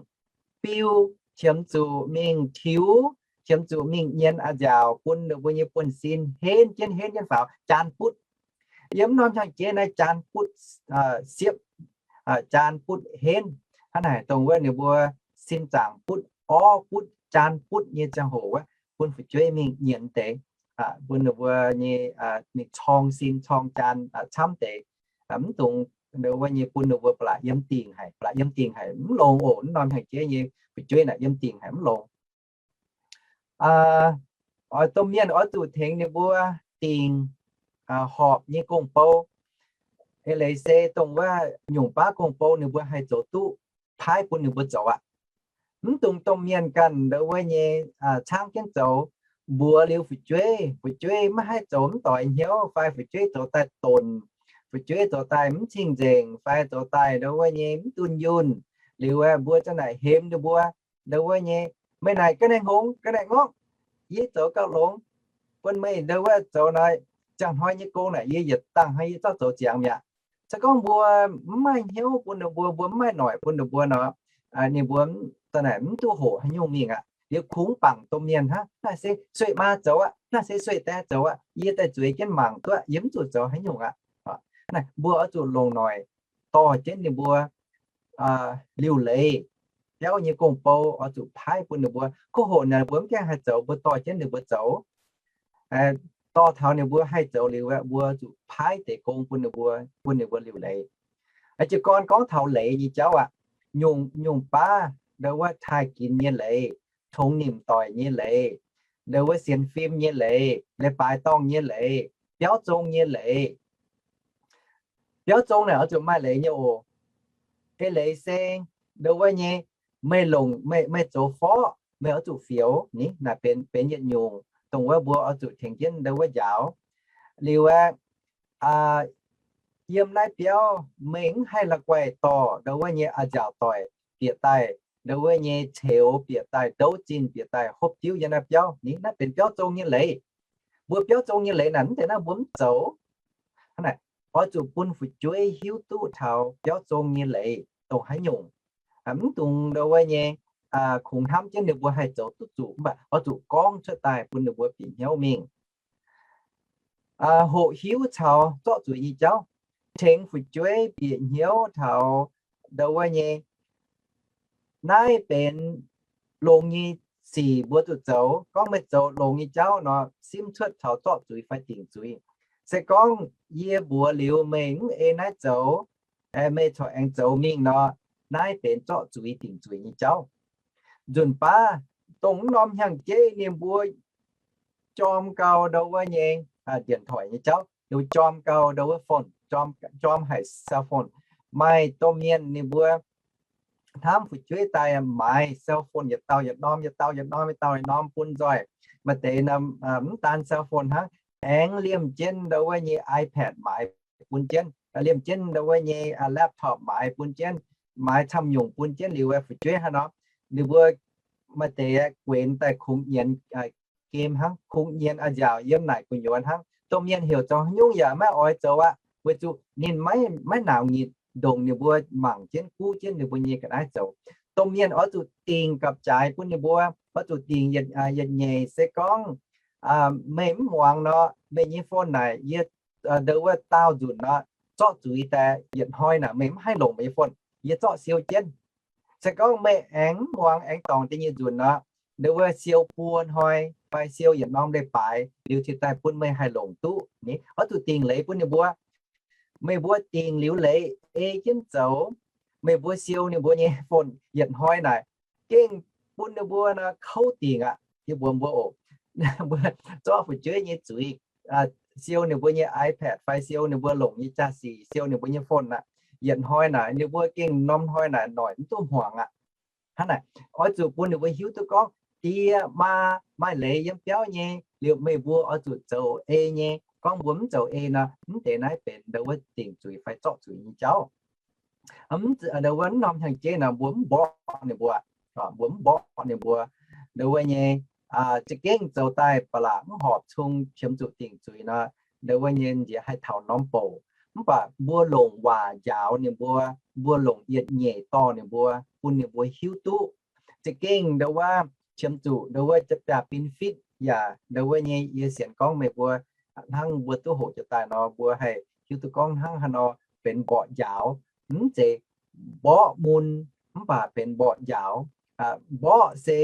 biu, qiemx zuqc mingh tiux, qiemx zuqc mingh nyienz a'nziaauc bun ninh mbuo nyei buonv-sin henv jienv, henv jienv faaux jaan butv. Yiem mv norm hnyangx-jeiv naaiv jaan butv siepv, jaan butv henv. Hnangv naaic dongh wuov ninh mbuo sin zaangc butv, orv butv, jaan butv nyei ziangh hoc wuov, bun fu'jueiv mingh nyienz deix, bun ninh mbuo nyei mingh corng sin corng jaan camv deix. Mv dungx ndau wuov nyei bun ninh mbuo ba'laqc yiem dingc haic, ba'laqc yiem dingc haic mv longx oc. Mv norm hnyangx-jeiv nyei fu'jueiv naaic yiem dingc haic mv longx. Oix domh mienh oix zuqc tengx ninh mbuo dingc horpc nyei gong-bou. Eix leiz se dongh wuov nyungc baav gong-bou ninh mbuo haih zoux duqv paaiv bun ninh mbuo zoux aqv. Mv dungx domh mienh ganh ndau wuov nyei caangv jienv zoux. Mbuox liuz fu'jueiv, fu'jueiv maiv haih zoux mv doix hnyouv fai fu'jueiv zoux daaih donc, fu'jueiv zoux daaih mv cing-nzengc fai zoux daaih ndau wuov nyei mv dunh yunh, liuz mbuo za'naaic hemx ninh mbuo ndau wuov nyei, meih naaic ga'naaiv hngongx ga'naaiv ngorngv, yie zoux gauh longx, bun meih ndau wuov zoux nor, ziangh hnoi nyei gong naaic yie yietc dangh hnangv yie zorqv zoux ziangx mi'aqv. Se gorngv mbuo mv maaih hnyouv bun ninh mbuo, mbuo mv maaih noic bun ninh mbuo nor, ninh mbuo za'naaic mv duqv hoqc haaix nyungc mingh aqv. Liuz kungx bangc domh mienh hnangv, naaiv se sueih maa zoux aqv, naaiv se sueih die zoux aqv, yie daaih zueiz jienv mangc duqv, yie mv zuqc zoux haaix nyungc aqv. Mbuo oix zuqc longc noic dorh jienv ninh mbuo liuc leiz, biauv nyei gong-bou oix zuqc paaiv bun ninh mbuo. Ko hoqc naaic mbuo mv gaengh haih zoux, mbuo dorh jienv ninh mbuo zoux. Dorh taux ninh mbuo haih zoux liuz, mbuo zuqc paaiv deix gong bun ninh mbuo, bun ninh mbuo liuc leiz. Jiez gorn gorngv taux leiz nyei jauv aqv. Nyungc, nyungc baav ndau wuov taaih ginx nyei leiz, tongx nimc doic nyei leiz, ndau wuov sienx fim nyei leiz, leiz-baaix dorngh nyei leiz, biauv zong nyei leiz. Biauv zong naaic oix zuqc maaih leiz nyei oc. Eix leiz se ndau wuov nyei, meih longc, meih, meih zoux forv, meih oix zuqc fioux ni. Naaic benx, benx yietc nyungc dongh wuov mbuo oix zuqc tengx jienv ndau wuov njaaux. Liuz aeqv, yiem naaiv biauv meih mv haih la'guaih dorh ndau wuov nyei a'nziaauc doic bieqc daaih, ndau wuov nyei ceux bieqc daaih, ndouv zinh bieqc daaih hopv diuv yiem naaiv biauv ni. Naaiv benx biauv zong nyei leiz. Mbuo biauv zong nyei leiz naaic mv deix naaiv mbuo mv zoux. Hnangv naaic, oix zuqc bun fu'jueiv hiuv duqv taux biauv zong nyei leiz dongh haaix nyungc. Mv dungx ndau wuov nyei kungx hnamv jienv ninh mbuo haih zoux duqv zuqc, mv baac oix zuqc gorngv cuotv daaih bun ninh mbuo bieqc hnyouv mingh. Hoqc hiuv caux zorqv zuiz nyei jauv. Tengx fu'jueiv bieqc hnyouv taux ndau wuov nyei, naaiv benx longx nyei sic mbuo zuqc zoux. Gorngv meih zoux longx nyei jauv nor, simv cuotv taux zorqv zuiz fai dingc zuiz. Se gorngv yie mbuox liuz meih mv ei naaiv zoux, meih corc aengx zoux mingh nor, naaiv benx zorqv zuiz dingc zuiz nyei jauv. Nzunc baav dongh mv norm hnyangx-jeiv ninh mbuo jorm gau ndau wuov nyei điện thoại nyei jauv, ninh mbuo jorm gau ndau wuov phone, jorm, jorm haic cell phone. Maaih domh mienh ninh mbuo hnamv fu'jueiv daaih maaiz cell phone yietc dauh yietc norm, yietc dauh yietc norm, yietc dauh yietc norm bun nzoih. Maaih deix mv daan cell phone hnangv, aengx liemh jienv ndau wuov nyei iPad maaiz bun jienv, liemh jienv ndau wuov nyei laptop maaiz bun jienv, maaiz camv nyungc bun jienv liuz, fu'jueiv hnangv nor, ninh mbuo maaih deix guenx daaih kungx nyienz game hnangv, kungx nyienz a'nziaauc yiem naaic gu'nyuoz hnangv. Domh mienh heuc zoux haaix nyungc yaac maiv oix zoux aqv, weic zuqc ninh maiv, maiv nauz nyitc ndongc ninh mbuo mangc jienv guv jienv ninh mbuo nyei ga'naaiv zoux. Domh mienh oix zuqc dingc gapv-jaaix bun ninh mbuo, oix zuqc dingc yietc, yietc nyeic se gorngv Meih mv muangx nor, meih nyei phone naaic yie ndau wuov daauh nzunc nor, zorqv zuiz daaih yietc hnoi naaic meih mv haih longc meih nyei phone, yie zorqv siou jienv. Se gorngv meih aengx mv muangx, aengx dorngc da'nyeic nzunc nor, ndau wuov siou buo hnoi fai siou yietc norm leiz-baaix liuz cingx daaih bun meih haih longc duqv ni. Oix zuqc dingc leiz bun ninh mbuo. Meih mbuo dingc liuz leiz ei jienv zoux, meih mbuo siou ninh mbuo nyei phone yietc hnoi naaic, gengh bun ninh mbuo nor kouv dingc aqv. Yie mbuox mbuo oc, mbuo zorqv fu'jueiv nyei zuiz siou ninh mbuo nyei iPad fai siou ninh mbuo longc nyei jaa-sic, siou ninh mbuo nyei phone aqv, yietc hnoi naaic ninh mbuo gengh norm hnoi naaic noic mv duqv hmuangx aqv. Hnangv naaic, oix zuqc bun ninh mbuo hiuv duqv gorngv die maa maaih leiz yiem biauv nyei, liuz meih mbuo oix zuqc zoux ei nyei. Gorngv mbuo mv zoux ei nor, mv deix naaiv benx ndau wuov dingc zuiz fai zorqv zuiz nyei jauv. Ndau wuov mv norm hnyangx-jeiv nor mbuo mv mborqv ninh mbuo, mbuo mv mborqv ninh mbuo. Ndau wuov nyei za'gengh zoux daaih ba'laqc mv horpc cung qiemx zuqc dingc zuiz nor, ndau wuov nyei nziex haih taux norm bouc. Mv baac mbuo longc waac njaaux ninh mbuo, mbuo longc yietc nyeic dorh ninh mbuo, bun ninh mbuo hiuv duqv. Za'gengh ndau wuov qiemx zuqc ndau wuov jaa-biaa benefit yaac ndau wuov nyei yie sienx gorngv meih mbuo hnangv mbuo duqv hoqc jiex daaih nor, mbuo haih hiuv duqv gorngv hnangv haaix nor benx mborqv njaaux. Mv zeiz mborqv mun, mv baac benx mborqv njaaux. Mborqv se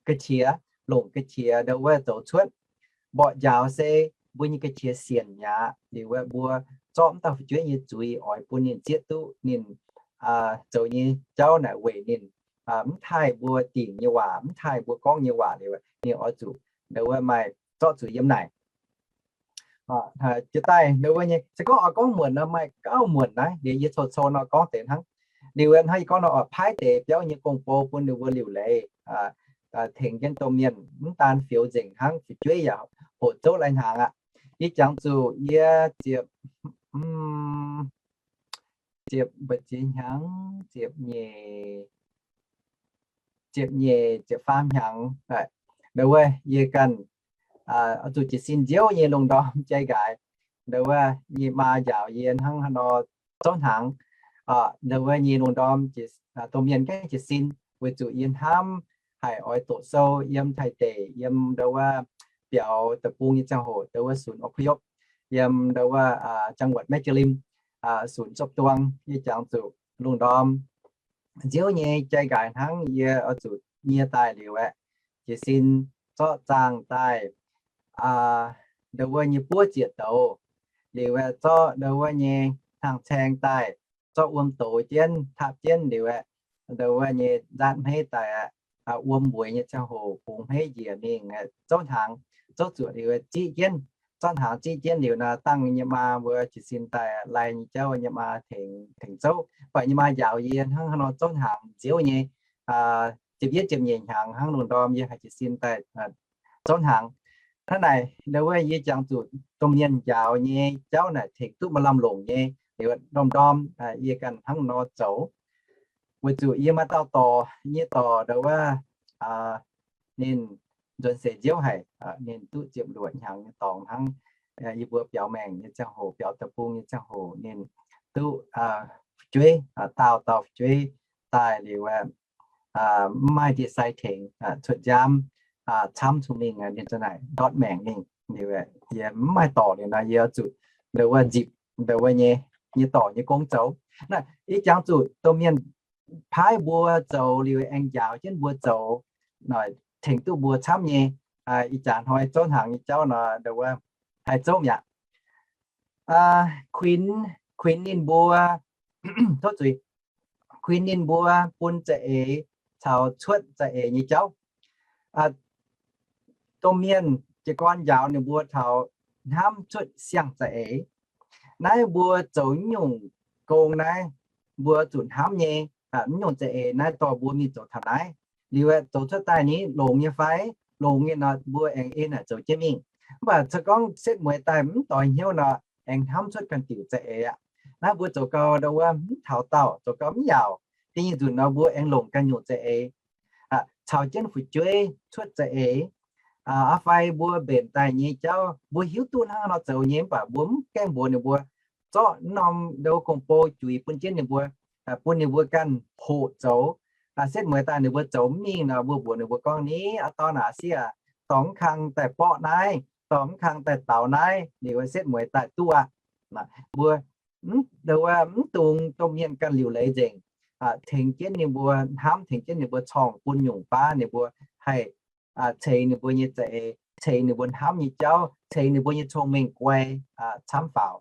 ga'qiex, longc ga'qiex ndau wuov zoux cuotv. Mborqv njaaux se mbuo nyei ga'qiex sienc mi'aqv. Liuz wuov mbuo zorqv mv dauh fu'jueiv nyei zuiz oix bun ninh zieqv duqv ninh zoux nyei jauv naaic weic ninh mv taaih mbuo dingc nyei waac, mv taaih mbuo gorngv nyei waac liuz, ninh oix zuqc ndau wuov maaih zorqv zuiz yiem naaic. Jiex daaih ndau wuov nyei, se gorngv oix gorngv muonc nor maaih gauh muonc naaiv, liuz yie cou-cou nor gorngv deix hnangv. Liuz hnangv yie gorngv nor, oix paaiv deix biauv nyei gong-bou bun ninh mbuo liuc leiz, tengx jienv domh mienh mv daan fioux nzengc hnangv, fu'jueiv yaac hoqc zouv lai hnaangx aqv. Yie jangx zuqc yie ziepc, ziepc, mbu'ziex hnyangx, ziepc nyeic, ziepc nyeic, ziepc faam hnyangx, ndau wuov yie ganh oix zuqc jiez sin nziouv nyei lungh ndorm jai nqaaix. Ndau wuov yie maa njaaux yie hnangv haaix nor zouv hnaangx. Ndau wuov nyei lungh ndorm domh mienh gaengh jiez sin, weic zuqc yie hnamv haic oix doqc sou yiem Taiv deic, yiem ndau wuov biaux deic-bung nyei ziangh hoc, ndau wuov ศูนย์อพยพ, yiem ndau wuov จังหวัดแม่สอด sunc sopv-duang. Yie jangx zuqc lungh ndorm nziouv nyei jai nqaaix hnangv yie oix zuqc nyie daaih liuz aeqv, jiez sin zorqv zaangh daaih ndau wuov nyei buov zieqc douz, liuz aeqv, zorqv ndau wuov nyei hnaangx-caeng daaih, zorqv wuom douz jienv, tapv jienv liuz aeqv, ndau wuov nyei nzaatv hmeiv daaih aeqv, wuom mbueix nyei ziangh hoc bungx hmeiv njiec mingh aeqv, zouv hnaangx, zouv zuoqc liuz ziqv jienv, zouv hnaangx ziqv jienv liuz nor, dangh nyei maa mbuo jiez sin daaih lai nyei jauv nyei maa tengx, tengx zouv. Mv baac nyei maa njaaux yie hnangv haaix nor zouv hnaangx nziouv nyei, ziepc yietv ziepc nyeic hnyangx hnangv lungh ndorm yie haih jiez sin daaih zouv hnaangx. Hnangv naaic ndau wuov yie jangx zuqc domh mienh njaaux nyei jauv naaic tengx duqv maaih lamh longc nyei, liuz ndorm-ndorm yie ganh hnangv nor zoux. Weic zuqc yie maaih dauh dorc, nyei dorc ndau wuov ninh nzuonx seix nziouv haic, ninh duqv ziepc luoqc hnyangx nyei dorngx hnangv. Yie mbuo biaux maengc nyei ziangh hoc, biaux deic-bung nyei ziangh hoc, ninh duqv fu'jueiv, daauh dauh fu'jueiv daaih liuz aeqv, mv maaih ndie-sai tengx, cuotv nziaamv camv cun mingh, ninh za'naaic ndortv maengc mingh. Liuz aeqv, yie mv maaih dorc liuz nor, yie oix zuqc ndau wuov nzipc ndau wuov nyei, nyei dorc nyei gong zoux. Naaiv ih jangx zuqc domh mienh paaiv mbuo zoux liuz aengx njaaux jienv mbuo zoux, tengx duqv mbuo camv nyei. Ih jaax hnoi zouv hnaangx nyei jauv nor, ndau wuov haih zouv mi'aqv. Kuinx, kuinx ninh mbuo, tov zuiz, kuinx ninh mbuo bun za'eix caux cuotv za'eix nyei jauv. Domh mienh jiez gorn njaaux ninh mbuo taux hnamv cuotv siang-za'eix. Naaiv mbuo zoux nyungc gong naaiv, mbuo zuqc hnamv nyei, mv nyungc za'eix naaiv dorh mbuo mingh zoux taux naaiv. Liuz aeqv, zoux cuotv daaih ni longx nyei fai? Longx nyei nor, mbuo aengx en haic zoux jienv mingh. Mv baac se gorngv setv mueiz daaih mv doix hnyouv nor, aengx hnamv cuotv ganh diuc za'eix aqv. Naaiv mbuo zoux gau ndau wuov mv taux daauh, zoux gau mv yaauc. Da'nyeic nzunc nor mbuo aengx longc ganh nyungc za'eix caux jienv fu'jueiv cuotv za'eix. Aa fai mbuo mbenc daaih nyei jauv mbuo hiuv duqv hnangv nor zoux nyei, mv baac mbuo mv gaengh mbuox ninh mbuo. Zorqv norm ndou gong-bou juix bun jienv ninh mbuo, bun ninh mbuo ganh hoqc zoux. Setv mueiz daaih ninh mbuo zoux mv mingh nor, mbuo mbuox ninh mbuo gorngv, Ni aa dorn aac, sieqv aac, dorh mv kang daaih borqv naaiv, dorh mv kang daaih daux naaiv, liuz setv mueiz daaih duqv aqv. Mbuo mv dungx domh mienh ganh liuc leiz nzengc, tengx jienv ninh mbuo hnamv, tengx jienv ninh mbuo corngh bun nyungc baav ninh mbuo haih ceix ninh mbuo nyei za'eix, ceix ninh mbuo hnamv nyei jauv, ceix ninh mbuo nyei cong-mengh guai camv faaux.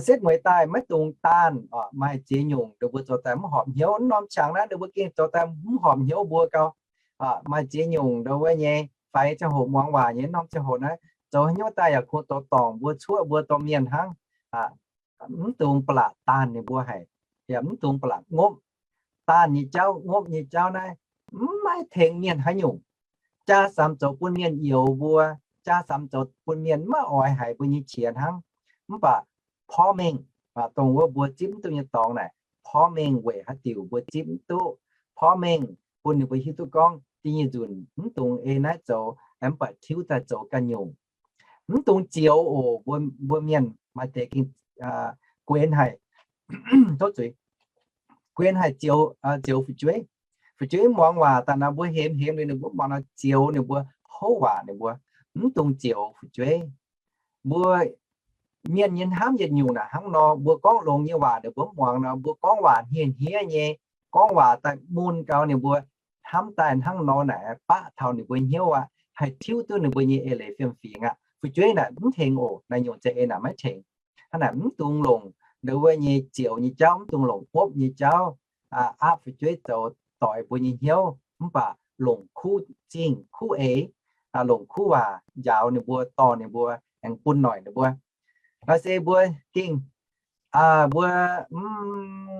Setv mueiz daaih maiv dungx daanh, maaih ziex nyungc ninh mbuo zoux daaih mv horpc hnyouv. Mv norm qangx naaiv ninh mbuo gengh zoux daaih mv horpc hnyouv mbuo gau. Maaih ziex nyungc ndo wuov nyei, faix ziangh hoc muangx waac nyei norm ziangh hoc naaiv, zoux haaix nyungc daaih yaac kungx dox dorngc mbuo cuoqv mbuo domh mienh hnangv. Mv dungx ba'laqc daanh ninh mbuo haic, yaac mv dungx ba'laqc ngopv. Daanh nyei jauv, ngopv nyei jauv naaiv mv maaih tengx mienh haaix nyungc. Jaa samx zoux bun mienh youx mbuo, jaa samx zoux bun mienh maiv oix haiz mbuo nyei qiex hnangv. Mv baac porv mengh, dongh wuov mbuo zipv mv duqv nyei dorngx naaic, porv mengh weic haaix diuc mbuo zipv mv duqv. Porv mengh bun ninh mbuo hiuv duqv gorngv da'nyeic nzunc mv dungx ei naaiv zoux, mv baac tiuv daaih zoux ganh nyungc. Mv dungx zioux oc. Mbuo mienh maaih deix gengh guenx haic, tov zuiz, guenx haic zioux, zioux fu'jueiv. Fu'jueiv muangx waac daaih nor, mbuo hemx hemx liuz ninh mbuo muangx nor, zioux ninh mbuo, houv waac ninh mbuo. Mv dungx zioux fu'jueiv. Mbuo mienh nyei hnamv yietc nyungc naaic hnangv nor, mbuo gorngv longx nyei waac ninh mbuo mv muangx nor, mbuo gorngv waac hniev-hniev nyei, gorngv waac daaih mun gau ninh mbuo hnamv daaih hnangv nor naaic, baqv taux ninh mbuo hnyouv aqv, haih tiuv duqv ninh mbuo nyei eix leiz fiem-fingx aqv. Fu'jueiv naaic mv tengx oc. Naaiv nyungc za'eix naaic maiv tengx. Hnangv naaic mv dungx longc ndo wuov nyei zioux nyei jauv, mv dungx longc ngopv nyei jauv aapv fu'jueiv zoux doix mbuo nyei hnyouv, mv baac longc kuv zingh kuv eix, longc kuv waac njaaux ninh mbuo, dorh ninh mbuo, aengx bun noic ninh mbuo. Naaiv se mbuo gengh, mbuo,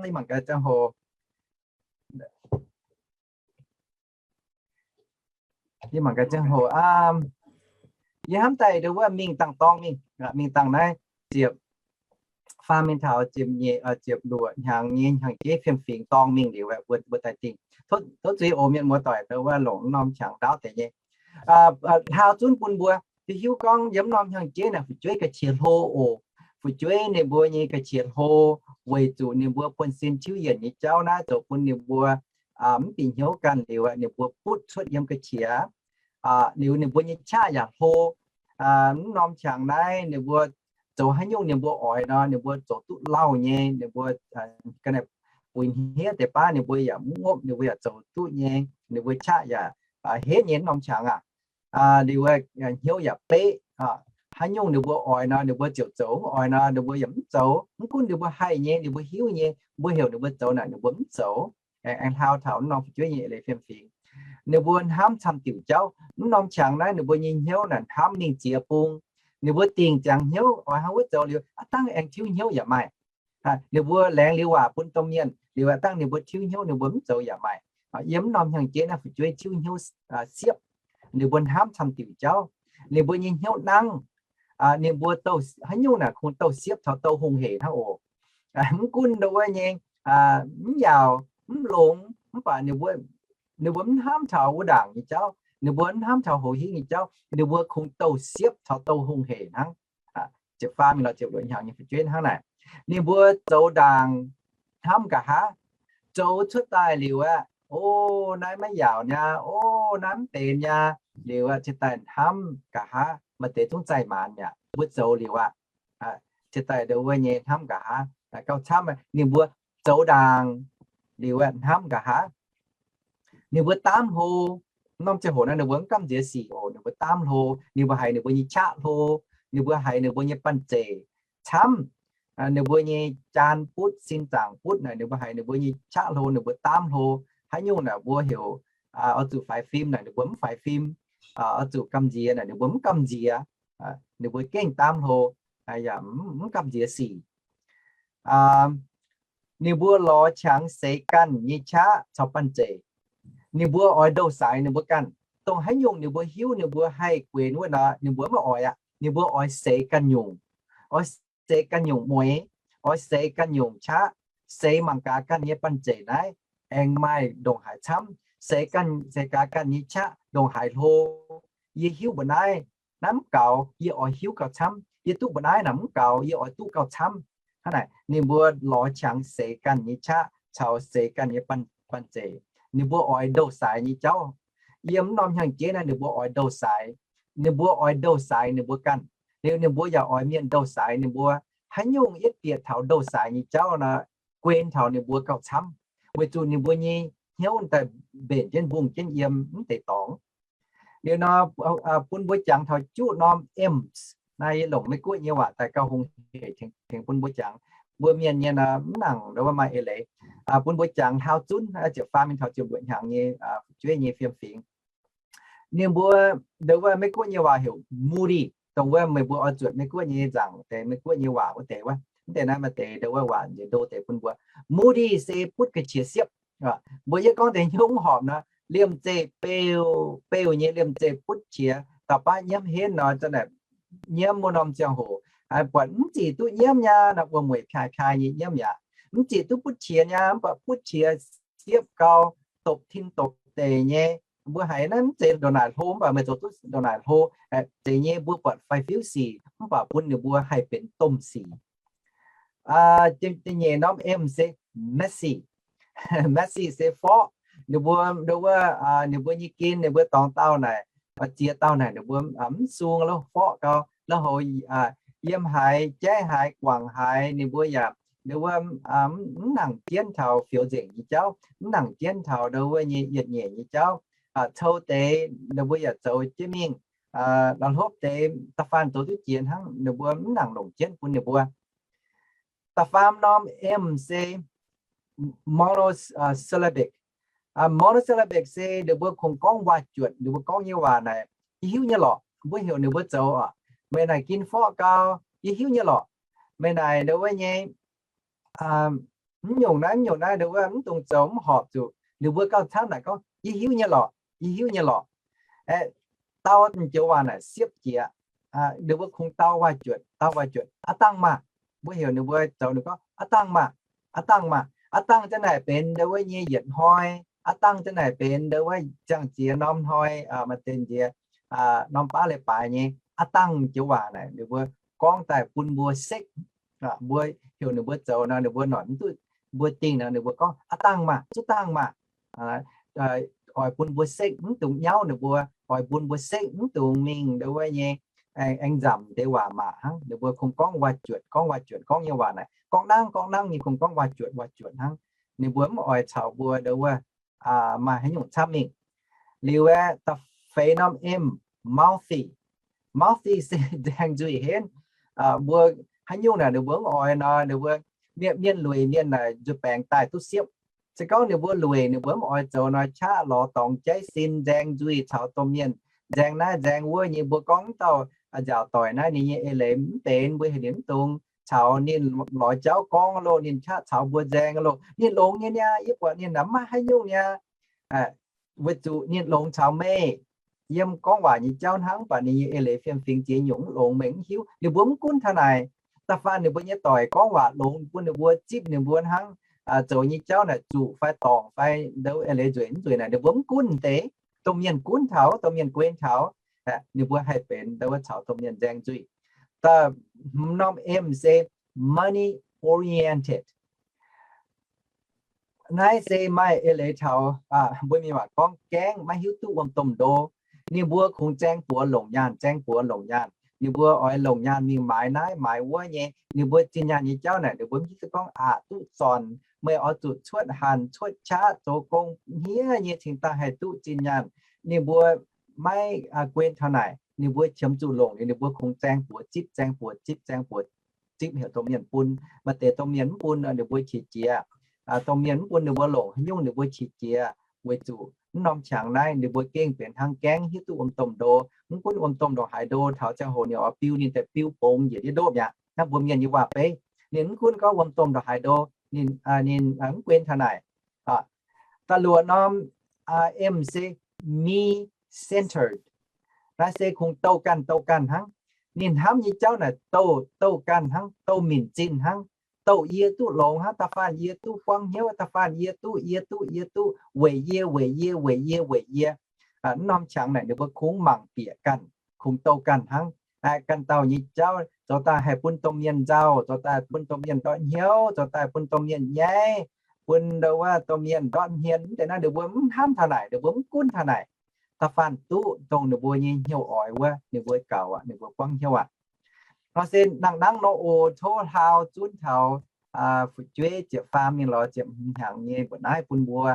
ih mangc gaax ziangh hoc, ih mangc gaax ziangh hoc, yie hnamv daaih ndo wuov mingh dangh dorngh mingh, mingh dangh naaiv ziepc faam mingh taux ziepc nyeic, ziepc luoqc hnyangx nyei hnyangx-jeiv fiem-fingx dorngh mingh liuz, mbuo daaih dingh. Tov zuiz oc mienh muoz-doic, ndo wuov longc norm qangx ndaauv deix nyei. Hlaau zunv bun mbuo hiuv gorngv yiem norm hnyangx-jeiv naaic fu'jueiv ga'qiex hlo oc. Fu'jueiv ninh mbuo nyei ga'qiex hlo, weic zuqc ninh mbuo buonv-sin tiuv yienc nyei jauv naaiv zoux bun ninh mbuo mv bieqc hnyouv ganh liuz, ninh mbuo butv cuotv yiem ga'qiex. Liuz ninh mbuo nyei qaqv yaac hlo. Mv norm qangx naaiv ninh mbuo zoux haaix nyungc ninh mbuo oix nor, ninh mbuo zoux duqv lauh nyei. Ninh mbuo ga'naaiv buix hniev deix baav ninh mbuo yaac mv ngopv, ninh mbuo yaac zoux duqv nyei. Ninh mbuo qaqv yaac henv nyei mv norm qangx aqv. Liuz hnyouv yaac beqv. Haaix nyungc ninh mbuo oix nor, ninh mbuo ziouc zoux. Mv oix nor, ninh mbuo yaac mv zoux. Mv gunv ninh mbuo haih nyei, ninh mbuo hiuv nyei, mbuo heuc ninh mbuo zoux naaic, ninh mbuo mv zoux. Aengx hlaau taux mv norm fu'jueiv nyei eix leiz fiem-fingx. Ninh mbuo hnamv camv diuc jauv. Mv norm qangx naaiv ninh mbuo nyei hnyouv naaic hnamv mingh ziex bung. Ninh mbuo dingc ziangx hnyouv oix hnangv wuov zoux liuz, aav dangh aengx tiuv hnyouv yaac maaih. Ninh mbuo laengz liuz waac bun domh mienh liuz, aav dangh ninh mbuo tiuv hnyouv, ninh mbuo mv zoux yaac maaih. Yiem mv norm hnyangx-jeiv naaiv fu'jueiv tiuv hnyouv siepv. Ninh mbuo hnamv camv diuc jauv. Ninh mbuo nyei hnyouv nangv. Ninh mbuo haaix nyungc naaic kungx douh siepv taux douh hungh heic hnangv oc. Mv gunv ndo wuov nyei mv yaauc, mv longx, mv baac ninh mbuo mv hnamv taux wuov ndaangc nyei jauv. Ninh mbuo mv hnamv taux hoz hingv nyei jauv. Ninh mbuo kungx douh siepv taux douh hungh heic hnangv. Ziepc faam mingh lorz ziepc luoqc hnyangx nyei fu'jueiv hnangv naaic. Ninh mbuo zoux ndaangc hnamv nqa'haav, zoux cuotv daaih liuz aqv, o, naaiv maiv yaauc niaa, o, naaiv mv benx niaa. Liuz aqv, cingx daaih hnamv nqa'haav, maaih deix zungv zaih maanz mi'aqv. Mbuo zoux liuz aqv, cingx daaih ndo wuov nyei hnamv nqa'haav gauh camv. Ninh mbuo zoux ndaangc liuz aqv, hnamv nqa'haav. Ninh mbuo daamv hlo. Norm ziangh hoc naaiv ninh mbuo mv gamh nziex sic oc. Ninh mbuo daamv hlo. Ninh mbuo haiz ninh mbuo nyei qaqv hlo. Ninh mbuo haiz ninh mbuo nyei banh zeic camv. Ninh mbuo nyei jaan butv, sin zaangc butv naaic, ninh mbuo haiz ninh mbuo nyei qaqv hlo, ninh mbuo daamv hlo. Haaix nyungc naaic mbuo heuc oix zuqc faix fim naaic, ninh mbuo mv faix fim. Oix zuqc gamh nziex naaic, ninh mbuo mv gamh nziex. Ninh mbuo gengh daamv hlo, yaac mv gamh nziex sic. Ninh mbuo lorz qangx seix ganh nyei qaqv caux banh zeic. Ninh mbuo oix ndouh saaix ninh mbuo ganh. Dongh haaix nyungc ninh mbuo hiuv ninh mbuo haih guenx wuov nor, ninh mbuo maiv oix aqv. Ninh mbuo oix seix ganh nyungc, oix seix ganh nyungc mueix, oix seix ganh nyungc qaqv, seix mangc gaax ganh nyei banh zeic naaiv aengx maaih ndongc haaix camv, seix ganh, seix gaax ganh nyei qaqv ndongc haaix hlo. Yie hiuv mbuo naaiv, naaiv mv gaux, yie oix hiuv gauh camv. Yie duqv mbuo naaiv naaic mv gaux, yie oix duqv gauh camv. Hnangv naaic ninh mbuo lorz qangx seix ganh nyei qaqv caux seix ganh nyei banh, banh zeic. Ninh mbuo oix ndouh saaix nyei jauv. yiem wuov norm hnyangx-jeiv naaiv ninh mbuo oix ndouh saaix. Ninh mbuo oix ndouh saaix ninh mbuo ganh. Liuz ninh mbuo yaac oix mienh ndouh saaix ninh mbuo. Haaix nyungc yietv bieqc taux ndouh saaix nyei jauv nor, guen taux ninh mbuo gauh camv, weic zuqc ninh mbuo nyei hnyouv daaih mbenc jienv mbungh jienv yiem mv deix dorngx. Liuz nor, bun mbuo jangx taux juqv norm M, naaiv yie longc Meiv-Guoqv nyei waac daaih gauh hungh hec tengx bun mbuo jangx. Mbuo mienh nyei nor mv nangc ndau wuov maaih eix leiz. Bun mbuo jangx hlaau zunv ziepc faam mingh taux ziepc luoqc hnyangx nyei, jueiv nyei fiem fingx. Ninh mbuo, ndau wuov Meiv-Guoqv nyei waac heuc Moody, dongh wuov meih mbuo oix zuotc Meiv-Guoqv nyei nzaangc deix, Meiv-Guoqv nyei waac wuov deix wuov. Mv deix naaiv maaih deix ndau wuov waac njiec ndo deix bun mbuo. Moody se butv ga'qiex siepv. Mbuo yie gorngv deix hnyouv horpc nor, liemh zeih beu, beu nyei liemh zeih butv qiex, dauh baav nyiemv henv nor, za'naaic nyiemv wuov norm ziangh hoc, buatc mv zic duqv nyiemv nyei nor, wuom-mueic piaaix-piaaix nyei nyiemv yaac mv zic duqv butv qiex nyei, mv baac butv qiex siepv gau, dopc tin dopc deic nyei. Mbuo haiz naaiv mv zeiz ndongc naaic hlo, mv baac meih zoux duqv ndongc naaic hlo, zeiz nyei mbuo buatc faix-fiuv sic, mv baac bun ninh mbuo haih benx domh sic. Da'nyeic norm M se messy. Messy se forqv. Ninh mbuo, ninh mbuo, ninh mbuo nyei gen, ninh mbuo dorngx dauh naaic, ziex dauh naaic, ninh mbuo mv sung lo, forqv gau, lo houc yiem haaix, jaiv haaix, guangc haaix, ninh mbuo yaac, ninh mbuo mv nangc jienv taux fioux nzengc nyei jauv, mv nangc jienv taux ndau wuov nyei yietc nyeic nyei jauv. Cou deix ninh mbuo yaac zoux jienv mingh, la'hlopv deix da'faanh zoux duqv jiex hnangv, ninh mbuo mv nangc longc jienv bun ninh mbuo. Da'faam norm M se monosyllabic. Monosyllabic se ninh mbuo kungx gorngv waac-juotc, ninh mbuo gorngv nyei waac naaic, yie hiuv nyei lorqc, mbuo heuc ninh mbuo zoux oc. Meih naaic gin forqv gau, yie hiuv nyei lorqc. Meih naaic ndau wuov nyei mv nyungc naaiv, mv nyungc naaiv, ndau wuov mv dungx zoux, mv horpc zuqc. Ninh mbuo gauh camv naaic gorngv, yie hiuv nyei lorqc, yie hiuv nyei lorqc. Aeqv, dau joux waac naaic siepv jiex. Ninh mbuo kungx dau waac-juotc, dau waac-juotc, aav dangh maah. Mbuo heuc ninh mbuo zoux, ninh gorngv, aav dangh maah, aav dangh maah. Aav dangh za'naaic benx ndau wuov nyei yietc hnoi. Aav dangh za'naaic benx ndau wuov ziangh ziex norm hnoi, maaih deix nziex norm baav leiz-baaix nyei. Aav dangh joux waac naaic ninh mbuo gorngv daaih bun mbuo sekv. Mbuo heuc ninh mbuo zoux nor, ninh mbuo noic mv duqv, mbuo dingh nor, ninh mbuo gorngv, aav dangh maah, zuqc dangh maah. Oix bun mbuo sekv, mv dungx nyauv ninh mbuo, oix bun mbuo sekv, mv dungx mingh ndau wuov nyei aengx nzamc deix waac maac hnangv. Ninh mbuo kungx gorngv waac-juotc, gorngv waac-juotc, gorngv nyei waac naaic, gorngv nangv gorngv nangv nyei kungx gorngv waac-juotc waac-juotc hnangv. Ninh mbuo mv oix caux mbuo ndau wuov maaih haaix nyungc camv mingh. Liuz aeqv, da'feix norm M, mouthy. Mouthy se nzaeng nzuih henv. Mbuo haaix nyungc naaic ninh mbuo mv oix nor, ninh mbuo mienh, mienh lueic mienh naaic nzuih baengx daaih duqv siepv. Se gorngv ninh mbuo lueic, ninh mbuo mv oix zoux nor, qaqv lorz dorngx jaiv sin, nzaeng nzuih caux domh mienh nzaeng naaiv nzaeng wuov nyei. Mbuo gorngv mv dauh nziaauc doic naaiv ninh nyei eix leiz mv benx, mbuo heuc ninh mv dungx caux ninh lorz jauv gorngv loh, ninh qaqv caux mbuo nzaeng loh. Ninh longx nyei niaa, yie buatc ninh mv maaih haaix nyungc niaa. Weic zuqc ninh longx caux meih, yiem gorngv waac nyei jauv hnangv, mv baac ninh nyei eix leiz fiem-fingx ziex nyungc mv longx, meih mv hiuv. Ninh mbuo mv gunv taux naaic. Da'faanh ninh mbuo nyei doic gorngv waac longx, bun ninh mbuo zipv ninh mbuo hnangv, zoux nyei jauv naaic zuqc fai dorngc fai ndau eix leiz nzueic mv nzueic naaic, ninh mbuo mv gunv deix. Domh mienh gunv taux, domh mienh guen taux, ninh mbuo haih benx ndau wuov caux domh mienh nzaeng nzuih. Da'hmz norm M se money oriented. Naaiv se maaih eix leiz taux, mbuo mienh waac gorngv gaengh maiv hiuv duqv wuom domh ndo. Ninh mbuo kungx zaeng buoz longc nyaanh, zaeng buoz longc nyaanh. Ninh mbuo oix longc nyaanh mingh maaiz naaiv maaiz wuov nyei. Ninh mbuo zinh nyaanh nyei jauv naaic, ninh mbuo mv hiuv duqv gorngv aqc duqv zornc. Meih oix zuqc cuotv hanc cuotv qaqv zoux gong hniev nyei cingx daaih haih duqv zinh nyaanh. Ninh mbuo maiv guen taux naaic, ninh mbuo qiemx zuqc longc liuz, ninh mbuo kungx zaeng buoz zipv, zaeng buoz zipv, zaeng buoz zipv heuc domh mienh bun. Maaih deix domh mienh mv bun, ninh mbuo qiex jiez. Domh mienh mv bun ninh mbuo longc haaix nyungc, ninh mbuo qiex jiez. Weic zuqc mv norm qangx naaiv ninh mbuo gengh benx hnangv gaengh hiuv duqv wuom domh ndo. Mv gunv wuom domh ndongc haaix ndo, taux ziangh hoc ninh oix biu ninh deix biu bongx njiec ndiev ndopv mi'aqv. Hnangv mbuo mienh nyei waac-beiv, ninh mv gunv gorngv wuom domh ndongc haaix ndo, ninh, ninh mv guen taux naaic. Da'luoqc norm M se me-centered. Naaiv se kungx douh ganh douh ganh hnangv. Ninh hnamv nyei jauv naaic douh douh ganh hnangv, douh minc zinh hnangv, douh yie duqv longx hnangv, da'faanh yie duqv buangv hnyouv, da'faanh yie duqv, yie duqv, yie duqv, weic yie, weic yie, weic yie, weic yie. Mv norm qangx naaic ninh mbuo kungx mangc bieqc ganh, kungx douh ganh hnangv. Ganh dauh nyei jauv zoux daaih haih bun domh mienh nzauh, zoux daaih bun domh mienh ndortv hnyouv, zoux daaih bun domh mienh nyaiv, bun ndau wuov domh mienh ndortv hmien. Mv deix naaiv ninh mbuo mv hnamv taux naaic, ninh mbuo mv gunv taux naaic. da'faanh duqv dongh ninh mbuo nyei hnyouv oix wuov, ninh mbuo gaux aqv, ninh mbuo buangv hnyouv aqv. Nor se nangh nangv nor oc, tov hlaau zunv taux fu'jueiv ziepc faam mingh lorz ziepc hmz hnyangx nyei mbuoqc naaiv bun mbuo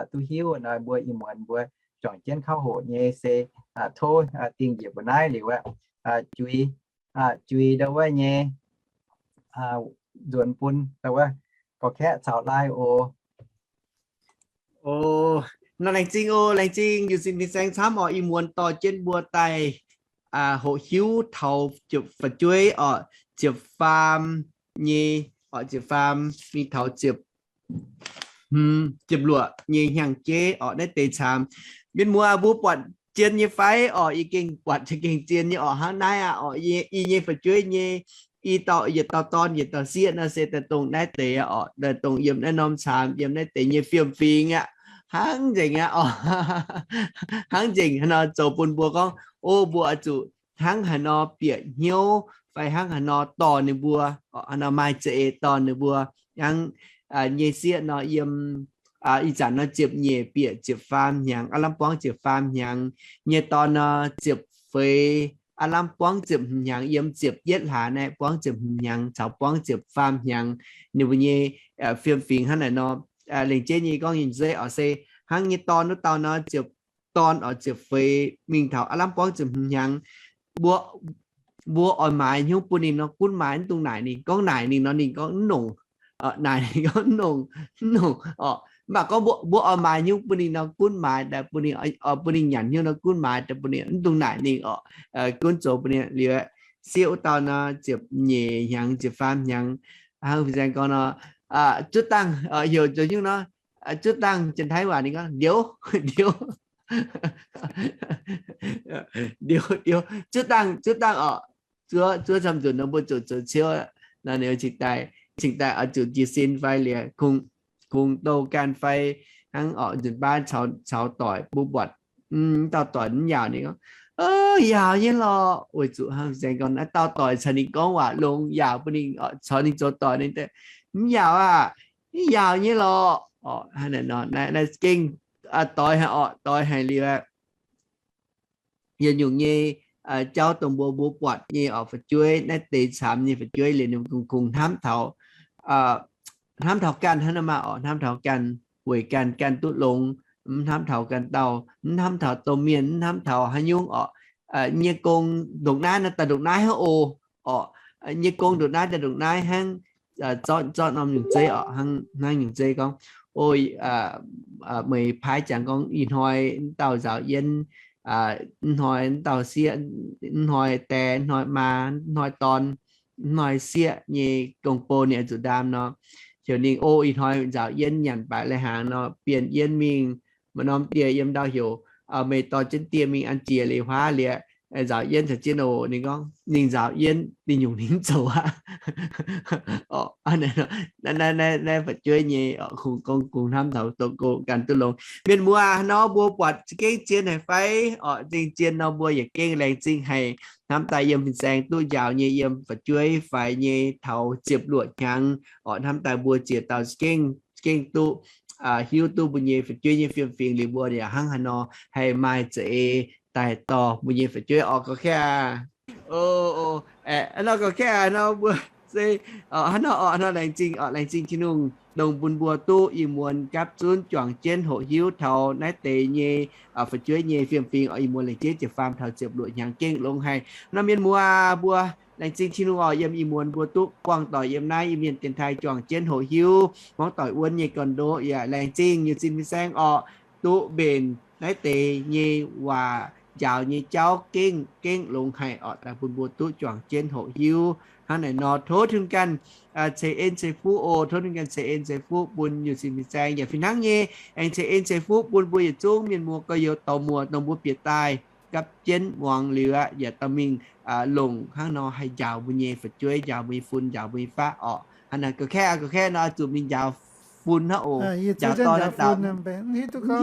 duqv hiuv nor, mbuo ih muonz mbuo juangc jienv kauv hoqc nyei se tov dingh njiec mbuoqc naaiv liuz aqv, juix, juix ndau wuov nyei nzuonx bun ndau wuov gorx-kaeqv caux lai oc. Oc, nor laengz zingh oc, laengz zingh Yunh Sin Fin-Saeng camv oc, ih muonz dorh jienv mbuo daaih hoqc hiuv taux ziepc fu'jueiv oc, ziepc faam nyei, oc, ziepc faam mingh taux ziepc hmz, ziepc luoqc nyei hnyangx-jeiv oc, naaiv deix camv. Mienh muoz, mbuo buatc zien nyei fai oc? Yie gengh buatc za'gengh zien nyei oc, hnangv naaiv aqv oc. Yie nyei fu'jueiv nyei, i dauh yietc dauh dorn yietc dauh sieqv nor se daaih dongh naaiv deix aqv oc, daaih dongh yiem naaiv norm camv, yiem naaiv deix nyei fiem-fingx aqv. Hnangv nzengc aqv oc. Hnangv nzengc haaix nor zoux bun mbuo gorngv, o, mbuo oix zuqc hnangv haaix nor bieqc hnyouv fai hnangv haaix nor dorh ninh mbuo, haaix nor maaih za'eix dorh ninh mbuo. Hnangv nyei sieqv nor yiem ih zanc nor ziepc nyeic bieqc ziepc faam hnyangx, aav lamh buangv ziepc faam hnyangx. Nyei dorn nor ziepc feix, aav lamh buangv ziepc hmz hnyangx, yiem ziepc yietv hlaax naaiv buangv ziepc hmz hnyangx caux buangv ziepc faam hnyangx. Ninh mbuo nyei fiem-fingx hnangv naaic nor, lengc jeiv nyei gorngv nyei zeiv oc se hnangv nyei dorn wuov dauh nor ziepc, dorn oc ziepc feix mingh taux aav lamh buangv ziepc hmz hnyangx. Mbuo, mbuo oix maaiz hnyouv bun ninh nor gunv maaiz, mv dungx naaic ninh. Gorngv naaic ninh nor ninh gorngv mv nongc. Naaic ninh gorngv mv nongc, mv nongc oc. Mv baac gorngv mbuo oix maaiz hnyouv bun ninh nor gunv maaiz daaih bun ninh, bun ninh nyanc hnyouv nor gunv maaiz daaih bun ninh, mv dungx naaic ninh oc. Gunv zoux bun ninh liuz, sieqv wuov dauh nor ziepc nyeic hnyangx ziepc faam hnyangx, hnangv fin-saeng gorngv nor, zuov dangh, heuc zoux nyungc nor, zuov dangh, Janx-Taiv waac ninh gorngv ndiouv, ndiouv, ndiouv, ndiouv, zuov dangh, zuov dangh oc. Zuov, zuov camv nzunc nor mbuo zuqc zoux ciouv nor, ninh cingx daaih, cingx daaih oix zuqc jiez sin fai liuz kungx, kungx douz ganh fai hnangv oc. Nzunc baav caux doic mbuo buatc, mv dauh doic mv yaauc ninh gorngv, yaauc nyei lorqc. Weic zuqc hnangv fin-saeng gorngv naaiv dauh doic caux ninh gorngv waac longx, yaauc bun ninh, caux ninh zoux doic ninh mv yaauc aqv. Mv yaauc nyei lorqc. Naaiv gengh doix haic oc, doix haic liuz aqv. Yietc nyungc nyei jauv dongh mbuo, mbuo buatc nyei oc, fu'jueiv naaiv deix camv nyei fu'jueiv liuz ninh kungx, kungx hnamv taux, hnamv taux ganh hnangv naaiv maah oc, hnamv taux ganh, weic ganh, ganh duqv longx, mv hnamv taux ganh dauh, mv hnamv taux domh mienh, mv hnamv taux haaix nyungc oc. Nyei gong ndongc naaiv nor daaih ndongc naaiv hnangv oc. Oc, nyei gong ndongc naaiv daaih ndongc naaiv hnangv. Zorqv, zorqv norm nyungc zeiv oc, hnangv nyungc zeiv gorngv, o, meih paaiv jangx gorngv ih hnoi mv dauh nzaaux yienv, mv hnoi mv dauh sieqv, mv hnoi die, mv hnoi maa, mv hnoi dorn, mv hnoi sieqv nyei gong-bou ninh oix zuqc ndaam nor, heuc ninh, o, ih hnoi nzaaux yienv nyanc baaix lai hnaangx nor, bienh yienv mingh. Maaih norm dieh yiem ndau heuc, meih dorh jienv dieh mingh an jiex leiz-huaav liuz, nzaaux yienv caux jienv oc. Ninh gorngv ninh nzaaux yienv ninh nyungc ninh mv zoux aqv. Naaiv fu'jueiv nyei kungx, kungx hnamv taux doqc go ganh duqv longx. Mienh muoz, nor mbuo buatc za'gengh zien haic fai? Oc, za'gengh zien nor mbuo yietc gengh laengz zingh haic hnamv daaih yiem fin-saeng duqv njaaux nyei yiem fu'jueiv faix nyei taux ziepc luoqc hnyangx. Oc, hnamv daaih mbuo ziex dauh za'gengh, za'gengh duqv hiuv duqv mbuo nyei fu'jueiv nyei fiem-fingx liuz mbuo yaac hnangv haaix nor haih maaih za'eix daaih dorh mbuo nyei fu'jueiv oc, gorx-kaeqv aqv. O, nor gorx-kaeqv aqv, nor mbuo se hnangv nor oc, nor laengz zingh oc, laengz zingh Tin-Hungh dongh bun mbuo duqv ih muonz gapv zunv juangc jienv hoqc hiuv taux naaiv deix nyei fu'jueiv nyei fiem-fingx oc. Ih muonz laengz jienv ziepc faam taux ziepc luoqc hnyangx gengh longx haic. Nor mienh muoz mbuo laengz zingh Tin-Hungh oc, yiem ih muonz mbuo duqv buangh doic yiem naaiv Iu-Mienh dienx taaih juangc jienv hoqc hiuv hmuangv doic wuonv nyei gorn-ndoqv. Yaac laengz zingh Yunh Sin fin-saeng oc, duqv mbenc naaiv deix nyei waac njaaux nyei jauv gengh, gengh longx haic oc, daaih bun mbuo duqv juangc jienv hoqc hiuv. Hnangv naaic nor tov Tin-Hungh ganh ceix en ceix fuqv oc, tov Tin-Hungh ganh ceix en ceix fuqv bun Yunh Sin fin-saeng yaac fih hnangv nyei aengx ceix en ceix fuqv bun mbuo yietc zungv mienh muoz gorx-youz dorc muoz dongh mbuo bieqc daaih gapv jienv muangx liuz aqv, yaac dorh mingh longc hnangv nor haih njaaux mbuo nyei fu'jueiv, njaaux mbuo nyei fun, njaaux mbuo nyei faqv oc. Hnangv naaic gorx-kaeqv, gorx-kaeqv nor zuqc mingh njaaux fun hnangv oc. Njaaux dorn njaaux fun, mv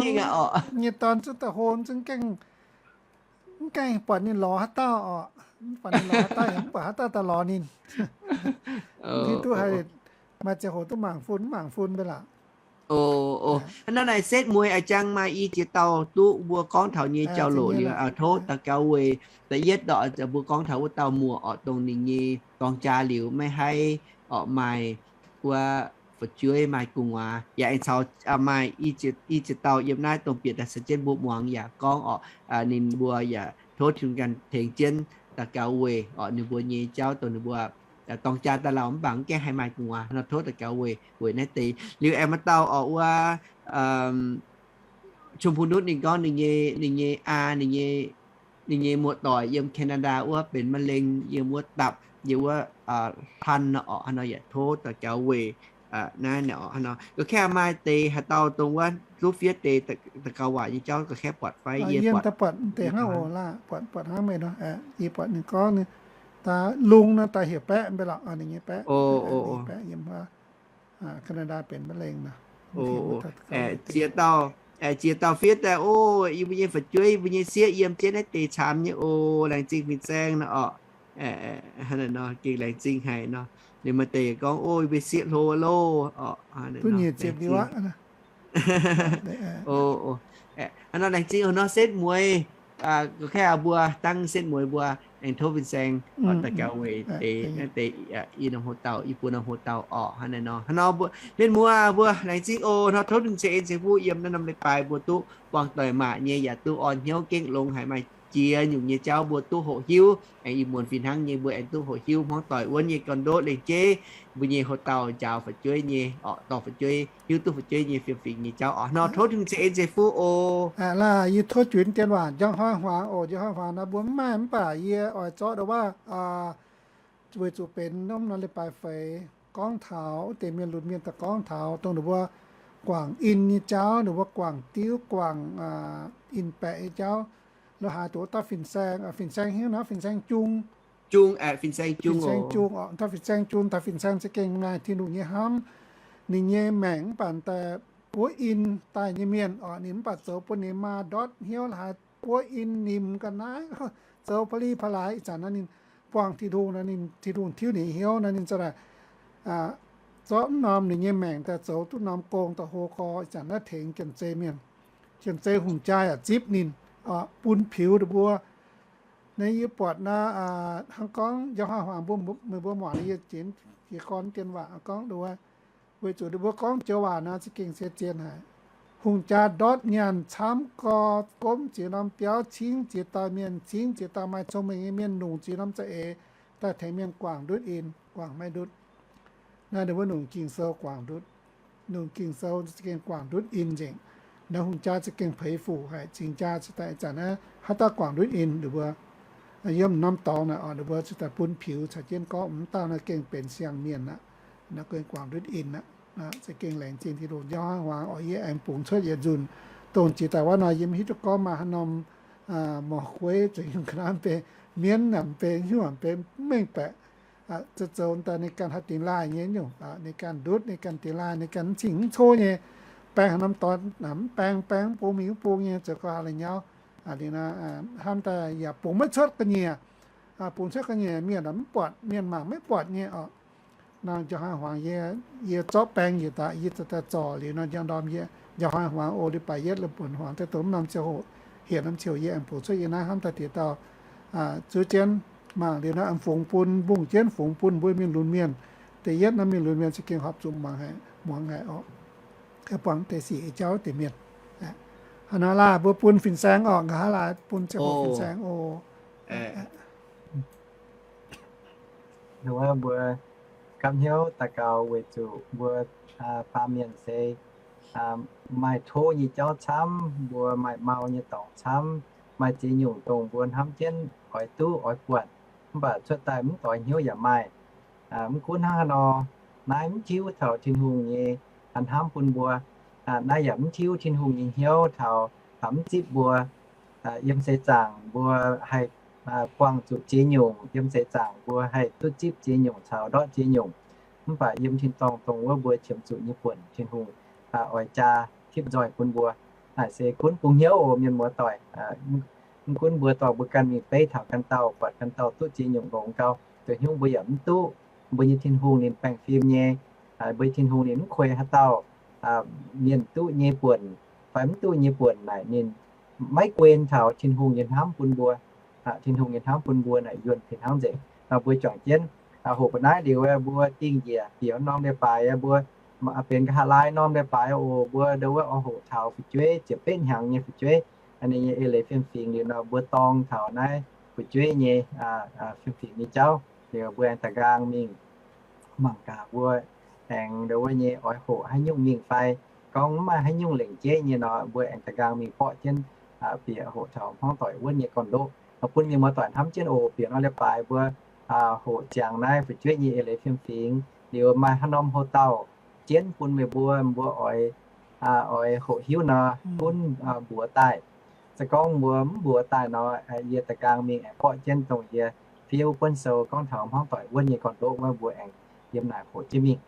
hingh aqv oc. Nyei dorn zuqc daaih hlo zungv gengh, mv gengh buatc ninh lorz haaix dauh oc, mv buatc ninh lorz haaix dauh, mv buatc haaix dauh daaih lorz ninh. Mv hiuv duqv haaix, maaih ziangh hoc duqv mangc fun, mv mangc fun mbe lac. O, o, hnangv naaiv setv mueiz a'jang maaih i ziex dauh duqv mbuo gorngv taux nyei jauv-louc liuz, tov daux gaux weic da'yietv ndorqc mbuo gorngv taux wuov dauh muoz orqc, dongh ninh nyei dorng jaa liuz maiv haih orqc maaih wuov fu'jueiv maaih gu'nguaaz yaac aengx caux maaih i ziex dauh yiem naaiv dongh bieqc daaih caux jienv mbuo muangx yaac gorngv orqc, ninh mbuo yaac tov Tin-Hungh ganh tengx jienv daux gaux weic orqc ninh mbuo nyei jauv dongh ninh mbuo dorng jaa daaih lauh mv baac mv gaengh haih maaih gu'nguaaz nor, tov daux gaux weic, weic naaiv deix. Liuz aengx maaih dauh orqc wuov Chum Pu Nutv ninh gorngv ninh nyei, ninh nyei aa, ninh nyei muoz-doic yiem Canada wuov benx มะเร็ง yiem wuov dapv, yiem wuov hlan nor orqc, haaix nor yaac tov daux gaux weic naaiv nor. Ga'kengx maaih deix haaix dauh dongh wuov duqv fiev deix daux gaux waac nyei jauv ga'kengx buatc fai? Yie buatc, buatc deix hnangv oc, buatc, buatc hnangv meih nor. Yie buatc ninh gorngv ninh daaih lungh nor daaih heuc Baeqv mv bei lorqc, ninh nyei Baeqv, Baeqv yiem Canada benx มะเร็ง nor. Ziex dauh, ziex dauh fiev daaih, o, yie mbuo nyei fu'jueiv, yie mbuo nyei sieqv yiem jienv naaiv deix camv nyei, o, laengz zingh fin-saeng nor orqc. Gengh laengz zingh haic nor. Ninh maaih deix gorngv, o, yie mbuo sieqv hlo loh orqc, duqv nyic ziepc liuz aqv. Hnangv nor laengz zingh nor setv mueiz, ga'kengx mbuo dangv setv mueiz mbuo aengx tov fin-saeng daux gaux weic deix, naaiv deix i norm hoc dauh, i buo norm hoc dauh orqc. Hnangv naaiv nor, hnangv nor mbuo mienh muoz mbuo laengz zingh oc. Hnangv nor tov Tin-Hungh ceix en ceix fuqv yiem naaiv norm leiz-baaix mbuo duqv buangh doic maac nyei, yaac duqv orn hnyouv gengh longx haic, maaih jiex nyungc nyei jauv mbuo duqv hoqc hiuv. Aengx ih muonz fih hnangv nyei mbuo aengx duqv hoqc hiuv hmuangv doic wuonv nyei gorn-ndoqv lengc jeiv mbuo nyei hoc dauh njaaux fu'jueiv nyei orqc, dorh fu'jueiv hiuv duqv fu'jueiv nyei fiem-fingx nyei jauv orqc. Hnangv nor tov Tin-Hungh ceix en ceix fuqv oc. Laaih yie tov juix dien waac njang hnoi hmuangx oc. Njang hnoi hmuangx naaiv mbuo mv maaih mv baac yie oix zorqv ndau waac weic zuqc benx norm norm leiz-baaix feix gorngv taux wuov deix mienh lunx mienh daaih gorngv taux dongh ninh mbuo guangc in nyei jauv, ninh mbuo guangc diuv guangc in-baeqc nyei jauv. Lo haaix doqc wuov dauh fin-saeng, fin-saeng hiuv nor, fin-saeng jung, fin-saeng jung orqc. Dauh fin-saeng jung, dauh fin-saeng za'gengh maaih Tin-Hungh nyei hnamv. Ninh nyei maengc mv baac daaih buov in daaih nyei mienh orqc, ninh mv baac zoux bun ninh maa ndortv hnyouv lo haaix buov in nimc ga'naaiv, zoux pa'li pa'laaix. Ih zanc naaiv ninh buangh Tin-Hungh nor, ninh Tin-Hungh tiuv ninh hnyouv nor, ninh za'naaic zorqv mv norm ninh nyei maengc daaih zoux duqv norm gong daaih hlo gorx. Ih zanc naaiv tengx Janx-Zei mienh, Janx-Zei hungh jaa yaac zipv ninh bun piux ninh mbuo. Naaiv yie buatc naaiv hnangv gorngv njang hnoi hmuangx mbuo, meih mbuo muangx yie jiez gorn dien waac gorngv nduov, weic zuqc ninh mbuo gorngv joux waac naaiv za'gengh se zien haic. Hungh jaa ndortv nyaanh camv gorx, gomv ziex norm biauv, cingv ziex dauh mienh, cingv ziex dauh maaih cong-mengh nyei mienh, nungc ziex norm za'eix daaih tengx mienh guangc ndutv in, guangc maiv ndutv. Naaiv ninh mbuo nungc Ging-Sou guangc ndutv. Nungc Ging-Sou za'gengh guangc ndutv in nzengc. Naaiv hungh jaa za'gengh peix fuc haic, cingx jaa cingx daaih ih zanc naaiv haaix dauh guangc ndutv in, ninh mbuo yiem norm dorngx naaic orqc, ninh mbuo cingx daaih bun piux caux jienv gorngv mv dauh naaiv gengh benx siang-mienh aqv. Naaiv gengh guangc ndutv in aqv. Za'gengh laengz zingh Tin-Hungh. Njang hnoi hmuangx orqc, yie aengx bungx cuotv yietc nzunc, dongh jiex daaih wuov nor yie mv hiuv duqv gorngv maaih haaix norm morc gueiv zuqc nyungc ga'naaiv mv benx mienv, mv benx hnyouv, mv benx mengh baeqc. Zoux zoux daaih ninh ganh haih dingx laaih nyei nyungc, ninh ganh ndutv, ninh ganh dingx laaih, ninh ganh mv cing mv co nyei. Baeng haaix norm dorngx mv baeng, baeng mv bung mingh mv bung nyei, zoux gau haaix la'nyauv. Liuz nor, hnamv daaih yaac bungx maiv cuotv ga'nyiec, bungx cuotv ga'nyiec mienh mv buatc, mienh mangc maiv buatc nyei orqc. Nor njang hnoi hmuangx yie, yie zorqv baeng yietc daaih, yie daaih zorc liuz nor njang ndorm yie, njang hnoi hmuangx oc, liuz baaix yietv liuz buonc hmuangx daaih dongh mv norm ziangh hoc, hietc norm ziangh hoc yie aengx bungx cuotv yie naaiv hnamv daaih diex dauh zuov jienv mangc liuz nor aengx fungx bun, mbungh jienv fungx bun mbuo mienh lunx mienh. Da'yietv nor mienh lunx mienh za'gengh horpc zuqc muangx haic, muangx haic orqc. Buangh deix sic nyei jauv deix mienh. Hnangv naaiv laah, mbuo bun fin-saeng orqc, nqa'haav laaix bun ziangh hoc fin-saeng oc. Nduov mbuo gapv hnyouv daux gaux weic zuqc mbuo baamh mienh se maaih tov nyei jauv camv, mbuo maaih mau nyei dorngx camv, maaih ziex nyungc dongh mbuo hnamv jienv oix duqv oix buatc, mv baac cuotv daaih mv doix hnyouv yaac maaih. Mv gunv hnangv haaix nor, naaiv mv tiuv taux Tin-Hungh nyei hnamv bun mbuo. Naaiv yaac mv tiuv Tin-Hungh nyei hnyouv taux mv zipv mbuo. Yiem seix zaangc mbuo haih buangh zuqc ziex nyungc, yiem seix zaangc mbuo haih duqv zipv ziex nyungc caux ndortv ziex nyungc. Mv baac yiem tin-dorngh dongh wuov mbuo qiemx zuqc nyei buonc, Tin-Hungh oix jaa tipv nzoih bun mbuo. Naaic se gunv bungx hnyouv oc, mienh muoz-doic. Mv gunv mbuo dorh mbuo ganh mingh beiv taux ganh dauh, buatc ganh dauh duqv ziex nyungc longx gau, dongh hnyouv mbuo yaac mv duqv. Mbuo nyei Tin-Hungh ninh baengh fim nyei. Mbuo nyei Tin-Hungh ninh mv kuei haaix dauh. mienh duqv nyei buonc fai mv duqv nyei buonc naaic ninh maiv guen taux Tin-Hungh nyei hnamv bun mbuo. Tin-Hungh nyei hnamv bun mbuo naaic yuonh fih hnangv nzengc. Nor mbuo juangc jienv hoqc mbu'naaiv liuz, mbuo dingh njiec bieqc norm leiz-baaix, mbuo benx nqa'haav laai norm leiz-baaix oc, mbuo ndo wuov oix hoqc taux fu'jueiv ziepc betv hnyangx nyei fu'jueiv, ninh nyei eix leiz fiem-fingx liuz nor, mbuo dorng taux naaiv fu'jueiv nyei fiem-fingx nyei jauv liuz, mbuo aengx daaih nqaang mingh mangc gaax mbuo aengx ndo wuov nyei oix hoqc haaix nyungc mingh fai gorngv mv maaih haaix nyungc lengc jeiv nyei nor, mbuo aengx daaih nqaang mingh borqv jienv bieqc hoqc taux hmuangv doic wuonv nyei gorn-ndoqv. Bun mienh muoz-doic hnamv jienv oc. Bieqc norm leiz-baaix mbuo hoqc ziangx naaiv fu'jueiv nyei eix leiz fiem-fingx liuz, maaih haaix norm hoc-dauh jienv bun meih mbuo, mbuo oix, oix hoqc hiuv nor, gunv mbuox daaih. Se gorngv mbuo mv mbuox daaih nor, yie da'gaang mingh aengx borqv jienv dongh yie fiuv buonv sou gorngv taux hmuangv doic wuonv nyei gorn-ndoqv wuov, mbuo aengx yiem naaic hoqc jienv mingh.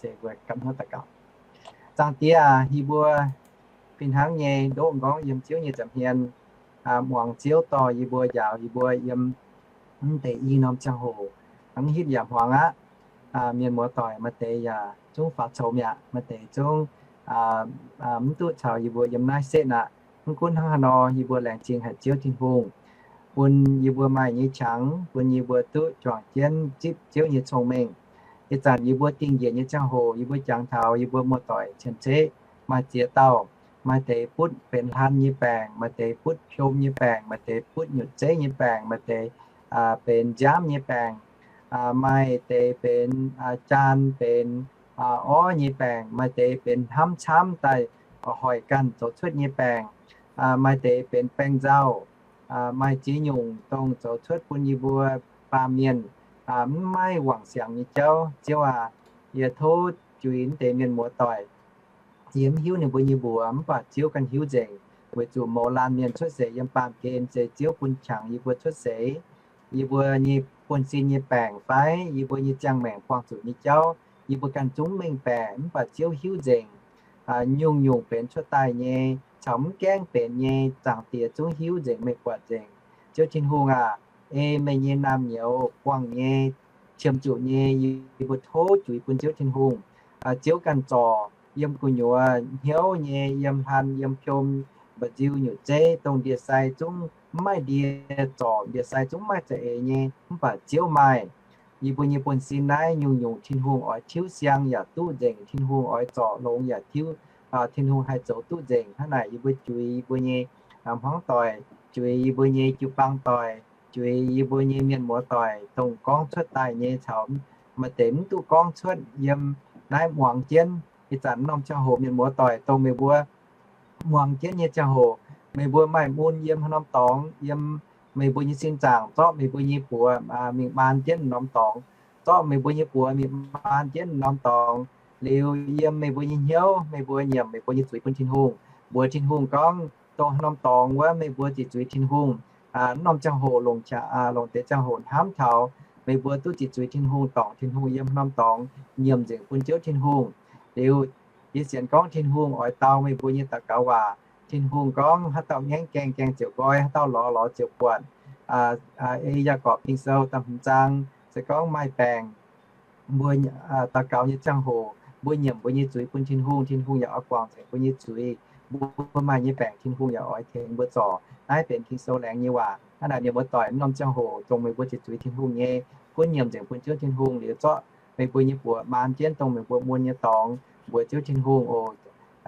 Se mbuo gapv hnyouv daux gaux. Zaangc Diex aac, yie mbuo fih hnangv nyei ndoqv m'nqorngv yiem Ziouv nyei nza'hmien, muangx Ziouv dorh yie mbuo, njaaux yie mbuo yiem mv deix i norm ziangh hoc, mv hitv yaac hmuangx aqv. Mienh muoz-doic maaih deix yaac zungv faaux coux mi'aqv, maaih deix zungv mv duqv caux yie mbuo yiem naaiv setv aqv. Mv gunv hnangv haaix nor, yie mbuo laengz zingh haic Ziouv Tin-Hungh bun yie mbuo maaih nyei qangx, bun yie mbuo duqv juangc jienv zipv Ziouv nyei cong-mengh. Ih zanc yie mbuo dingh njiec nyei ziangh hoc, yie mbuo jangx taux yie mbuo muoz-doic cien-ceqv maaih ziex dauh, maaih deix butv benx hlan nyei baengc, maaih deix butv piom nyei baengc, maaih deix butv nyutc zeiv nyei baengc, maaih deix benx nziaamv nyei baengc, maaih deix benx jaan benx orv nyei baengc, maaih deix benx hnamv camv daaih hoic ganh zoux cuotv nyei baengc, maaih deix benx baengh nzauh, maaih ziex nyungc dongh zoux cuotv bun yie mbuo baamh mienh mv maaih wangc siangx nyei jauv. Ziouv aac, yie tov juix mv deix mienh muoz-doic. Yie mv hiuv ninh mbuo nyei mbuox, mv baac Ziouv ganh hiuv nzengc, weic zuqc mouz laanh mienh cuotv seix yiem baamh gen se Ziouv bun qangx yie mbuo cuotv seix. Yie mbuo nyei buonv-sin nyei baengc fai yie mbuo nyei ziangh maengc buangh zuqc nyei jauv, yie mbuo ganh zungv mengh baeqc, mv baac Ziouv hiuv nzengc. Nyungc-nyungc benx cuotv daaih nyei caux mv gaengh benx nyei, Zaangc Diex zungv hiuv nzengc, meih buatc nzengc. Ziouv Tin-Hungh aac, ei meih nyei naamh nyouz buangh nyei, qiemx zuqc nyei, yie mbuo tov juix bun Ziouv Tin-Hungh. Ziouv ganh zorc yiem gu'nyuoz hnyouv nyei, yiem hlan, yiem piom, mba'nziu, nyutc zeiv, dongh ndie-sai zungv mv maaih ndie zorc, ndie-sai zungv mv maaih za'eix nyei, mv baac Ziouv maaih. Yie mbuo nyei buonv-sin naaiv nyungc-nyungc Tin-Hungh oix tiuv siang yaac duqv nzengc, Tin-Hungh oix zorc longx yaac tiuv, Tin-Hungh haih zoux duqv nzengc. Hnangv naaic yie mbuo juix yie mbuo nyei hmuangv doic, juix yie mbuo nyei jiu-baang doic, juix yie mbuo nyei mienh muoz doic, dongh gorngv cuotv daaih nyei caux maaih deix mv duqv gorngv cuotv yiem naaiv muangx jienv. Ih zanc norm ziangh hoc mienh muoz doic dongh meih mbuo muangx jienv nyei ziangh hoc, meih mbuo maaih mun yiem haaix norm dorngx, yiem meih mbuo nyei sin zaangc zorqv meih mbuo nyei buoz mingh maan jienv norm dorngx, zorqv meih mbuo nyei buoz mingh maan jienv norm dorngx. Liuz yiem meih mbuo nyei hnyouv meih mbuo nyiemc meih mbuo nyei zuiz bun Tin-Hungh, mbuox Tin-Hungh gorngv, dongh haaix norm dorngx wuov meih mbuo ziqc zuiz Tin-Hungh. Norm ziangh hoc longc, longc deix ziangh hoc hnamv taux meih mbuo duqv ziqc zuiz Tin-Hungh, dorngc Tin-Hungh yiem haaix norm dorngx, nyiemc nzengc bun Ziouv Tin-Hungh. Liuz yie sienx gorngv Tin-Hungh oix dau meih mbuo nyei daux gaux waac. Tin-Hungh gorngv, haaix dauh ngaengv gaengh, gaengh ziouc nqoi, haaix dauh lorz, lorz ziouc buatc. Ei Yaagorpc Ging-Sou da'hmz zaang se gorngv maaih baengc, mbuo daux gaux nyei ziangh hoc mbuo nyiemc mbuo nyei zuiz bun Tin-Hungh, Tin-Hungh yaac oix guangc nzengc mbuo nyei zuiz. Mbuo maaih nyei baengc Tin-Hungh yaac oix tengx mbuo zorc. Naaiv benx Ging-Sou laengz nyei waac. Hnangv naaic mienh muoz-doic, norm ziangh hoc dongh meih mbuo ziqc zuiz Tin-Hungh nyei, gunv nyiemc nzengc bun Ziouv Tin-Hungh liuz, zorqv meih mbuo nyei buoz maan jienv dongh meih mbuo mun nyei dorngx, mbuox Ziouv Tin-Hungh oc.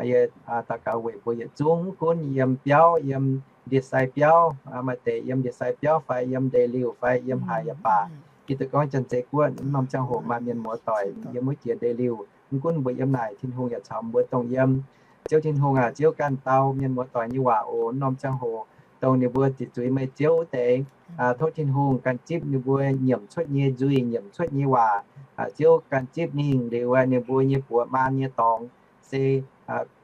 Yie daux gaux weic mbuo yietc zungv, mv gunv yiem biauv, yiem ndie-sai biauv, maaih deix yiem ndie-sai biauv fai yiem ndeic-liuh fai yiem haaix yaac baac. Giduc gorngv Janx-Zei Guoqv norm ziangh hoc maaih mienh muoz-doic yiem wuov jiex ndeic-liuh, mv gunv mbuo yiem naaic, Tin-Hungh yaac caux mbuo dongh yiem. Ziouv Tin-Hungh aac, Ziouv ganh dau mienh muoz-doic nyei waac oc. Norm ziangh hoc dongh ninh mbuo ziqc zuiz meih Ziouv wuov deix, tov Tin-Hungh ganh zipv ninh mbuo nyiemc cuotv nyei nzuih, nyiemc cuotv nyei waac. Ziouv ganh zipv mingh liuz, ninh mbuo nyei buoz maan nyei dorngx se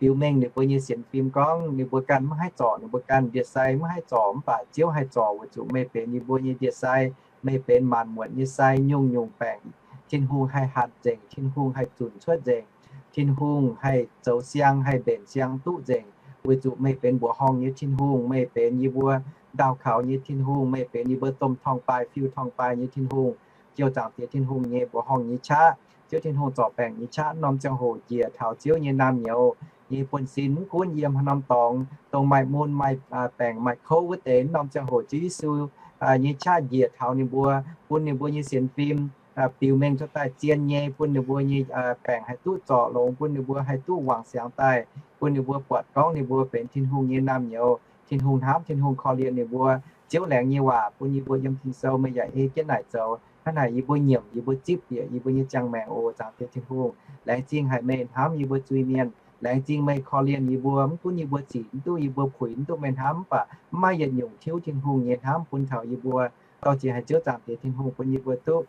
biux mengh ninh mbuo nyei sienx fim gorngv ninh mbuo ganh maiv haih zorc ninh mbuo ganh ndie-sai, maiv haih zorc, mv baac Ziouv haih zorc, weic zuqc meih benx ninh mbuo nyei ndie-sai. Meih benx maanc muotc nyei sai, nyungc-nyungc baengc Tin-Hungh haih hatc nzengc, Tin-Hungh haih zunc cuotv nzengc, Tin-Hungh haih zoux siang, haih mbenc siang duqv nzengc, weic zuqc meih benx mbuoqc horngh nyei Tin-Hungh. Meih benx yie mbuo ndaauh kaux nyei Tin-Hungh, meih benx yie mbuo domh torngv-baaih, fiuv torngv-baaih nyei Tin-Hungh, jouh Zaangc Diex Tin-Hungh nyei mbuoqc horngh nyei qaqv. Ziouv Tin-Hungh zorc baengc nyei qaqv wuov norm ziangh hoc njiec taux Ziouv nyei naamh nyouz nyei buonv-sin, mv gunv yiem haaix norm dorngx dongh maaih mun, maaih baengc, maaih kouv wuov deix, wuov norm ziangh hoc Ziouv Yesu nyei qaqv njiec taux ninh mbuo, bun ninh mbuo nyei sienx fim biux mengh cuotv daaih zien nyei, bun ninh mbuo nyei baengc haih duqv zorc longx, bun ninh mbuo haih duqv wangc siangx daaih, bun ninh mbuo buatc gorngv ninh mbuo benx Tin-Hungh nyei naamh nyouz. Tin-Hungh hnamv, Tin-Hungh korv-lienh ninh mbuo. Ziouv laengz nyei waac bun yie mbuo yiem Ging-Sou meih yaac ei jienv naaic zoux. Hnangv naaic yie mbuo nyiemc, yie mbuo zipv bieqc yie mbuo nyei ziangh maengc oc. Zaangc Diex Tin-Hungh, laengz zingh haic meih hnamv yie mbuo zuiz-mienh. Laengz zingh meih korv-lienh yie mbuo, mv gunv yie mbuo zic mv duqv, yie mbuo puix mv duqv meih hnamv, mv baac mv maaih yietc nyungc tiuv Tin-Hungh nyei hnamv bun taux yie mbuo. Dorh jiex haic Ziouv Zaangc Diex Tin-Hungh bun yie mbuo duqv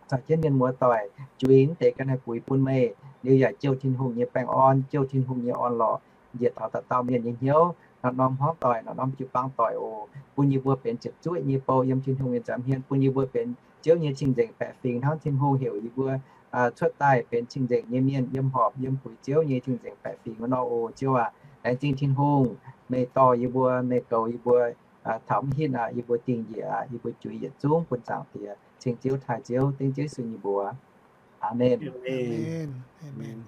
caux jienv mienh muoz-doic juix mv deix ganh haih buix bun meih, liuz yaac jouh Tin-Hungh nyei baengh orn, jouh Tin-Hungh nyei orn-lorqc njiec taux dauh dauh mienh nyei hnyouv, norm-norm hmuangv doic, norm-norm jiu-baang doic oc. Bun yie mbuo benx ziepc zuoqv nyei bou yiem Tin-Hungh nyei nza'hmien, bun yie mbuo benx Ziouv nyei cing-nzengc baeqc fingx, hnangv Tin-Hungh heuc yie mbuo cuotv daaih benx cing-nzengc nyei mienh, yiem horpc yiem buix Ziouv nyei cing-nzengc baeqc fingx wuov nor oc. Ziouv aac, laengz zingh Tin-Hungh, meih dorh yie mbuo, meih goux yie mbuo taux mv hitv aqv, yie mbuo dingh njiec aqv, yie mbuo juix yietc zungv bun Zaangc Diex ceng Ziouv taaih Ziouv, dengv Ziouv Yesu nyei mbuox. Aamen. Amen.